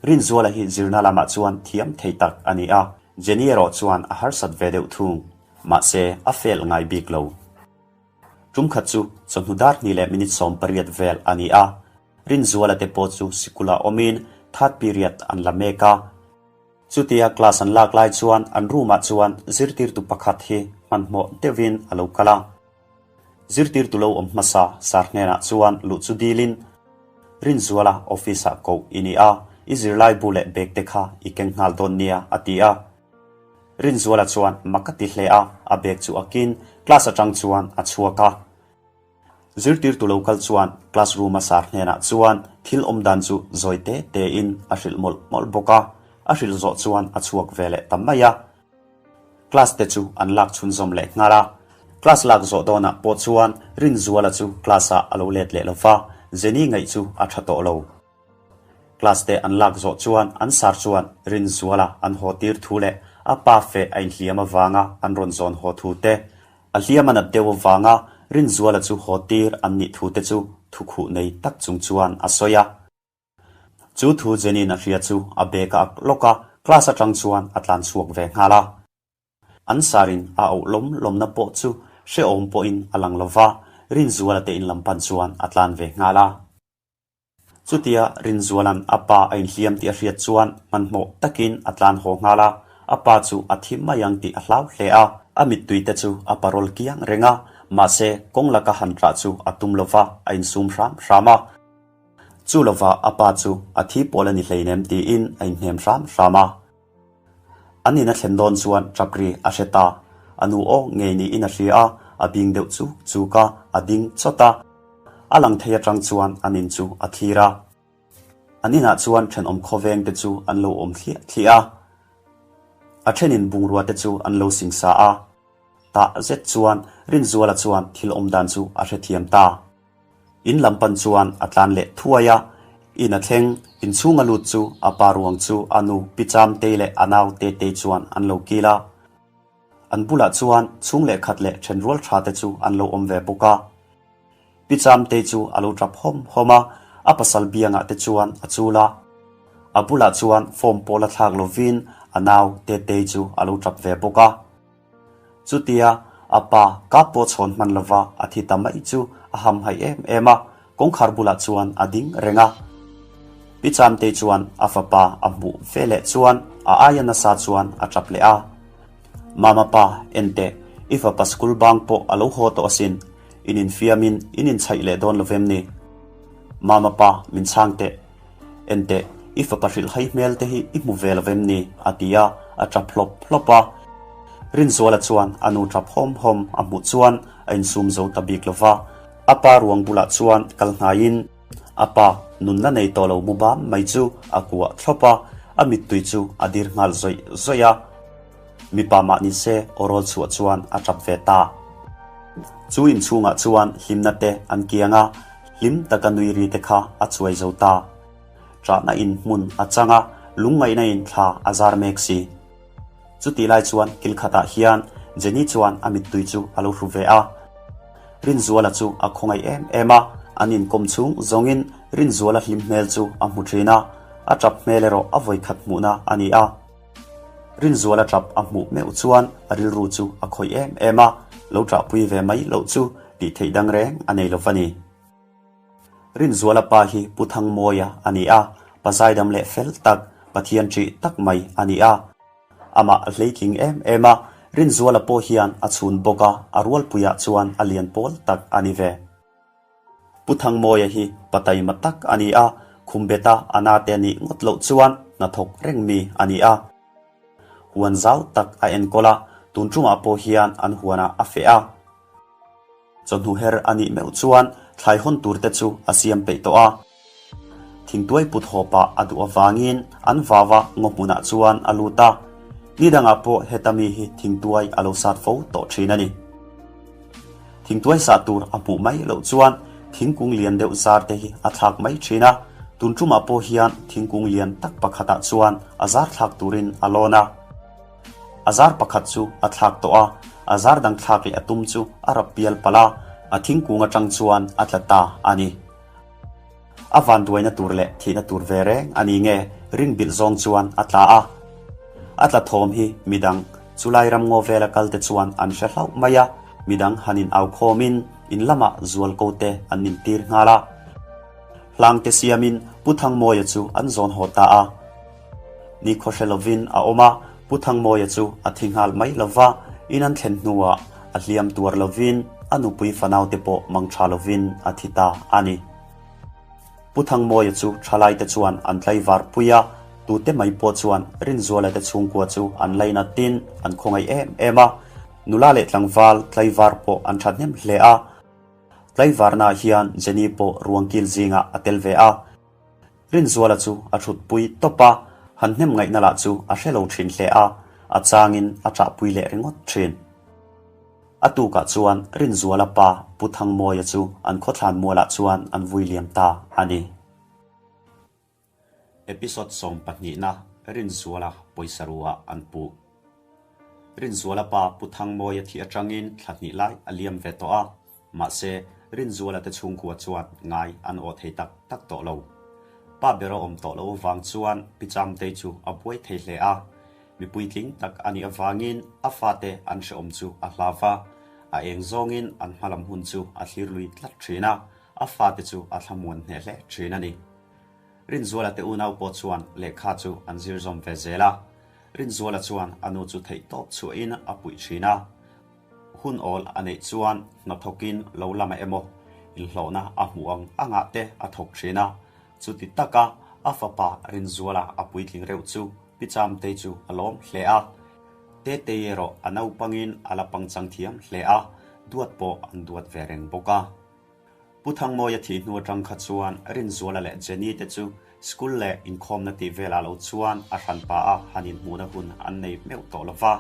Rinzuala hi zirna lamah chuan thiam thei tak a ni a, Jenny erawh chuan a harsat ve deuh thung. Mahse, a fail ngai bik lo. Tum khat chu chawhnu dar hnih leh minute 18 vel a ni a, Rinzuala te pawh chu sikula awmin third period an la mek a. Chutia class an lak lai chuan an room ah chuan zirtirtu pakhat hi hmanhmawh deuhin a lo kal a. Zirtirtu lo awm hmasa sar hnenah chuan luh chu dilin, Rinzuala office ah koh i ni a, i zirlaibu leh bag te kha i keng nghal dawn nia a ti a. Rinzuala chuan mak a ti hle a, a bag chu a kin class atang chuan a chhuak a. Zirtirtu lo kal chuan class room a sar hnenah chuan thil awm dan chu zawi te tein a hrilh mawlh mawlh bawk a, a hrilh zawh chuan a chhuak ve leh ta mai a. Class te chu an lak chhunzawm leh nghal a, class lak zawh dawnah pawh chuan Rinzuala chu class ah a lo let leh lo va, Jenny ngaih chu a tha tawh lo. Class te an lak zawh chuan an sar chuan Rinzuala an haw tir thu leh a pa feh a inhliam avanga an rawn zawn haw thu te, a hliam a nat deuh avanga Rinzuala chu haw tir an nih thu te chu thukhuh nei tak chung chuan a sawi a. Chu thu Jenny-in a hria chu a bag a ak lawk a, class atang chuan a tlan chhuak ve nghal a. An sarin a auh lawm lawmna pawh chu hrehawm pawhin a lang lo va, Rinzuala te in lam pan chuan a tlan ve nghal a. Chutia Rinzuala'n a pa a inhliam tih a hriat chuan hmanhmawh takin a tlan haw nghal a, a pa chu a thi mai ang tih a hlau hle a, a mittui te chu a parawl kiang reng a, mahse kawng laka han ṭah chu a tum lo va, a insum hram hram a. Chu lova a pa chu a thi pawl a ni hleinem tiin a inhnem hram hram a. An in a thlen dawn chuan ṭap ri a hre ta. A nu aw ngei niin a hria a, a bing deuh chuk chuk a, a ding chawt a. A lang thei aṭang chuan an in chu a thlir a. An inah chuan ṭhenawm khawveng te chu an lo awm thliah thliah a. A ṭhenin bungrua te chu an lo singsa a. Tah zet chuan Rinzuala chuan thil awm dan chu a hrethiam ta. In lam pan chuan a tlan leh thuai a, in a thleng, inchhung a lut chu a pa ruang chu a nu Pi Chamtei leh a nau Tetei chuan an lo kil a. An bulah chuan chhung leh khat leh thenrual tha te chu an lo awm ve bawk a. Pi Chamtei chu a lo tap hawm hawm a, a pasal biangah te chuan a chul a. A bulah chuan form pawh la thlak lovin a nau Tetei chu a lo tap ve bawk a. Chutia a pa kap pawh chhawn hman lova a thi ta mai chu a hamhaih em em a, kawngkhar bulah chuan a ding reng a. Pi Chamtei chuan a fapa a hmuh ve leh chuan a aia nasa chuan a tap leh a. Mama pa, enteh, i fapa school bang pawh a lo haw tawh asin, in infiamin in inchhaih leh dawn lovem ni? Mama pa, min chhang teh. Enteh, i fapa hrilhhai hmel te hi i hmu ve lo vem ni? a ti a, a tap hlawp hlawp a. Rinzuala chuan a nu tap hawm hawm a hmuh chuan a insum zo ta bik lo va, a pa ruang bulah chuan kal hnaiin a pa nunna nei tawh lo mu bam mai chu a kuah thlawp a, a mittui chu a dir nghal zawih zawih a. Mipa mah ni se aw rawl chhuah chuan a tap ve ta. Chu inchhungah chuan hlimna te an kiang a, hlim taka nui ri te kha a chuai zo ta. Ṭahna in hmun a chang a, lungngaihna in thla a zar mek si. Chutih lai chuan kil khatah hian Jenny chuan a mittui chu a lo hru ve a. Rinzuala chu a khawngaih em em a, an inkawm chhung zawngin Rinzuala hlim hmel chu a hmu ṭhin a, a ṭap hmel erawh a vawikhat hmuhna a ni a. Rinzuala ṭap a hmuh meuh chuan a rilru chu a khawih em em a, lo ṭahpui ve mai loh chu tih theih dang reng a nei lo va ni. Rinzuala pa hi Pu Thangmawia a ni a, pa zaidam leh fel tak, Pathian ṭih tak mai a ni a. Amah a hleitling em em a, Rinzuala pawh hian a chhun bawk a, a rualpuiah chuan a lian pawl tak a ni ve. Pu Thangmawia hi pa taima tak a ni a, khumbeta a nate nih ngawt loh chuan hnathawk reng mi a ni a. Huan zau tak a enkawl a, tun ṭumah pawh hian an huanah a feh a. Chawhnu her a nih meuh chuan thlai hawn tur te chu a siam peih tawh a. Thingtuai put haw pah a duh avangin an vau a ngaw hmunah chuan a lut a. Ni dangah pawh heta mi hi thingtuai a lo sat fo tawh thin a ni. Thingtuai sah tur a hmuh mai loh chuan thingkung lian deuh zar te hi a thlak mai thin a, tun tumah pawh hian thingkung lian tak pakhatah chuan a zar thlak turin a lawn a. A zar pakhat chu a thlak tawh a, a zar dang thlak leh a tum chu a rap pial palh a, a thingkung atang chuan a tla ta a ni. A vanduaina tur leh thihna tur ve reng a ni nge rin bilh zawng chuan a tla a. A tla thawm hi midang chulai ram ngaw vela kal te chuan an hre hlauh mai a, midang han in au khawmin in lamah zual ko te an intir nghal a. Hlang te siamin Pu Thangmawia chu an zawn haw ta a. Nikhaw hre lovin a awm a, Pu Thangmawia chu a thi nghal mai lova, in an thlen hnuah a hliam tuar lovin a nupui fanaute pawh mang tha lovin a thi ta a ni. Pu Thangmawia chu thalaite chuan an tlaivar pui a, tute mai pawh chuan Rinzuala te chhungkua chu an lainatin an khawngaih em em a, nula leh tlangval tlaivar pawh an thahnem hle a. Tlaivarnaah hian Jenny pawh ruangkil zingah a tel ve a. Rinzuala chu a thutpui tawp a, han hnem ngaihna lah chu a hre lo thin hle a, a changin a ṭahpui leh ringawt thin. A tukah chuan Rinzuala pa Pu Thangmawia chu an khawthlan mualah chuan an vui liam ta a ni. Episode sawmpahnihna Rinzuala pawisa ruah an puh. Rinzuala pa Pu Thangmawia thih atangin thla hnih lai a liam ve tawh a. Mahse, Rinzuala te chhungkua chuan ngai an awh thei tak tak tawh lo. Pa ber a awm tawh loh avang chuan Pi Chamtei chu a buai thei hle a. Mi puitling tak a nih avangin a fate an hrehawm chu a hlau va, a eng zawngin an hmalam hun chu a thlir lui tlat thin a, a fate chu a thlamuan hneh hle thin a ni. Rinzuala te unau pawh chuan lehkha chu an zir zawm ve zel a. Rinzuala chuan a nu chu theihtawp chhuahin a puih thin a. Hun awl a neih chuan hnathawkin lo lama emaw inhlawhna a hmuh ang angah te a thawk thin a, chuti taka a fapa Rinzuala a puitling reuh chu Pi Chamtei chu a lawm hle a. Tetei erawh a naupangin a la pangchang thiam hle a, duat pawh an duat ve reng bawk a. Pu Thangmawia thih hnu atang kha chuan Rinzuala leh Jenny te chu school leh inkhawmna tih velah lo chuan a hranpa a han inhmuhna hun an nei meuh tawh lo va.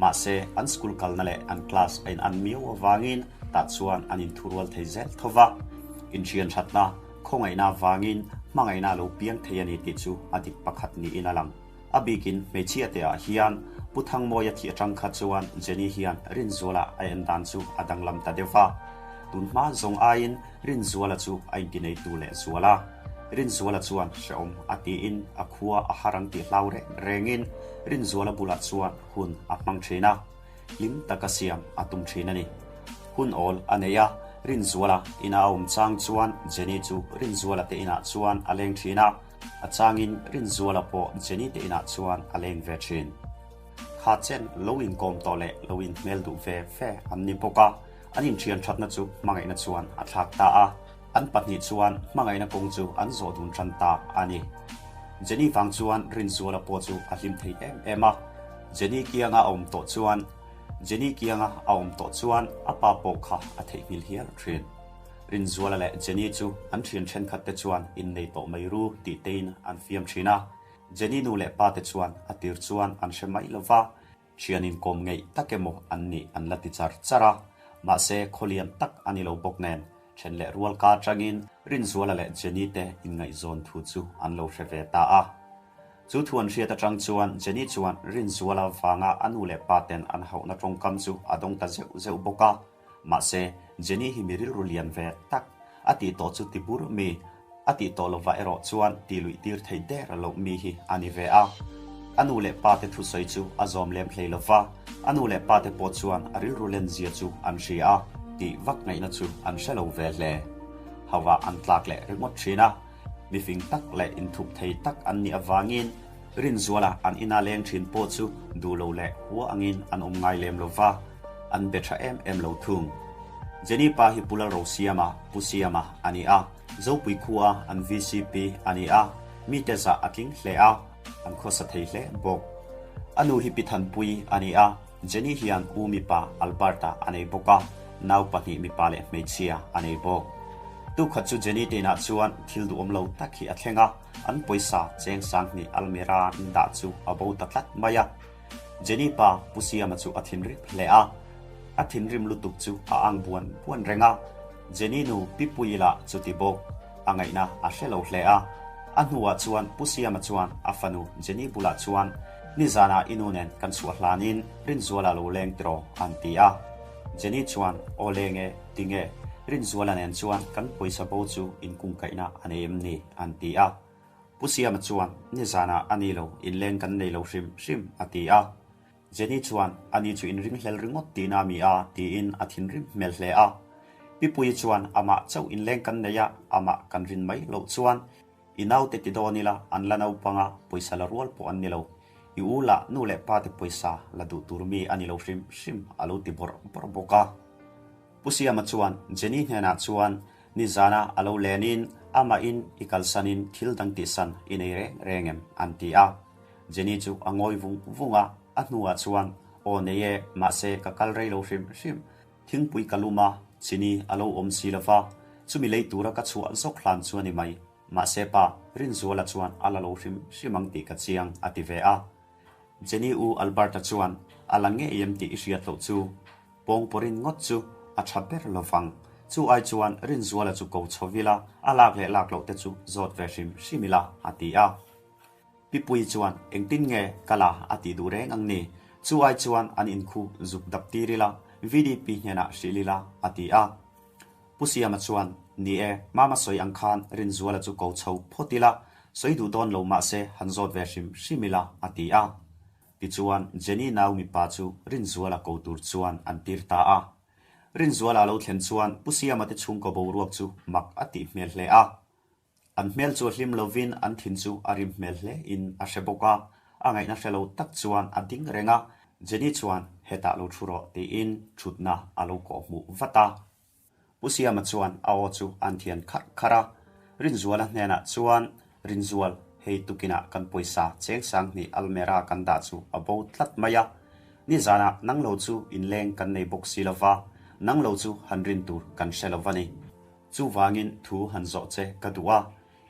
Mahse, an school kalna leh an class a inan miau avangin tah chuan an inthurual thei zel tho va. Inhrian thatna, khawngaihna avangin hmangaihna a lo piang thei a ni tih chu a dik pakhat niin a lang. A bikin hmeichhia te ah hian Pu Thangmawia thih atang kha chuan Jenny hian Rinzuala a en dan chu a danglam ta deuh va. Tun hma zawng aiin Rinzuala chu a intineitu leh zual a. Rinzuala chuan hrehawm a tiin a khua a har ang tih hlau reng rengin Rinzuala bulah chuan hun a hmang thin a. Hlim taka siam a tum thin a ni. Hun awl a nei a, Rinzuala ina a awm chang chuan Jenny chu Rinzuala te inah chuan a leng thin a. A changin Rinzuala pawh Jenny te inah chuan a leng ve thin. Kha chen lo inkawm tawh leh lo inhmel duh ve ve an ni bawk a, an inthian thatna chu hmangaihna chuan a thlak ta a, an pahnih chuan hmangaihna kawng chu an zawh dun tan ta a ni. Jenny vang chuan Rinzuala pawh chu a hlim thei em em a, Jenny kianga a awm tawh chuan Jenny kianga a awm tawh chuan a pa pawh kha a theihnghilh hial thin. Rinzuala leh Jenny chu an thian thenkhat te chuan innei tawh mai ru tih tein an fiam thin a. Jenny nu leh pa te chuan a tir chuan an hre mai lo va, thian inkawm ngeih tak emaw an nih an la ti char char a. Mahse, khawlian tak a ni lo bawk nen, then leh rual ka atangin Rinzuala leh Jenny te inngaihzawn thu chu an lo hre ve ta a. Chu thu an hriat atang chuan Jenny chuan Rinzuala vanga a nu leh pa ten an hauhna tawngkam chu a dawng ta zeuh zeuh bawk a. Mahse, Jenny hi mi rilru lian ve tak a tih tawh chu ti bur mi, a tih tawh lovah erawh chuan ti luih tir theih der loh mi hi a ni ve a. A nu leh pa te thusawi chu a zawm lem hlei lova, a nu leh pa te pawh chuan a rilru len zia chu an hria a, tih vak ngaihna chu an hre lo ve hle. Hauhah an tlak leh ringawt thin a, mifing tak leh inthup thei tak an nih avangin Rinzuala an ina leng thin pawh chu duh lo leh hua angin an awm ngai lem lo va, an be tha em em lo thung. Jenny pa hi Pu Lalrosiama, Pu Siama, a ni a, Zopui khua an vcp a ni a, mite zah a tling hle a, an khawsa thei hle bawk. A nu hi Pi Thanpui a ni a, Jenny hian u mipa Alberta a nei bawk a, nau pahnih mipa leh hmeichhia a nei bawk. Tukhat chu Jenny te inah chuan thil duhawm lo tak hi a thleng a, an pawisa cheng sanghnih almirah an dah chu a bo ta tlat mai a. Jenny pa Pu Siama chu a thinrim hle a, a thinrim lutuk chu a ang buan buan reng a. Jenny nu Pi Puii lah chuti bawk a ngaihna a hre lo hle a. A hnuah chuan Pu Siama chuan a fanu Jenny bulah chuan, Nizanah i nu nen kan chhuah hlanin Rinzuala lo leng tiraw an ti a. Jenny chuan, Aw leng e, tinge? Rinzuala nen chuan kan pawisa bo chu inkungkaihna a nei em ni? an ti a. Pu Siama chuan, Nizanah a ni lo, inleng kan nei lo hrim hrim, a ti a. Jenny chuan, Ani chu inringhlel ringawt tihna a mi a, tiin a thinrim hmel hle a. Pi Puii chuan, Amah chauh inleng kan nei a, amah kan rin mai loh chuan i naute ti dawn ila, an la naupang a, pawisa la rual pawh an ni lo. I u lah nu leh pa te pawisa la duh tur mi a ni lo hrim hrim, a lo ti bawrh bawrh bawk a. Pu Siama chuan Jenny hnenah chuan, Nizana a lo lenin amahin i kalsanin thil dang tihsan i nei reng reng em? an ti a. Jenny chu a ngawi vung vung a, a hnuah chuan, Aw nei e, mahse ka kal rei lo hrim hrim. Thingpui ka lum a, chini a lo awm si lo va, chumi lei tura ka chhuah zawk hlan chu a ni mai. Mahse pa, Rinzuala chuan a la lo hrim hrim ang tih ka chiang, a ti ve a. Jenny u Albert-a chuan, A la ngei em tih i hriat loh chu. Pawngpawrin ngawt chu a tha ber lo vang. Chu ai chuan Rinzuala chu ko chho ila, a lak leh lak loh te chu zawt ve hrim hrim ila, a ti a. Pi Puii chuan, Engtin nge ka la a tih duh reng ang ni? Chu ai chuan an inkhu zuk dap tir ila, VDP hnenah hrilh ila, a ti a. Pu Siama chuan, Ni e, Mama sawi ang khan Rinzuala chu ko chho phawt ila, sawi duh dawn lo mahse han zawt ve hrim hrim ila, a ti a. Tichuan, Jenny nau mipa chu Rinzuala ko tur chuan an tir ta a. Rinzuala a lo thlen chuan Pu Siama te chhungkaw boruak chu mak a tih hmel hle a. An hmel chu a hlim lovin an thin chu a rim hmel hle in a hre bawk a. A ngaihna hre lo tak chuan a ding reng a, Jenny chuan hetah lo thu rawh tiin thutna a lo kawhhmuh vat a. Pu Siama chuan a aw chu an thian kharh kharh a, Rinzuala hnenah chuan, Rinzual, hei tukinah kan pawisa cheng sanghnih almera kan dah chu a bo tlat mai a. Nizanah nang lo chu inleng kan nei bawk si lova, nang lo chu han rin tur kan hre lo va ni. Chuvangin thu han zawh che ka duh a,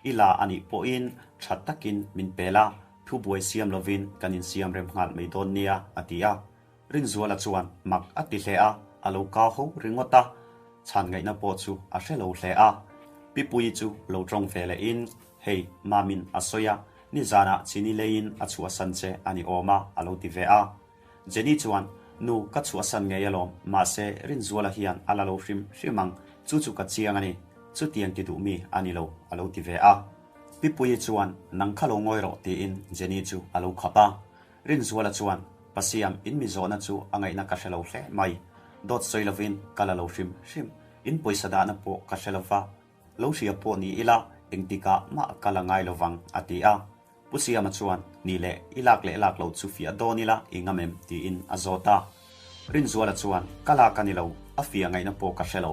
i la a nih pawhin tha takin min pel a, thu buai siam lovin kan insiam rem nghal mai dawn nia, a ti a. Rinzuala chuan mak a ti hle a, a lo kau ho ringawt a, chhan ngaihna pawh chu a hre lo hle a. Pi Puii chu lo tawng ve lehin, Hei, Mamin a sawi a, nizanah chini leiin a chhuahsan che a ni awm a, a lo ti ve a. Jenny chuan, Nu, ka chhuahsan ngei alawm, mahse Rinzuala hian a la lo hrim hrim ang, chu chu ka chiang a ni, chutiang ti duh mi a ni lo, a lo ti ve a. Pi Puii chuan, Nang kha lo ngawi rawh, tiin Jenny chu a lo khap a. Rinzuala chuan, Pasiam, in mi zawhna chu a ngaihna ka hre lo hle mai. Dawt sawi lovin ka la lo hrim hrim. In pawisa dahna pawh ka hre lova, lo hria pawh ni ila engtikah mah ka la ngai lovang, a ti a. Pu Siama chuan, Ni le, i lak leh lak lo chu fiah dawn ila i ngam em? tiin a zawt a. Rinzuala chuan, Ka lak a ni lo, a fiah ngaihna pawh ka hre lo.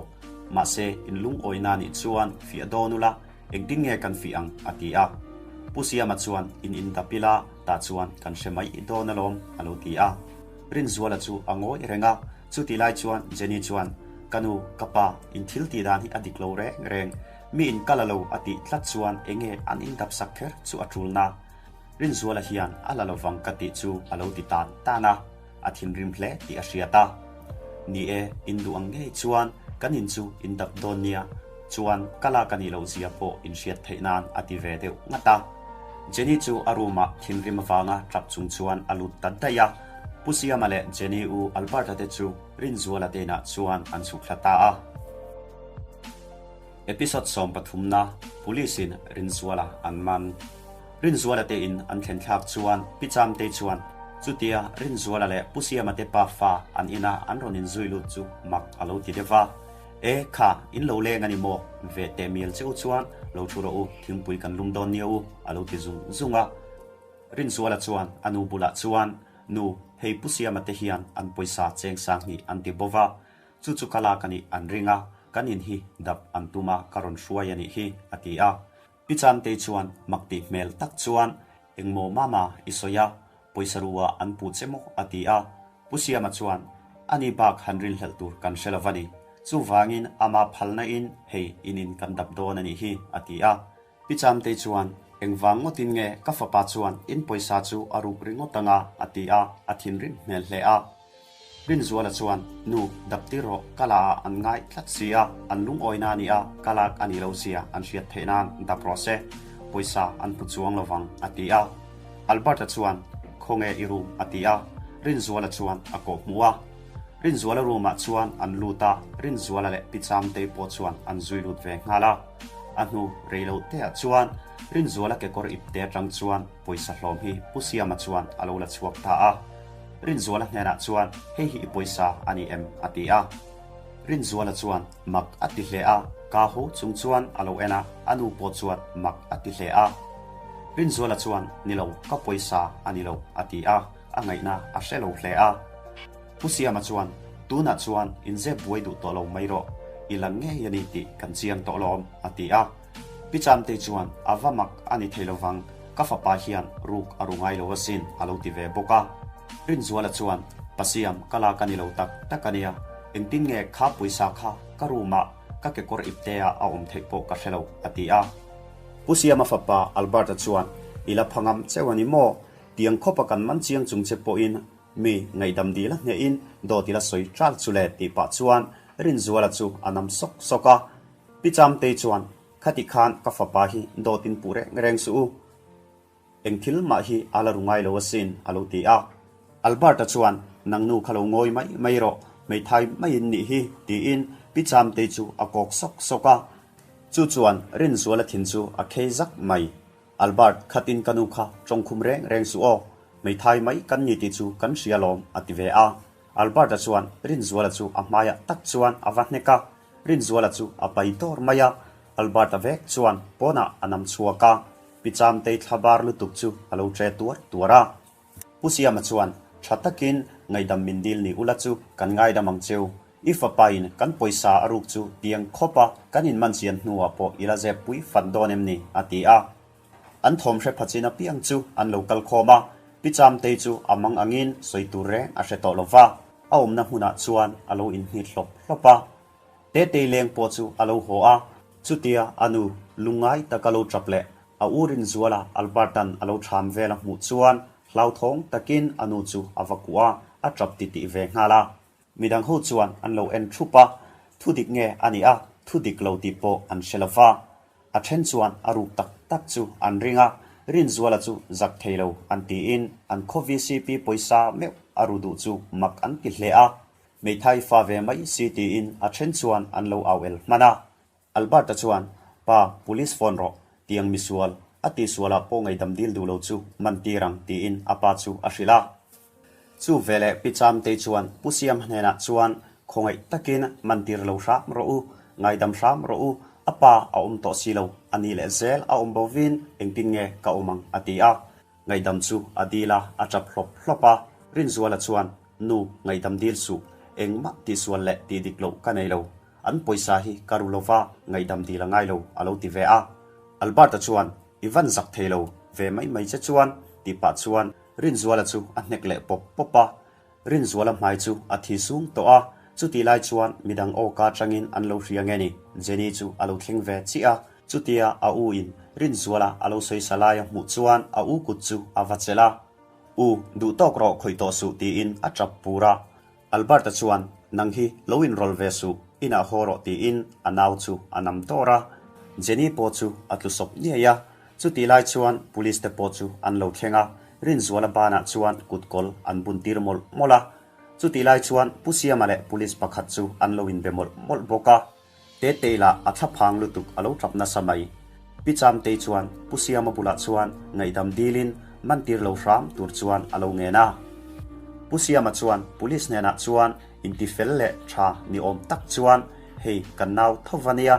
Mahse, in lungawina nih chuan fiah dawn ula, engtin nge kan fiah ang? a ti a. Pu Siama chuan, In indap ila, tah chuan kan hre mai dawn alawm, a lo ti a. Rinzuala chu a ngawi reng a, chutih lai chuan Jenny chuan, Ka nu, ka pa, in thil tih dan hi a dik lo reng reng. Mi in ka la lo a tih tlat chuan enge an indap sak kher chu a tulna. Rinzuala hian a la lovang ka tih chu a lo ti tan tan a. A thinrim hle tih a hriat a. Ni e, in duh ang ngei chuan kan in chu in dap dawn nia, chuan ka lak a nih loh zia pawh in hriat theih nan a ti ve deuh ngat a. Jenny chu a room ah thinrim avanga tap chung chuan a lut ta daih a. Pu Siama leh Jenny u Albert-a te chu Rinzuala te inah chuan an chhuk thla ta a. Episode 13 na Police in Rinzuala an man. Rinzuala te in an thlen thlak chuan Pi Chamtei chuan chutia Rinzuala leh Pu Siama te pa fa an ina an rawn inzui lut chu mak a lo ti deuh a. E kha, in lo leng a ni maw? Ve teh mial che u chuan lo thu rawh u, thingpui kan lum dawn nia u, a lo ti zung zung a. Rinzuala chuan a nu bulah chuan, Nu, hei Pu Siama te hian an pawisa cheng sanghnih an ti bova, chu chu ka lak a nih an ring a, kan in hi dap an tum a ka rawn hruai a nih hi, a ti a. Pi Chantei chuan mak tih hmel tak chuan, Engmaw mama i sawi a, pawisa ru ah an puh che maw? a ti a. Pu Siama chuan, Ani bak han rinhlelh tur kan hre lo va ni. Chuvangin ama phalna in hei in in kan dap dawn a nih hi, a ti a. Pi Chamtei chuan, Engvang ngawtin nge ka fapa chuan in pawisa chu a ruk ringawt anga? a ti a, a thinrim hmel hle a. Rinzuala chuan, Nu, dap tir rawh, ka la ah an ngai tlat si a, an lungawina a ni a, ka lak a nih lo zia an hriat theih nan dap rawh se, pawisa an hmu chuang lo vang, a ti a. Albert-a chuan, Khawnge i room? a ti a, Rinzuala chuan a kawh hmuh a. Rinzuala room ah chuan an lut a, Rinzuala leh Pi Chamtei pawh chuan an zui lut ve nghal a. A hnu rei lo te ah chuan Rinzuala kekawr ipte atang chuan pawisa hlawm hi Pu Siama chuan a lo la chhuak ta a. Rinzuala hnenah chuan, Hei hi i pawisa a ni em? a ti a. Rinzuala chuan mak a ti hle a, ka ho chung chuan a lo en a, a nu pawh chuan mak a ti hle a. Rinzuala chuan, Ni lo, ka pawisa a ni lo, a ti a, a ngaihna a hre lo hle a. Pu Siama chuan, Tunah chuan inzep buai duh tawh lo mai rawh, i la ngei a ni tih kan chiang tawh lawm, a ti a. Pi Chamtei chuan, A va mak a ni thei lovang, ka fapa hian ruk a ru ngai lo asin, a lo ti ve bawk a. Rinzuala chuan, Pa Siam, ka lak a ni lo tak tak a nia, engtin nge kha pawisa kha ka room ah, ka kekawr ipte ah a awm theih pawh ka hre lo, a ti a. Pu Siama fapa Albert-a chuan, I la pha ngam cheu a ni maw? Tiang khawpa kan man chiang chung che pawhin mi ngaihdam dil a hnehin dawt i la sawi ṭal chu le, tih pah chuan Rinzuala chu a nam sawk sawk a. Pi Chamtei chuan, Khati khan ka fapa hi dawt in puh reng reng suh u. Eng thil mah hi a la ru ngai lo asin, a lo ti a. Albert-a chuan, Nang nu kha lo ngawi mai mai rawh, hmeithai maiin nih hi, tiin Pi Chamtei chu a kawk sawk sawk a. Chu chuan Rinzuala thin chu a khei zak mai. Albert, khatin ka nu kha tawngkhum reng reng suh aw, hmeithai mai kan ni tih chu kan hria lawm, a ti ve a. Albert-a chuan Rinzuala chu a hmaiah tak chuan a va hnek a, Rinzuala chu a pai dawr mai a, Albert-a vek chuan pawnah a nam chhuak a, Pi Chamtei thla bar lutuk chu a lo ṭe tuar tuar a. Pu Siama chuan, Ṭha takin ngaihdam min dil ni ula chu kan ngaidam ang cheu. I fapain kan pawisa a ruk chu tiang khawp a, kan inman chian hnuah pawh i la zep pui fat dawn em ni? a ti a. An thawm hre pha chin apiang chu an lo kal khawm a, Pi Chamtei chu a mang angin sawi tur reng a hre tawh lo va, a awmna hmunah chuan a lo inhnit hlawp hlawp a. Tetei leng pawh chu a lo haw a, chutia a nu lungngai taka lo tap leh a u Rinzuala Alberta'n a lo ṭham vel a hmuh chuan hlauthawng takin a nu chu a va kuah a, a tap titih ve nghal a. Midang ho chuan an lo en thup a, thu dik nge a nih a, thu dik lo tih pawh an hre lo va. A then chuan a ruk tak tak chu an ring a, Rinzuala chu zak thei lo an tiin an khaw VCP pawisa meuh a ru duh chu mak an ti hle a. Hmeithai fa ve mai si tiin a then chuan an lo au el hman a. Albert-a chuan, Pa, police phone rawh, tiang misual, a tihsualah pawh ngaihdam dil duh lo chu man tir ang, tiin a pa chu a hrilh a. Chu veleh Pi Chamtei chuan Pu Siam hnenah chuan, Khawngaih takin man tir lo hram rawh u, ngaidam hram rawh u, a pa a awm tawh si lo, a ni leh zel a awm bovin engtin nge ka awm ang, a ti a. Ngaihdam chu a dil a, a tap hlawp hlawp a. Rinzuala chuan, Nu, ngaihdam dil suh, engmah tihsual leh tih dik loh ka nei lo. An pawisa hi ka ru lova, ngaihdam dil a ngai lo, a lo ti ve a. Albert-a chuan, I van zak thei lo, ve mai mai che chuan, tih pah chuan Rinzuala chu a hnek leh pawp pawp a. Rinzuala hmai chu a thi sung tawh a, chutih lai chuan midang aw ka atangin an lo hria nge ni, Jenny chu a lo thleng ve chiah a. Chutia a u in Rinzuala a lo sawisa lai a hmuh chuan a u kut chu a va chelh a. U, duh tawk rawh khawih tawh suh tiin a tap pur a. Albert-a chuan, Nang hi lo inrawlh ve suh, inah haw rawh tiin a nau chu a nam dawr a. Jenny pawh chu a tlu sawp niai a. Chutih lai chuan police te pawh chu an lo thleng a, Rinzuala banah chuan kutkawl an bun tir mawlh mawlh a. Chutih lai chuan Pu Siama leh police pakhat chu an lo inbe mawlh mawlh bawk a. Tetei lah a thlaphang lutuk a lo tap nasa mai. Pi Chamtei chuan Pu Siama bulah chuan ngaihdam dilin mantir lo hram tur chuan a lo ngen a. Pu Siama chuan Police hnenah chuan intifel leh tha ni awm tak chuan hei kan nau tho va nia,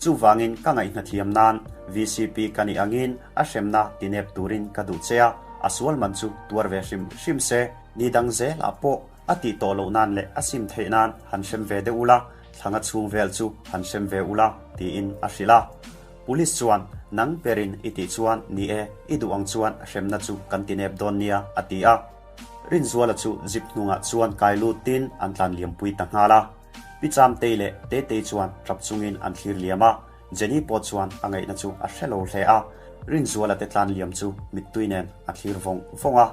chuvangin ka ngaihna thiam nan vcp ka nih angin a hremna tinep turin ka duh che a, a sual man chu tuar ve hrim hrim se, ni dang zelah pawh a tih tawh loh nan leh a sim theih nan han hrem ve deuh ula, Thlanga chhung vel chu han hrem ve ula, tiin a hrilh a. Police chuan, Nang perin i tih chuan ni e, i duh ang chuan hremna chu kan ti nep dawn nia, a ti a. Rinzuala chu jeep hnungah chuan kai lutin an tlan liampui ta nghal a. Pi Chamtei leh Tetei chuan tap chungin an thlir liam a, Jenny pawh chuan a ngaihna chu a hre lo hle a, Rinzuala te tlan liam chu mittui nen a thlir vawng vawng a.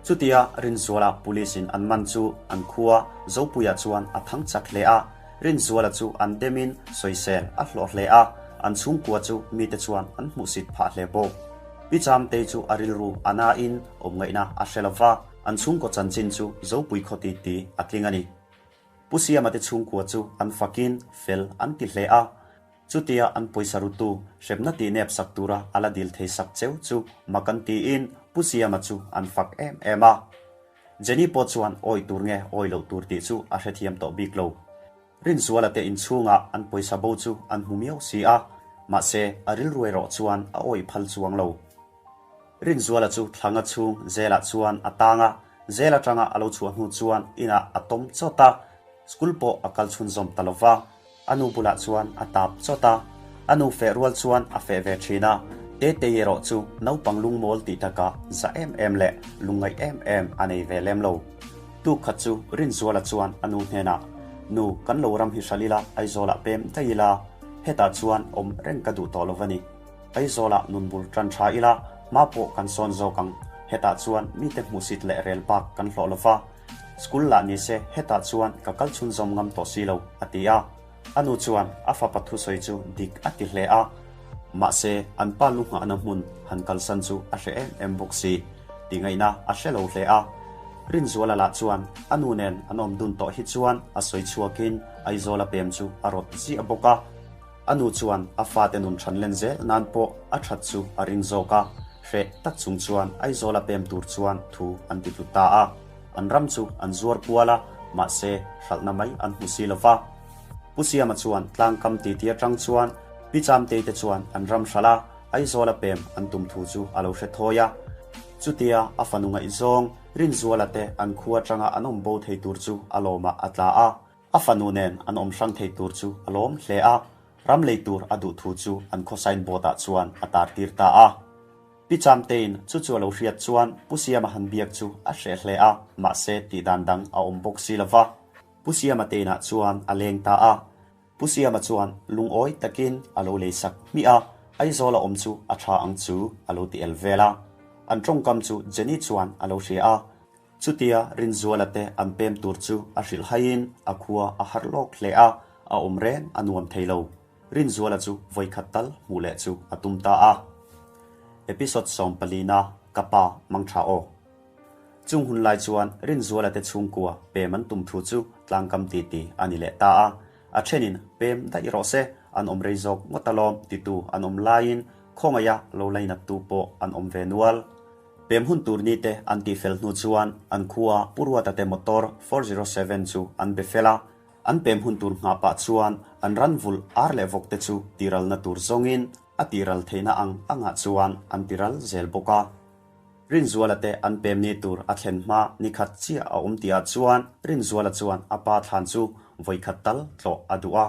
Chutia Rinzuala police in an man chu an khua Zopuia chuan a thang chak hle a, Rinzuala chu an demin sawisel a hlawh hle a, an chhungkua chu mite chuan an hmuhsit phah hle bawk. Pi Chamtei chu a rilru a nain awm ngaihna a hre lova, an chhungkaw chanchin chu Zopui khaw ti ti a tling a ni. Pu Siama te chhungkua chu an fakin fel an ti hle a, chutia an pawisa rutu hremna tih nep sak tura a la dil thei sak cheu chu mak an tiin Pu Siama chu an fak em em a. Jenny pawh chuan awi tur nge awi loh tur tih chu a hrethiam tawh bik lo. Rinzuala te inchhungah an pawisa bo chu an hmu miau si a, mahse a rilru erawh chuan a awi phal chuang lo. Rinzuala chu thlanga chhung Zelah chuan a tang a, Zel atanga a lo chhuah hnu chuan inah a tawm chawt a, school pawh a kal chhunzawm ta lo va, a nu bulah chuan a tap chawt a, a nu feh rual chuan a feh ve thin a, Tetei erawh chu naupang lungmawl tih takah za em em leh lungngaih em em a nei ve lem lo. Tuk khat chu Rinzuala chuan a nu hnenah, Nu, kan lo ram hi hralh ila, Aizawlah pem daih ila, hetah chuan awm reng ka duh tawh lo va ni. Aizawlah nun bul tan tha ila, hma pawh kan sawn zawk ang. Hetah chuan mite hmuhsit leh rel bak kan hlawh lo va. School lah ni se hetah chuan ka kal chhunzawm ngam tawh si lo, a ti a. A nu chuan a fapa thusawi chu dik a ti hle a. Mahse, an pa lu nghahna hmun han kalsan chu a hre em em bawk si. Tih ngaihna a hre lo hle a. Rinzuala lah chuan a nu nen an awm dun tawh hi chuan a sawi chhuakin Aizawla pem chu a rawt ziah bawk a. A nu chuan a fate nun ṭhan len zel nan pawh a ṭhat chu a ring zawk a, hreh tak chung chuan Aizawla pem tur chuan thu an ti tlu ta a. An ram chu an zuar kual a, mahse hralhna mai an hmu si lo va. Pu Siama chuan tlangkam titi aṭang chuan Pi Chamtei te chuan an ram hralh a, Aizawla pem an tum thu chu a lo hre thawi a. Chutia a fanu ngaihzawng Rinzuala te an khua aṭanga an awm bo thei tur chu a lawmah a tla a. A fanu nen an awm hrang thei tur chu a lawm hle a, ram lei tur a duh thu chu an khaw sign board ah chuan a tar tir ta a. Pi Chamtein chu chu a lo hriat chuan Pu Siama han biak chu a hreh hle a, mahse tih dan dang a awm bawk si lova. Pu Siama te inah chuan a leng ta a. Pu Siama chuan lungawi takin a lo lei sak hmiah a, Aizawl a awm chu a tha ang chu a lo ti el vel a. An tawngkam chu Jenny chuan a lo hria a. Chutia Rinzuala te an pem tur chu a hrilh haiin a khua a har lawk hle a, a awm reng a nuam thei lo. Rinzuala chu vawikhat tal hmuh leh chu a tum ta a. Episode 14 na Ka pa Mangtha aw. Chung hun lai chuan Rinzuala te chhungkua pem an tum thu chu tlangkam titi a ni leh ta a. A thenin pem daih rawh se, an awm rei zawk ngawt alawm titu an awm laiin khawngaiha lo lainattu pawh an awm ve nual. Pem hun tur ni te an tih fel hnu chuan an khua Pu Ruata te motor 407 chu an be fel a, an pem hun tur nghah pah chuan an ran vulh ar leh vawk te chu tiralna tur zawngin a tiral theihna ang angah chuan an tiral zel bawk a. Rinzuala te an pem ni tur a thlen hma ni khat chiah a awm tihah chuan Rinzuala chuan a pa thlan chu vawikhat tal tlawh a duh a.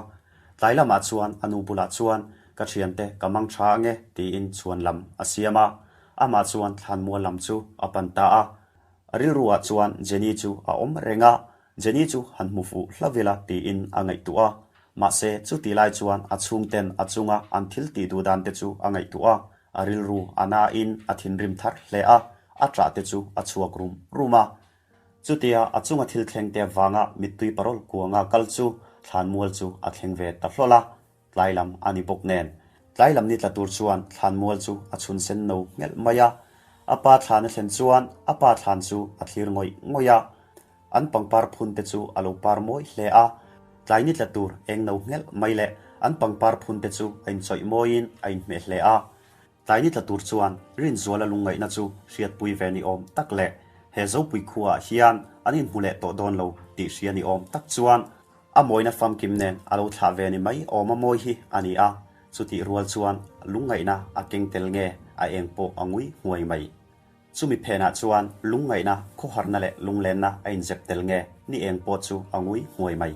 Tlai lamah chuan a nu bulah chuan ka thiante ka mang tha ange tiin chhuan lam a siam a. Amah chuan thlanmual lam chu a pan ta a. A rilruah chuan Jenny chu a awm reng a, Jenny chu han hmu fuh hla ila tiin a ngaihtuah a. Mahse, chuti lai chuan a chhungten a chunga an thil tih duh dan te chu a ngaihtuah a, a rilru a nain a thinrim thar hle a, a ṭah te chu a chhuak rum rum a. Chutia a chunga thil thleng te avanga mittui parawl kuanga kal chu thlanmual chu a thleng ve ta hlawl a. Tlai lam a ni bawk nen, tlai lam ni tla tur chuan thlanmual chu a chhun sen no nghelh mai a. A pa thlan a thlen chuan a pa thlan chu a thlir ngawih ngawih a. An pangpar phun te chu a lo par mawi hle a. Tlai ni tla tur eng no nghelh mai leh an pangpar phun te chu a inchawih mawiin a inhmeh hle a. Tlai ni tla tur chuan Rinzuala lungngaihna chu hriatpui ve ni awm tak leh he Zopui khuaah hian an inhmu leh tawh dawn lo tih hria ni awm tak chuan a mawina famkim nen a lo thlah ve ni mai awm a mawi hi a ni a, chutih rual chuan lungngaihna a keng tel nge a eng pawh a ngui nghuai mai. Chumi phenah chuan lungngaihna, khawharna leh lunglenna a inzep tel nge ni eng pawh chu a ngui nghuai mai.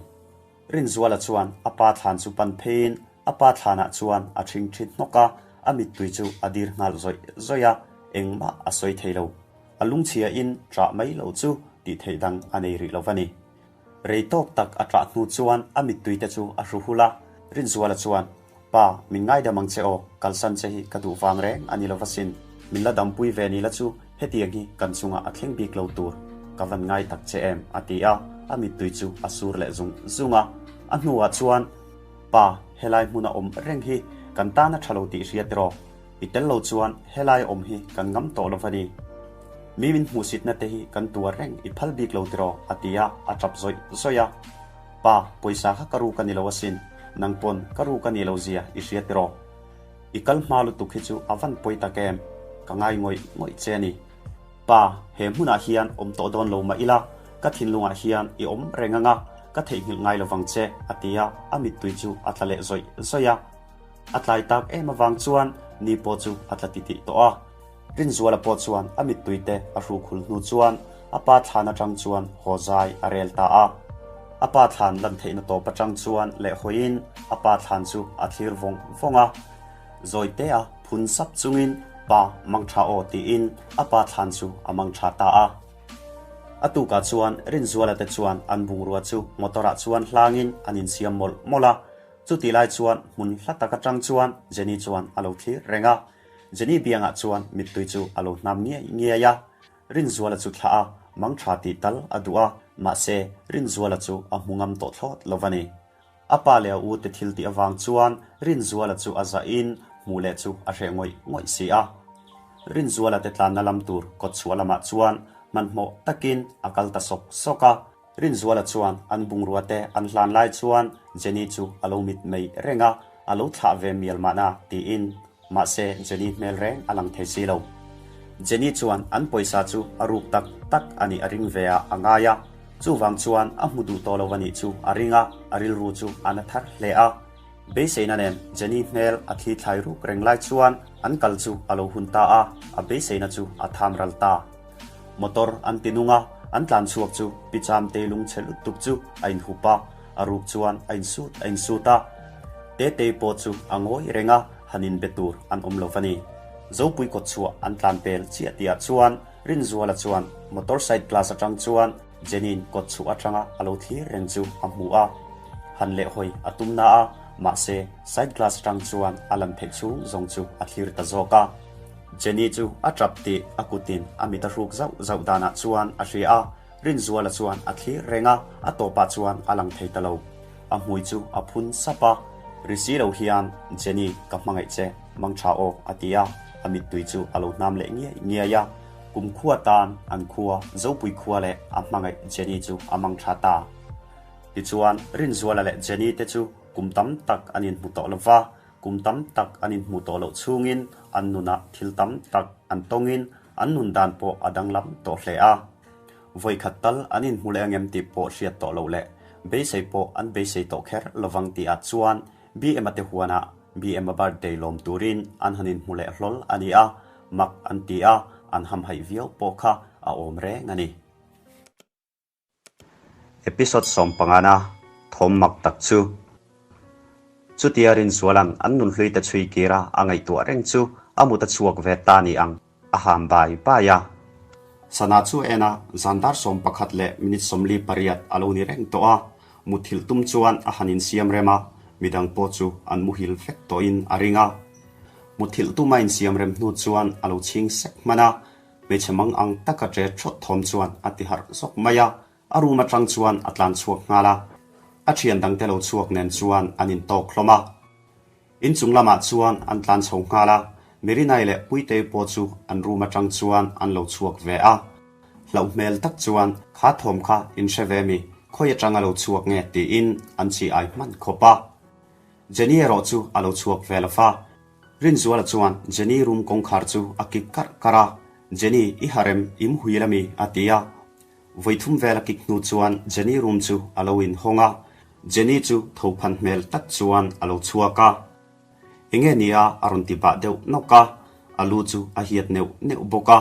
Rinzuala chuan a pa thlan chu pan pheiin a pa thlanah chuan a ṭhing ṭhi hnawk a, a mittui chu a dir nghal zawih zawih a, engmah a sawi thei lo. A lungchhiain ṭah mai loh chu tih theih dang a nei rih lo va ni. Rei tawk tak a ṭah hnu chuan a mittui te chu a hru hul a, Rinzuala chuan, Pa, min ngaidam ang che aw, kalsan che hi ka duh vang reng a ni lo va sin. Min la dampui ve ni la chu hetiang hi kan chungah a thleng bik lo tur. Ka van ngai tak che em, a ti a, a mittui chu a sur leh zung zung a. A hnuah chuan, Pa, helai hmuna awm reng hi kan tan a ṭha lo tih hria tiraw? I tel lo chuan helai awm hi kan ngam tawh lo va ni. Mi min hmuhsitna te hi kan tuar reng i phal bik lo tiraw? a ti a, a ṭap zawih zawih a. Pa, pawisa kha ka ruk a ni lo asin, nang pawn ka ruk a nih lo zia i hria tiraw? I kal hma lutuk hi chu a van pawi tak em, ka ngai ngawih ngawih che a ni. Pa, he hmunah hian awm tawh dawn lo mah ila, ka thinlungah hian i awm reng anga ka theihnghilh ngai lovang che, a ti a, a mittui chu a tla leh zawih zawih a. A tlai tak em avang chuan ni pawh chu a tla titih tawh a. Rinzuala pawh chuan a mittui te a hrukhul hnu chuan a pa thlan atang chuan haw zai a rel ta a. A pa thlan lan theihna tawp atang chuan leh hawiin a pa thlan chu a thlir vawng vawng a. Zawitea phun sap chungin Pa mangtha aw tiin a pa thlan chu a mangtha ta a. A tukah chuan Rinzuala te chuan an bungrua chu motor ah chuan hlangin an insiam mawlh mawlh a. Chutih lai chuan hmun hla tak atang chuan Jenny chuan a lo thlir reng a. Jenny biangah chuan mittui chu a lo hnam ngiai ngiai a. Rinzuala chu thlah a, mang tha tih tal a duh a, mahse Rinzuala chu a hmu ngam tawh thlawt lo va ni. A pa leh a u te thil tih avang chuan Rinzuala chu a zahin hmuh leh chu a hreh ngawih ngawih si a. Rinzuala te tlanna lam tur kawtchhuah lamah chuan hmanhmawh takin a kal ta sawk sawk a. Rinzuala chuan an bungrua te an hlan lai chuan Jenny chu a lo mit mei reng a, a lo thlah ve mial mahna tiin. Mahse Jenny hmel reng a lang thei si lo. Jenny chuan an pawisa chu a ruk tak tak a nih a ring ve a a ngai a, chuvang chuan a hmu duh tawh lo a nih chu a ring a, a rilru chu a na thar hle a. Beiseina nen Jenny hmel a thli thlai ruk reng lai chuan an kal chu a lo hun ta a, a beiseina chu a tham ral ta. Motor an ti nung a, an tlan chhuak chu Pi Chamtei lungchhe lutuk chu a inhup a, a ruk chuan a insut a insut a. Tetei pawh chu a ngawi reng a, han inbe tur an awm lo va ni. Zopui kawtchhuah an tlan pel chiah tihah chuan Rinzuala chuan motor side glass atang chuan Jenny-in kawtchhuah atanga a lo thlir reng chu a hmu a. Han lehhawi a tum na a, mahse side glass atang chuan a lan theih chhung zawng chu a thlir ta zawk a. Jenny chu a tap tih a kutin a mit a hruk zauh zauh danah chuan a hria a, Rinzuala chuan a thlir reng a, a tawpah chuan a lang thei ta lo. A hmui chu a phun sap a, Ri si lo hian Jenny ka hmangaih che, mangtha aw a ti a, a mittui chu a lo hnam leh ngiai ngiai a. Kum khua tan an khua Zopui khua leh a hmangaih Jenny chu a mangtha ta. Tichuan Rinzuala leh Jenny te chu kum tam tak an inhmu tawh lo va, Kum tam tak an inhmuh tawh loh chhungin an nunah thil tam tak an tawngin an nun dan pawh a danglam tawh hle a. Vawikhat tal an inhmu leh angem tih pawh hriat tawh loh leh beisei pawh an beisei tawh kher lovang tihah chuan BM-a te huanah BM-a birthday lawm turin an han inhmu leh hlawl a ni a, mak an ti a, an hamhaih viau pawh kha a awm reng a ni. Episode sawmpangana thawm mak tak chu chutia Rinzuala'n an nunhlui te chhui kira a ngaihtuah reng chu a mut a chhuak ve ta ni ang a ham bai bai a. Sana chu a en a, zan dar 11 leh minute 48 a lo ni reng tawh a, muthilh tum chuan a han insiam rem a, midang pawh chu an muhil vek tawhin a ring a. Muthilh tum a insiam rem hnu chuan a lo chhing sek hman a, Hmeichhe mang ang taka ṭe ṭhawt thawm chuan a ti harh zawk mai a, a room aṭang chuan a tlan chhuak nghal a. A ṭhian dangte lo chhuak nen chuan an intawk hlawm a. Inchung lamah chuan an tlan chho nghal a, Mirinai leh Puitei pawh chu an room aṭang chuan an lo chhuak ve a. Hlauh hmel tak chuan, Kha thawm kha in hre ve mi, khawi aṭang a lo chhuak nge? tiin an chi ai hman khawp a. Jenny erawh chu a lo chhuak ve lo va. Rinzuala chuan Jenny room kawngkhar chu a kik karh karh a, Jenny, i harem, i muhil ami? a ti a. Vawithum vel a kik hnu chuan Jenny room chu a lo inhawng a, Jenny chu tho phan hmel tak chuan a lo chhuak a. Enge nia a rawn ti bah deuh nawk a, a lu chu a hiat neuh neuh bawk a.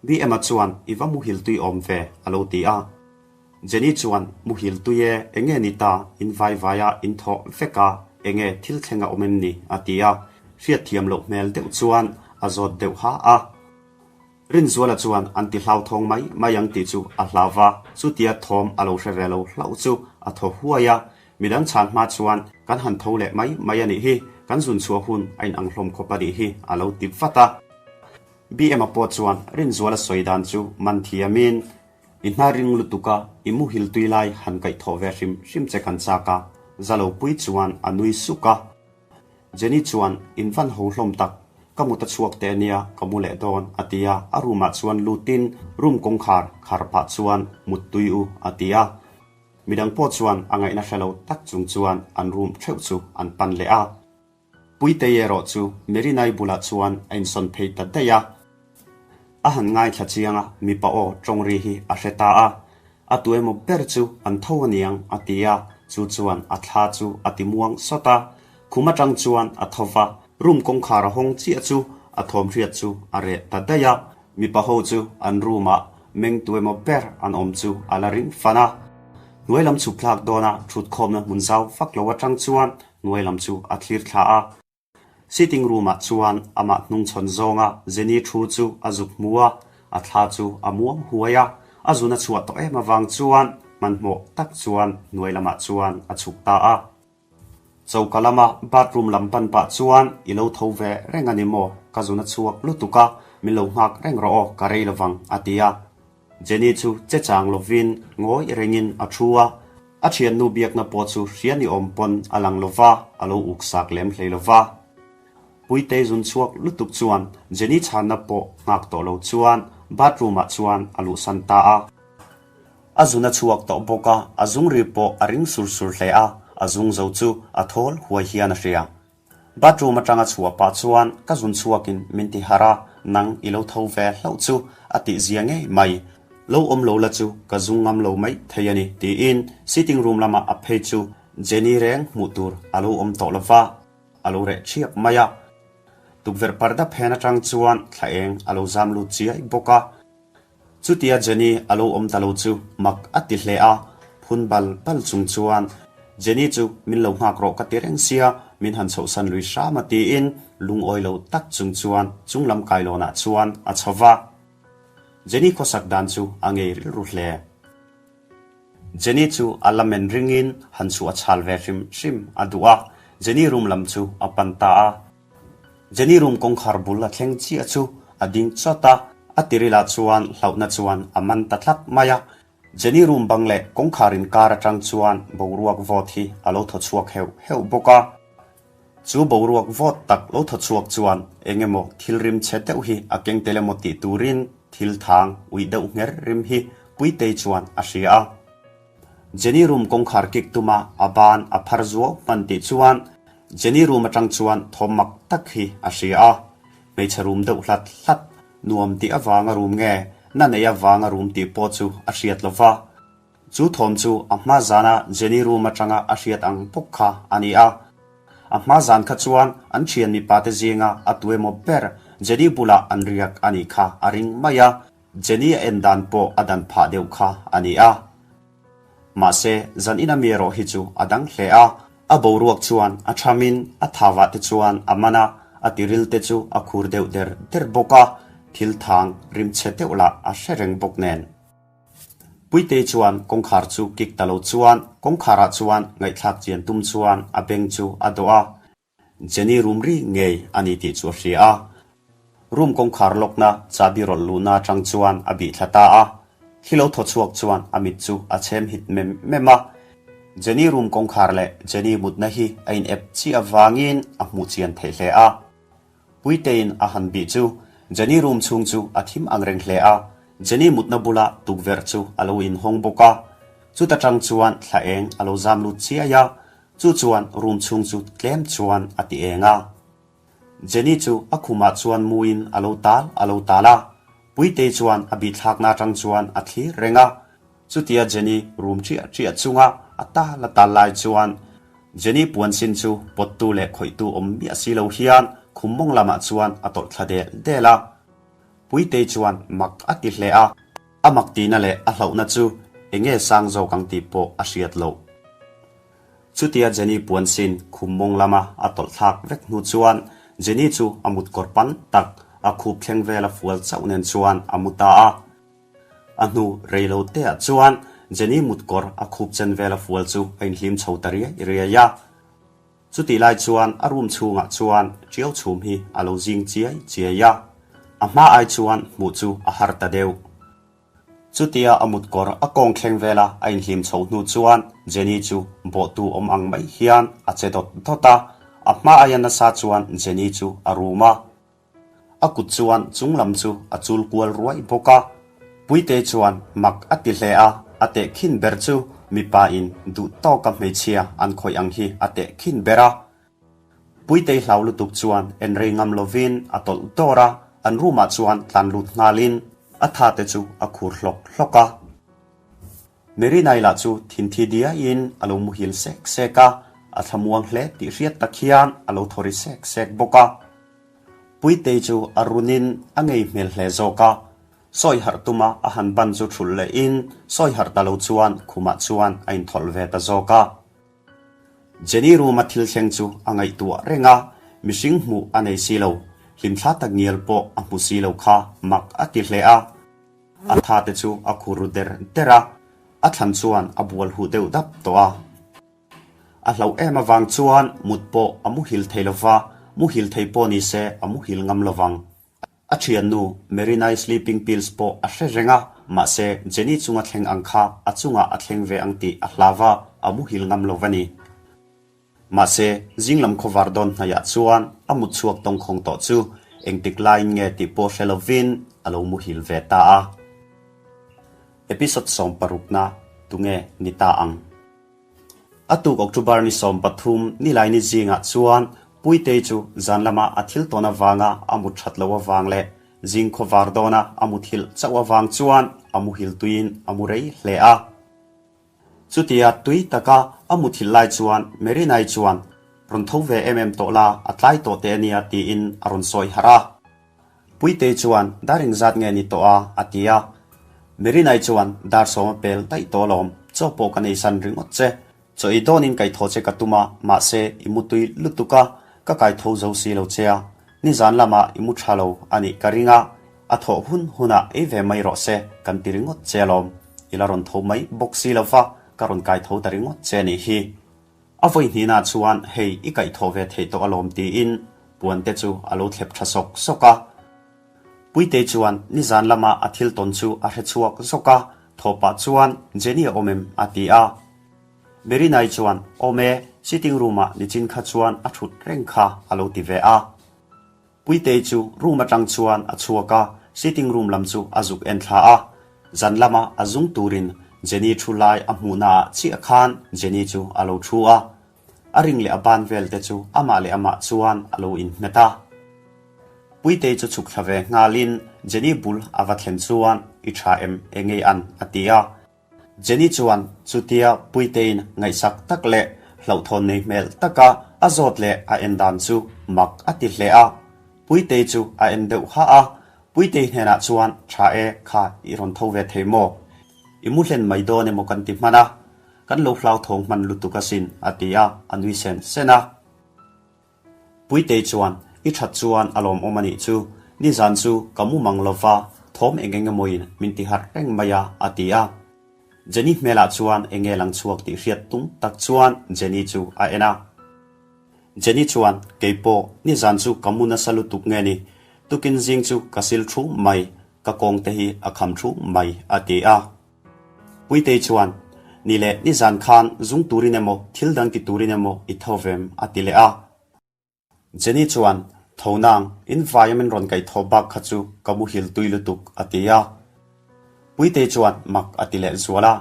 BM-a chuan i va muhil tui awm ve a lo ti a. Jenny chuan, Muhil tui e, enge ni ta, in vai vai a, in thawh vek a, enge thil thleng a awm em ni? a ti a, hriatthiam loh hmel deuh chuan a zawt deuh ha a. Rinzuala chuan an ti hlauthawng mai mai ang tih chu a hlau va, chutia thawm a lo hre ve lo hlauh chu a thaw huai a. Midang chhan hma chuan kan han tho leh mai mai a nih hi, kan zun chhuah hun a inang hlawm khawp a nih hi a lo ti vat a. BM-a pawh chuan Rinzuala sawi dan chu man thiamin, I hna ring lutuk a, i muhil tui lai han kaih thawh ve hrim hrim che kan chak a, Zalopui chuan a nui suk a. Jenny chuan, In van ho hlawm tak, ka mut a chhuak teh ania, ka mu leh dawn, a ti a, a room ah chuan lutin room kawngkhar khar pah chuan mut tui u, a ti a. Midang pawh chuan a ngaihna hre lo tak chung chuan an room theuh chu an pan leh a. Puitei erawh chu Merinai bulah chuan a insawn phei ta daih a. A han ngaithla chiang a, mipa aw tawng ri hi a hre ta a. A tu emaw ber chu an tho aniang a ti a, chu chuan a thla chu a ti muang sawt a. Khum atang chuan a tho va, room kawngkhar a hawng chiah chu a thawm hriat chu a reh ta daih a. Mipa ho chu an room ah meng tu emaw ber an awm chu a la ring fan a. Hnuai lam chhuk thlak dawna thutkhawmna hmun zau vak lo atang chuan hnuai lam chu a thlir thla a. Sitting room ah chuan amah hnungchhawn zawnga Jenny thu chu a zuk hmu a, a thla chu a muang huai a, a zun a chhuah tawh em avang chuan hmanhmawh tak chuan hnuai lamah chuan a chhuk ta a. Choka lama bathroom lam pan pah chuan i lo tho ve reng a ni maw? Ka zun a chhuak lutuk a, min lo nghak reng rawh aw, ka rei lovang a ti a. Jenny chu che chang lovin ngawi rengin a thu a, a thiannu biakna pawh chu hria ni awm pawn a lang lova, a lo uk sak lem hlei lova. Puitei zun chhuak lutuk chuan Jenny chhanna pawh nghak tawh lo chuan bathroom ah chuan a luhsan ta a. A zun a chhuak tawh bawk a, a zung ri pawh a ring sur sur hle a, a zung zo chu a thawl huai hian a hria. Bathroom atanga chhuah pah chuan ka zun chhuakin min ti harh a, nang i lo tho ve hlauh chu a tih zia ngei mai. Lo awm lo la chu ka zung ngam lo mai thei a ni tiin sitting room lama a phei chu Jenny reng hmuh tur a lo awm tawh lova, a lo reh thiap mai a. Tukverh parda phen atang chuan thla eng a lo zam lut chiai bawk a. Chutia Jenny a lo awm ta lo chu mak a ti hle a, phun bal bal chung chuan, Jenny chu min lo nghak rawh ka ti reng sia, min han chhohsan lui hram a tiin lungawi lo tak chung chuan chunglam kailawnah chuan a chho va. Jenny khawsak dan chu a ngei rilru hle. Jenny chu a la men ringin han chhuah chhal ve hrim hrim a duh a, Jenny room lam chu a pan ta a. Jenny room kawngkhar bul a thleng chiah chu a ding chawt a, a tirilah chuan hlauhna chuan a man ta tlat mai a. Jenny room bang leh kawngkhar inkar atang chuan boruak vawt hi a lo thaw chhuak heuh heuh bawk a. Chu boruak vawt tak lo thaw chhuak chuan eng emaw thil rim chhe deuh hi a keng tel emaw tih turin thil thang uih deuh ngher rim hi Puitei chuan a hria a. Jenny room kawngkhar kik tuma a ban a phar zuau hman tih chuan Jenny room atang chuan thawm mak tak hi a hria a. Hmeichhe room deuh hlat hlat, nuam tih avanga room nge, na nei avanga room tih pawh chu a hriat lo va. Chu thawm chu a hma zana Jenny room atanga a hriat ang bawk kha a ni a. A hma zan kha chuan an thian mipa te zinga a tu emaw ber Jenny bulah an riak a nih kha a ring mai a. Jenny a en dan pawh a dan phah deuh kha a ni a. Mahse, zan ina mi erawh hi chu a dang hle a. A boruak chuan a thamin a thavah te chuan a man a, a tiril te chu a khur deuh der der bawk a, thil thang rim chhe deuh lah a hre reng bawk nen. Puitei chuan kawngkhar chu kik ta lo chuan kawngkharah chuan ngaihthlak chian tum chuan a beng chu a dawh a. Jenny room ri ngei a ni tih chu a hria a. Room kawngkhar lawkna chahbi rawlh luhna atang chuan a bih thla ta a. Thli lo thaw chhuak chuan a mit chu a chhem hit mem mem a. Jenny room kawngkhar leh Jenny mutna hi a in ep chiah avangin a hmuh chian theih hle a. Puiteiin a han bih chu Jenny room chhung chu a thim ang reng hle a. Jenny mutna bula tukverh chu a lo inhawng bawk a. Chuta tang chuan thla eng a lo zam lut chiai a. Chu chuan room chhung chu tlem chuan a ti eng a. Jenny chu a khumah chuan muin a lo tal a lo tal a. Puitei chuan a bihthlakna atang chuan a thlir reng a. Chutia Jenny room ṭiah ṭiah chunga a tal a tal lai chuan Jenny puan sin chu pawttu leh khawihtu awm miah si lo hian khum mawng lamah chuan a tawlh thla del del a. Puitei chuan mak a ti hle a. A mak tihna leh a hlauhna chu eng nge sang zawk ang tih pawh a hriat loh. Chutia Jenny puan sin khum mawng lama a tawlh thlak vek hnu chuan Jenny chu a mut kawr pan tak. A khup thleng vela fual chauh nen chuan a mu ta a. A hnu rei lo te ah chuan Jenny mutkawr a khup chen vela fual chu a inhlim chho ta riai riai a. Chutih lai chuan a room chhungah chuan ṭiau chhum hi a lo zing chiai chiai a, a hma ai chuan hmuh chu a har ta deuh. Chutia a mutkawr a kawng thleng vela a inhlim chhoh hnu chuan Jenny chu bawhtu awm ang mai hian a che dawt dawt a, a hma aia nasa chuan Jenny chu a rum a. A kut chuan chung lam chu a chul kual ruai bawk a. Puite chuan mak a ti hle a, a tehkhin ber chu mipa in duh tawka hmeichhia an khawih ang hi a tehkhin ber a. Puitei hlau lutuk chuan en rei ngam lovin a tawlh dawr a, an room ah chuan tlan lut nghalin a tha te chu a khur hlawk hlawk a. Merinai lah chu thinthi diaiin a lo muhil sek sek a, a thlamuang hle tih hriat tak hian a lo thaw ri sek sek bawk a. Puitei chu a runin a ngei hmel hle zawk a, sawi harh tuma a han ban chu thulh lehin sawi harh ta lo chuan khumah chuan a inthawlh ve ta zawk a. Jenny room-a thil thleng chu a ngaihtuah reng a, mihring hmuh a nei si lo, hlimthla tak ngial pawh a hmu si lo kha mak a ti hle a. A tha te chu a khur ru der der a, a thlan chuan a bual huh deuh dap tawh a. A hlauh em avang chuan mut pawh a muhil thei lo va, muhil thei pawh ni se a muhil ngam lo vang. A thiannu Marinai sleeping pills pawh a hre reng a, mahse Jenny chunga thleng ang kha a chungah a thleng ve ang tih a hlau va, a muhil ngam lo va ni. Mahse, zinglam khawvar dawn hnaiah chuan a mut chhuak tawngkhawng tawh chu engtik laiin nge tih pawh hre lovin a lo muhil ve ta a. Episode sawmparukna tunge ni ta ang? A tuk October ni 13 Nilaini zingah chuan Puitei chu zan lama a thil tawn avanga a mut that loh avang leh zing khawvar dawna a muthilh chauh avang chuan a muhil tuiin a mu rei hle a. Chutia tui taka a muthilh lai chuan Merinai chuan, Rawn tho ve em em tawh la, a tlai tawh teh a nia tiin a rawn sawi harh a. Puitei chuan, Dar engzat nge ni tawh a? a ti a. Merinai chuan, Dar sawma pel daih tawh alawm, chaw pawh ka nei san ringawt che. Chaw ei dawnin kaithaw che ka tum a, mahse i mutui lutuk a, ka kaitho zo si lo che a. Nizan lamah i mu tha lo a nih ka ring a, a thawh hun hunah ei ve mai rawh se kan ti ringawt che alawm. I la rawn tho mai bawk si lo va, ka rawn kaitho ta ringawt che a nih hi. A vawi hnihna chuan hei i kaihthawh ve theih tawh alawm tiin puan te chu a lo thlep tha sawk sawk a. Puitei chuan nizan lama a thil tawn chu a hre chhuak zawk a, thawh pah chuan Jenny a awm em? a ti a. Merinai chuan Awm e, sitting room ah nichin kha chuan a thut reng kha a lo ti ve a. Puitei chu room atang chuan a chhuak a, sitting room lam chu a zuk en thla a. Zan lama a zung turin Jenny thu lai a hmuhna ah chiah khan Jenny chu a lo thu a. A ring leh a ban vel te chu amah leh amah chuan a lo inhmet a. Puitei chu chhuk thla ve nghalin Jenny bul a va thlen chuan I tha em engei an a ti a. Jenny chuan chutia Puiteiin ngaihsak tak leh hlauhthawn nei hmel taka a zawt leh a en dan chu mak a ti hle a. Puitei chu a en deuh ha a, Puitei hnenah chuan Tha e, kha i rawn tho ve thei maw? I mu hlen mai dawn emaw kan ti hman a, kan lo hlauthawng hman lutuk asin a ti a, a nui sen sen a. Puitei chuan, I that chuan a lawmawm a nih chu, nizan chu ka mu mang lo va, thawm eng eng emawin min ti harh reng mai a, a ti a. Jenny hmelah chuan eng nge lang chhuak tih hriat tum tak chuan Jenny chu a en a. Jenny chuan, Kei pawh, nizan chu ka mu nasa lutuk nge ni, tukin zing chu ka sil thu mai, ka kawng te hi a kham thu mai, a ti a. Puitei chuan, Ni leh, nizan khan zung turin emaw, thil dang ti turin emaw i tho vem, a ti leh a. Jenny chuan, Tho nang, in vaia min rawn kaih thaw bak kha chu ka muhil tui lutuk, a ti a. Puitei chuan mak a ti leh zual a.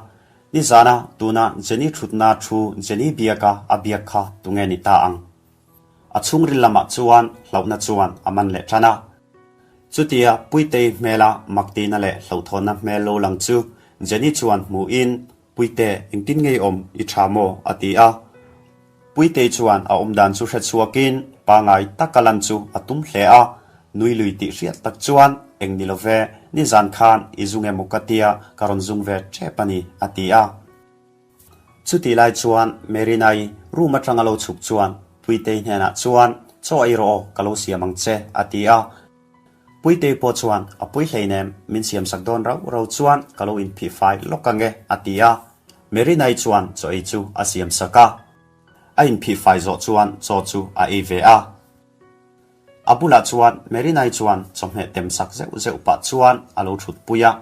Nizana tuna Jenny thutna thu Jenny biaka a biak kha tunge ni ta ang? A chhungril lamah chuan hlauhna chuan a man leh tan a. Chutia Puitei hmela maktina leh hlauhthawnna hmel lo lang chu Jenny chuan hmuhin, Puite, engtin ngei awm i tha maw? a ti a. Puitei chuan a awmdan chu hre chhuakin pangai taka lan chu a tum hle a. Nui lui tih hriat tak chuan, Eng ni lo ve, nizan khan i zung emaw ka tia ka rawn zung ve tep a ni, a ti a. Chutih lai chuan Merinai room atanga lo chhuk chuan Puitei hnenah chuan, Chaw ei rawh aw, ka lo siam ang che, a ti a. Puitei pawh chuan, A pui hleinem, min siamsak dawn rauh rauh chuan ka lo inphih fai lawk ang e, a ti a. Merinai chuan chaw ei chu a siamsak a. A inphih fai zawh chuan chaw chu a ei ve a. A bulah chuan Merinai chuan chawhmeh temsak zeuh zeuh pah chuan a lo thutpui a.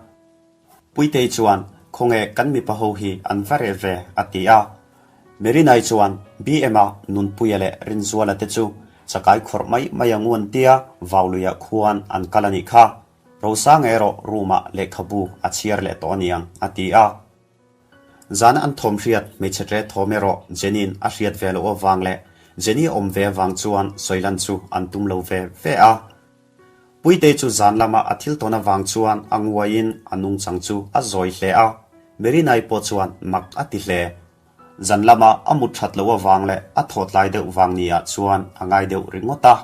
Puitei chuan, Khawnge kan mipa ho hi an va reh ve? a ti a. Merinai chuan, BM-a Nunpuia leh Rinzuala te chu chakai khawrh mai mai a ngun tia Vauluiah khuan an kal a nih kha. Rosanga erawh room-ah lehkhabu a chhiar leh tawh a niang, a ti a. Zana an thawm hriat hmeichhe tle thawm erawh Jenny-in a hriat ve loh avang leh Jenny awm ve avang chuan sawilan chu an tum lo ve ve a. Puitei chu zan lama a thil tawn avang chuan a nguaiin a nungchang chu a zawi hle a, Merinai pawh chuan mak a ti hle. Zan lama a mut that loh avang leh a thawhtlai deuh vang niah chuan a ngai deuh ringawt a.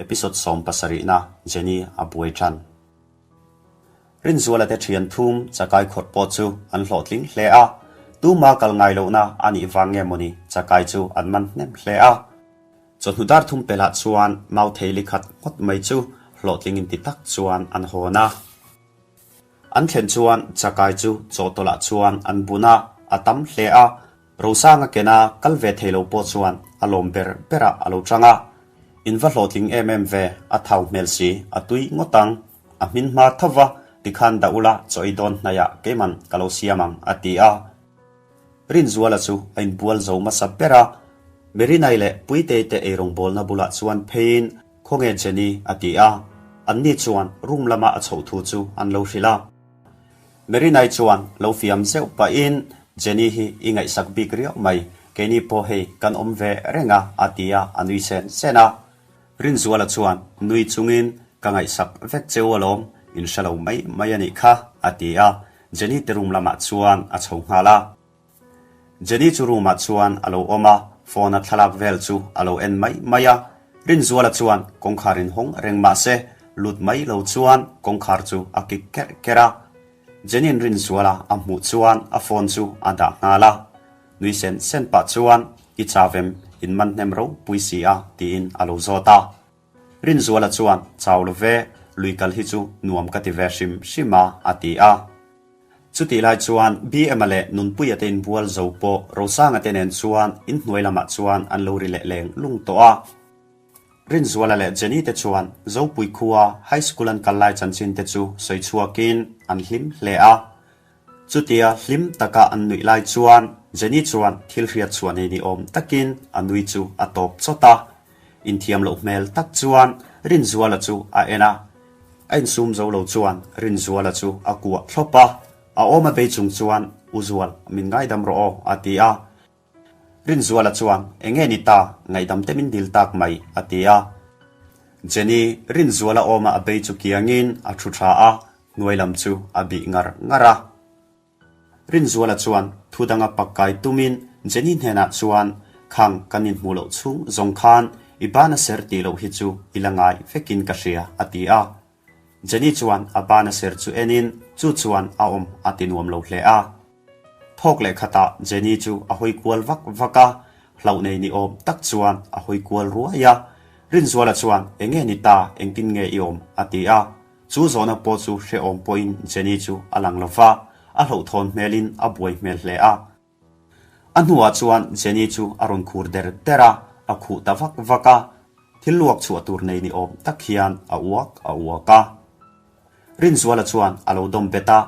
Episode 17 na Jenny a buai tan. Rinzuala te thian thum chakai khawrh pawh chu an hlawhtling hle a, tuma kal ngai lohna a nih vang nge mawni chakai chu an man hnem hle a. Chawhnu dar thum pelah chuan mau thei li khat ngawt mai chu hlawhtling inti tak chuan an hawn a. An thlen chuan chakai chu chawhtawlh ah chuan an bun a, a tam hle a. Rosanga kena kal ve thei lo pawh chuan a lawm ber berah a lo chang a. In va hlawhtling em em ve, a thau hmel si, a tui ngawt ang. A hmin hma tho va, tikhan dah ula chaw ei dawn hnaiah keiman ka lo siam ang, a ti a. Rinzuala chu a inbual zo hmasa ber a, Merinai leh Puitei te eirawngbawlna bulah chuan pheiin Khawnge Jenny? a ti a, anni chuan room lama a chhoh thu chu an lo hrilh a. Merinai chuan lo fiam zeuh pahin Jenny hi i ngaihsak bik riau mai, keini pawh hei kan awm ve reng a a ti a, a nui sen sen a. Rinzuala chuan nui chungin Ka ngaihsak vek cheu alawm, in hre lo mai mai a nih kha, a ti a, Jenny te room lamah chuan a chho nghal a. Jenny chu room ah chuan a lo awm a, phone a thlalak vel chu a lo en mai mai a. Rinzuala chuan kawngkhar in hawng reng mah se, lut mai lo chuan kawngkhar chu a kik kerh kerh a. Jenny-in Rinzuala a hmuh chuan a phone chu a dah nghal a. Nui sen sen pah chuan, I chavem, in man hnem ropui si a, tiin a lo zawt a. Rinzuala chuan, Chau lo ve, lui kal hi chu nuam ka ti ve hrim hrim a, a ti a. Chutih lai chuan BM-a leh Nunpuia te inbual zo pawh Rosanga te nen chuan inhnuai lamah chuan an lo ri leh leng lung tawh a. Rinzuala leh Jenny te chuan Zopui khua High School an kal lai chanchin te chu sawi chhuakin an hlim hle a. Chutia hlim taka an nuih lai chuan Jenny chuan thil hriat chhuah nei ni awm takin a nui chu a tawp chawt a. Inthiam loh hmel tak chuan Rinzuala chu a en a. A insum zo lo chuan Rinzuala chu a kuah thlawp a. A awm a bei chung chuan, U Zual, min ngaidam rawh aw, a ti a. Rinzuala chuan, Enge ni ta, ngaihdam te min dil tak mai, a ti a. Jenny, Rinzuala awma a bei chu kiangin a thu tha a, hnuai lam chu a bih ngar ngar a. Rinzuala chuan thu danga pak kai tumin Jenny hnenah chuan, Khang kan inhmuh loh chhung zawng khan i bana ser tih loh hi chu i la ngai vekin ka hria, a ti a. Jenny chuan a bana ser chu enin chu chuan a awm a ti nuam lo hle a. Thawk leh khatah Jenny chu a hawi kual vak vak a, hlauh nei ni awm tak chuan a hawi kual ruai a. Rinzuala chuan, Enge ni ta, engtin nge i awm? a ti a. Chu zawhna pawh chu hrehawm pawhin Jenny chu a lang lo va, a hlauhthawn hmelin a buai hmel hle a. A hnuah chuan Jenny chu a rawn khur der der a, a khuh ta vak vak a. Thil luak chhuah tur nei ni awm tak hian a uak a uak a. Rinzuala chuan a lo dawm bet a,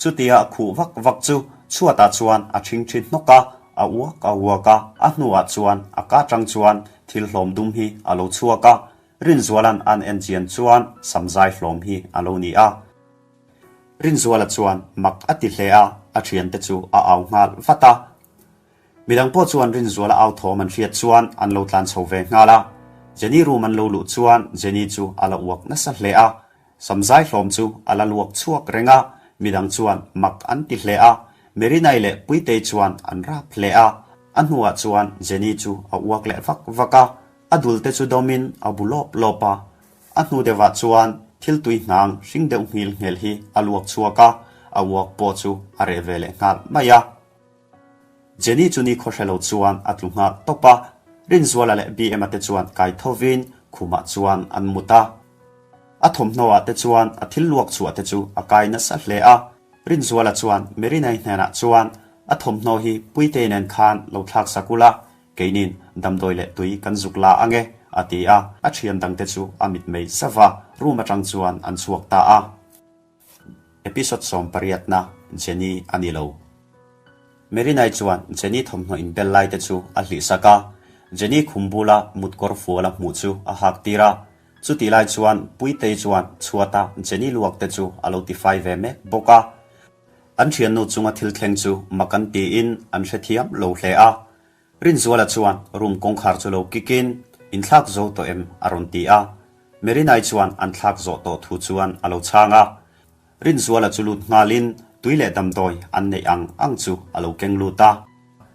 chutia a khuh vak vak chu chhuatah chuan a ṭhingṭhi hnawk a, a uak a uak a, a hnuah chuan a ka ṭang chuan thil hlawm dum hi a lo chhuak a, Rinzuala'n an en chian chuan samzai hlawm hi a lo ni a. Rinzuala chuan mak a ti hle a, a ṭhiante chu a au nghal vat a. Midang pawh chuan Rinzuala au thawm an hriat chuan an lo tlan chho ve nghal a. Jenny room an lo luh chuan Jenny chu a la uak nasa hle a. Samzai hlawm chu a la luak chhuak reng a, midang chuan mak an ti hle a. Merinai leh Puitei chuan an rap hle a. A hnuah chuan Jenny chu a uak leh vak vak a. A dul te chu dawmin a bu lawp lawp a. A hnu deuhah chuan thil tui hnang hring deuh nghil nghel hi a luak chhuak a, a uak pawh chu a reh ve leh nghal mai a. Jenny chu ni khaw hre lo chuan a tlu nghal tawp a, Rinzuala leh BM-a te chuan kai thovin khumah chuan an mut a. A thawmhnaw ah te chuan a thil luak chhuah te chu a kai nasa hle a. Rinzuala chuan Merinai hnenah chuan a thawmhnaw hi Puitei nen khan lo thlak sak ula, keinin damdawi leh tui kan zuk la ange, a ti a, a thian dangte chu a mitmei zauh a, room atang chuan an chhuak ta a. Episode sawmpariatna, Jenny a ni lo. Merinai chuan Jenny thawmhnaw inbel lai te chu a hlih sak a, Jenny khum bula mutkawr fual a hmuh chu a hak tir a. Chutih lai chuan Puitei chuan chhuata Jenny luak te chu a lo tifai ve mek bawk a. An thiannu chunga thil thleng chu mak an tiin an hrethiam lo hle a. Rinzuala chuan room kawngkhar chu lo kick in, In thlak zo tawh em? a rawn ti a. Merinai chuan an thlak zawh tawh thu chuan a lo chhang a. Rinzuala chu lut nghalin tui leh damdawi an neih ang ang chu a lo keng lut a.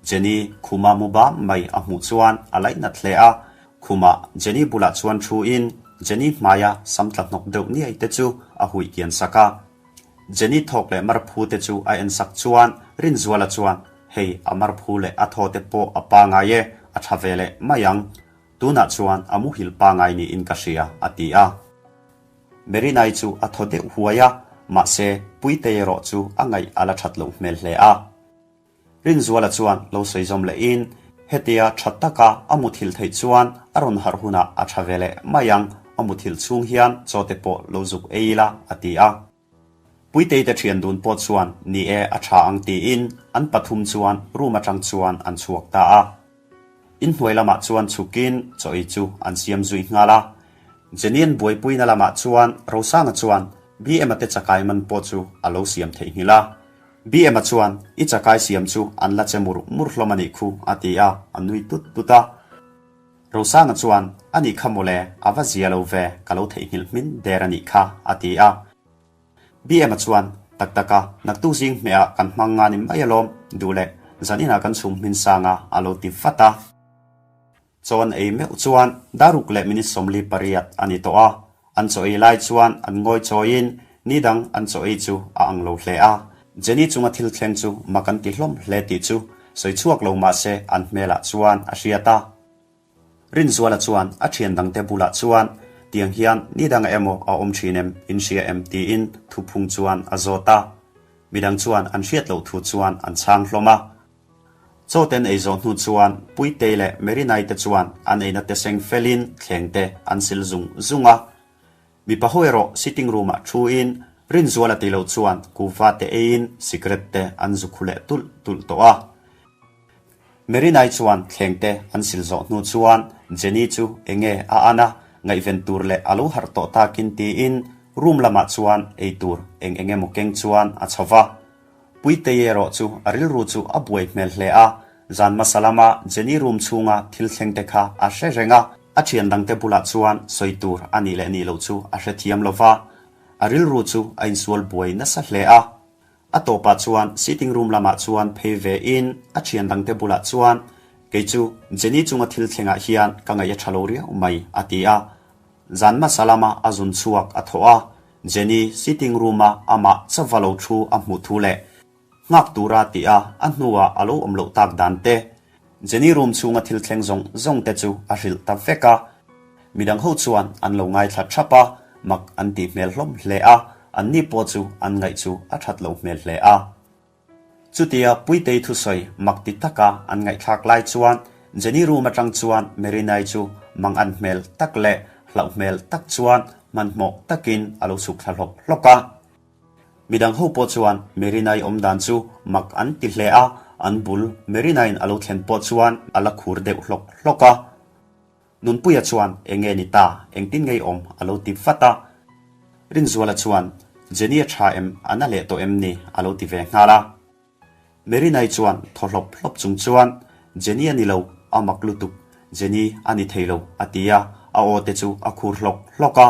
Jenny khuma mu bam mai a hmuh chuan a laih nat hle a. Khumah Jenny bulah chuan thu in Jenny hmaia sam tla hnawk deuh niai te chu a huih kian sak a. Jenny thawk leh marphu te chu a en sak chuan Rinzuala chuan, Hei a marphu leh a thaw te pawh a pangai e, a tha ve leh mai ang. Tunah chuan a muhil pangai niin ka hria, a ti a. Merinai chu a thaw deuh huai a, mahse Puitei erawh chu a ngaih a la that loh hmel hle a. Rinzuala chuan lo sawi zawm lehin, Hetia tha taka a muthilh theih chuan a rawn harh hunah a tha ve leh mai ang, a muthilh chhung hian chaw te pawh lo zuk ei ila, a ti a. Puitei te thian dun pawh chuan ni e a tha ang tiin an pathum chuan room atang chuan an chhuak ta a. Inhnuai lamah chuan chhukin chaw ei chu an siam zui nghal a. Jenny-a'n buaipuina lamah chuan Rosanga chuan BM-a te chakai man pawh chu a lo siam theihnghilh a. BM-a chuan, I chakai siam chu an la che mur mur hlawm a nih khu, a ti a, a nui tut tut a. Rosanga chuan, A nih kha mawle, a va zia lo ve, ka lo theihnghilh hmin der a nih kha, a ti a. BM-a chuan, Tak tak a, naktuk zing hmehah kan hmang nga ni mai alawm, duh leh zan inah kan chhum hmin sang a, a lo ti vat a. Chaw an ei meuh chuan daruk leh minute 48 a ni tawh a, an chaw ei lai chuan an ngawi chawiin ni dang an chaw ei chu a ang lo hle a. Jenny chunga thil thleng chu mak an ti hlawm hle tih chu sawi chhuak lo mah se an hmelah chuan a hriat a. Rinzuala chuan a thian dangte bulah chuan tiang hian ni danga emaw a awm thin em, in hria em tiin thuphung chuan a zawt a. Midang chuan an hriat loh thu chuan an chhang hlawm a. Chaw ten ei zawh hnu chuan Puitei leh Merinai te chuan an eina te seng felin thleng te an sil zung zung a. Mipa ho erawh sitting room ah thu in Rinzuala tih loh chuan kuhva te eiin cigarette te an zu khu leh tulh tulh tawh a. Merinai chuan thleng te an sil zawh hnu chuan Jenny chu enge a an a, ngaihven tur leh a lo harh tawh takin tiin room lamah chuan ei tur eng eng emaw keng chuan a chho va. Puitei erawh chu a rilru chu a buai hmel hle a, zan hmasa lama Jenny room chhunga thil thleng te kha a hre reng a, a thian dangte bulah chuan sawi tur a nih leh nih loh chu a hrethiam lo va, a rilru chu a insual buai nasa hle a. A tawpah chuan sitting room lamah chuan phei ve in a thian dangte bulah chuan, Kei chu Jenny chunga thil thlengah hian ka ngaih a tha lo riau mai, a ti a. Zan hmasa lama a zun chhuak a thawh a, Jenny sitting room a amah chauva lo thu a hmuh thu leh nghak tura tih a a hnuah a lo awm loh tak dan te, Jenny room chhunga thil thleng zawng zawng te chu a hrilh ta vek a. Midang ho chuan an lo ngaithla thap a, mak an tih hmel hlawm hle a, anni pawh chu an ngaih chu a that loh hmel hle a. Chutia Puitei thusawi mak ti taka an ngaihthlak lai chuan Jenny room atang chuan Merinai chu mangan hmel tak leh hlauh hmel tak chuan hmanhmawh takin a lo chhuk thla hlawk hlawk a. Midang ho pawh chuan Merinai awm dan chu mak an ti hle a, an bul Merinai'n a lo thlen pawh chuan a la khur deuh hlawk hlawk a. Nunpuia chuan eng nge ni ta, engtin ngei awm a lo ti vat a. Rinzuala chuan, Jenny a tha em, a na leh tawh em ni? a lo ti ve nghal a. Merinai chuan thaw hlawp hlawp chung chuan, Jenny a ni lo, a mak lutuk, Jenny a ni thei lo, a ti a, a aw te chu a khur hlawk hlawk a.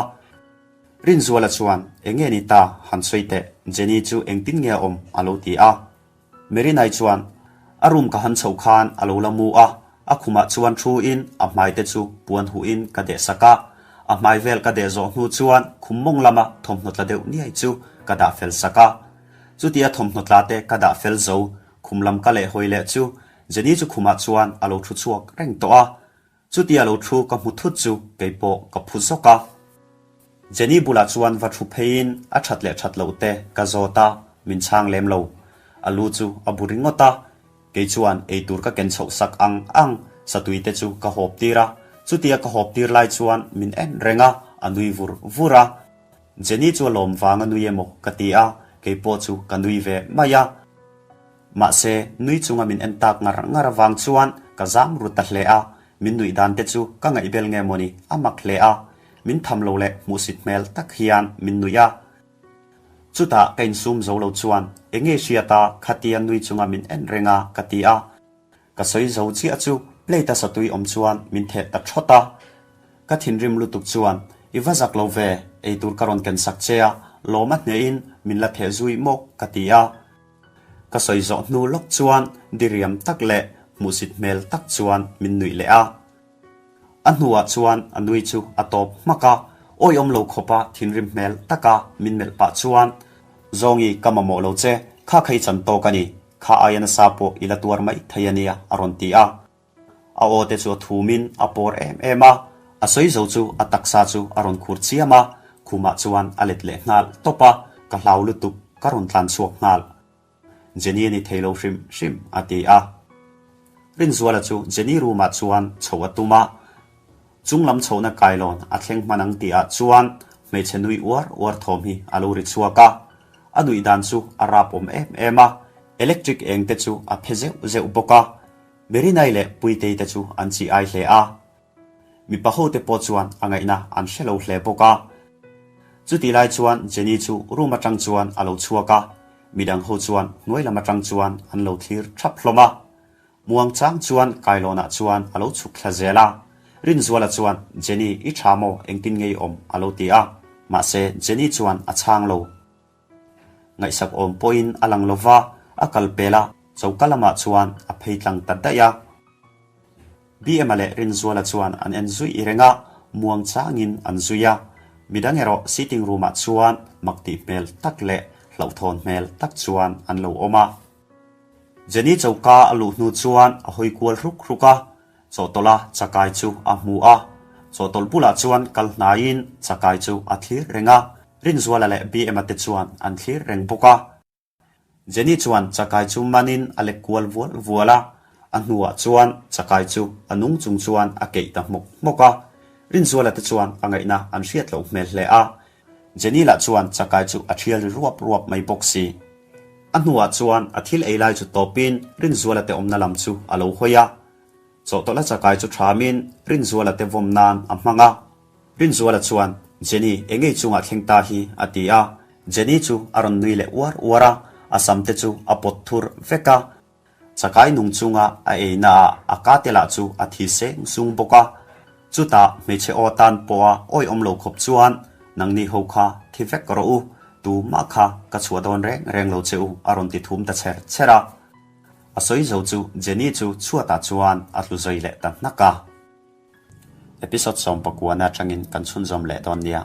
Rinzuala chuan, Eng nge ni ta, han sawi teh, Jenny chu engtin nge a awm? a lo ti a. Merinai chuan a room ka han chhoh khan a lo la mu a, a khumah chuan thu in a hmai te chu puan huh in ka deh sak a, a hmai vel ka deh zawh hnu chuan khum mawng lama thawmhnaw tla deuh niai chu ka dah fel sak a. Chutia thawmhnaw tla te ka dah fel zo, khum lam ka leh hawi leh chu Jenny chu khumah chuan a lo thu chhuak reng tawh a. Chutia lo thu ka hmu thut chu kei pawh ka phu zawk a. Jenny bulah chuan va thu pheiin a that leh that loh te ka zawt a, min chhang lem lo. A lu chu a bu ringawt a, kei chuan eitur ka ken chhoh sak ang ang, satui te chu ka hawp tir a, chutia ka hawp tir lai chuan min en reng a, a nui vur vur a. Jenny chu a lawm vang a nui emaw ka ti a, kei pawh chu ka nui ve mai a. Mahse, nui chunga min en tak ngar ngar avang chuan ka zam ru ta hle a, min nuih dan te chu ka ngaihbel nge mawni a mak hle a, min tham lo leh hmuhsit hmel tak hian min nuih a. Chutah ka insum zo lo chuan eng nge hriat a khatia nui chunga min en reng a ka ti a. Ka sawi zo chiah chu plate a satui awm chuan min theh ta thawt a. Ka thinrim lutuk chuan, I va zak lo ve, eitur ka rawn ken sak che a, lawm a hnehin min la theh zui maw ka ti a. Ka sawi zawh hnu lawk chuan diriam tak leh hmuhsit hmel tak chuan min nuih leh a. A hnuah chuan a nui chu a tawp hmak a, awihawm lo khawpa thinrim hmel taka min melh pah chuan, Zawngi ka mamawh lo che, kha kha i chan tawk a ni, kha aia nasa pawh i la tuar mai thei a nia a rawn ti a. A aw te chu a thumin a pawr em em a, a sawi zo chu a taksa chu a rawn khur chiam a, khumah chuan a let leh nghal tawp a, ka hlau lutuk ka rawn tlan chhuak nghal. Jenny a ni thei lo hrim hrim a ti a. Rinzuala chu Jenny room ah chuan chhoh a tum a, chung lam chhohna kailawn a thleng hman ang tih ah chuan hmeichhe nui uar uar thawm hi a lo ri chhuak a, a nuih dan chu a rap awm em em a, electric eng te chu a phe zeuh zeuh bawk a. Merinai leh Puitei te chu an chi ai hle a, mipa ho te pawh chuan a ngaihna an hre lo hle bawk a. Chutih lai chuan Jenny chu room atang chuan a lo chhuak a, midang ho chuan hnuai lam atang chuan an lo thlir thap hlawm a. Muang chang chuan kailawnah chuan a lo chhuk thla zel a. Rinzuala chuan, Jenny, i tha maw? Engtin nge i awm? a lo ti a, mahse Jenny chuan a chhang lo. Ngaihsak awm pawhin a lang lo va, a kal pel a, choka lamah chuan a phei tlang ta daih a. BM-a leh Rinzuala chuan an en zui reng a, muang changin an zui a. Midang erawh sitting room-ah chuan mak tih hmel tak leh hlauhthawn hmel tak chuan an lo awm a. Jenny choka a luh hnu chuan a hawi kual hruk hruk a, Chawhtawlha chakai chu a hmu a, chawhtawlh bulah chuan kal hnaiin chakai chu a thlir reng a, Rinzuala leh BM-a te chuan an thlir reng bawk a. Jenny chuan chakai chu manin a lek kual vual vual a, a hnuah chuan chakai chu a nung chung chuan a keih ta hmawk hmawk a. Rinzuala te chuan a ngaihna an hriat loh hmel hle a, Jenny lah chuan chakai chu a thial ri ruap ruap mai bawk si. A hnuah chuan a thil ei lai chu tawpin Rinzuala te awmna lam chu a lo hawi a. Chawhtawlha chakai chu thamin Rinzuala te vawm nan a hmang a. Rinzuala chuan, Jenny, eng ngei chungah thleng ta hi? a ti a. Jenny chu a rawn nui leh uar uar a, a sam te chu a pawt thur vek a. Chakai nung chunga a ei naah a ka te lah chu a thi seng sung bawk a. Chutah hmeichhe aw tan pawha awihawm lo khawp chuan, Nangni ho kha thi vek rawh u, tumah kha ka chhuah dawn reng reng lo che u a rawn ti thum ta chher chher a. A sawi zo chu Jenny chu chhuatah chuan a tlu zui leh ta hnak a. Episode 19 atangin kan chhunzawm leh dawn nia.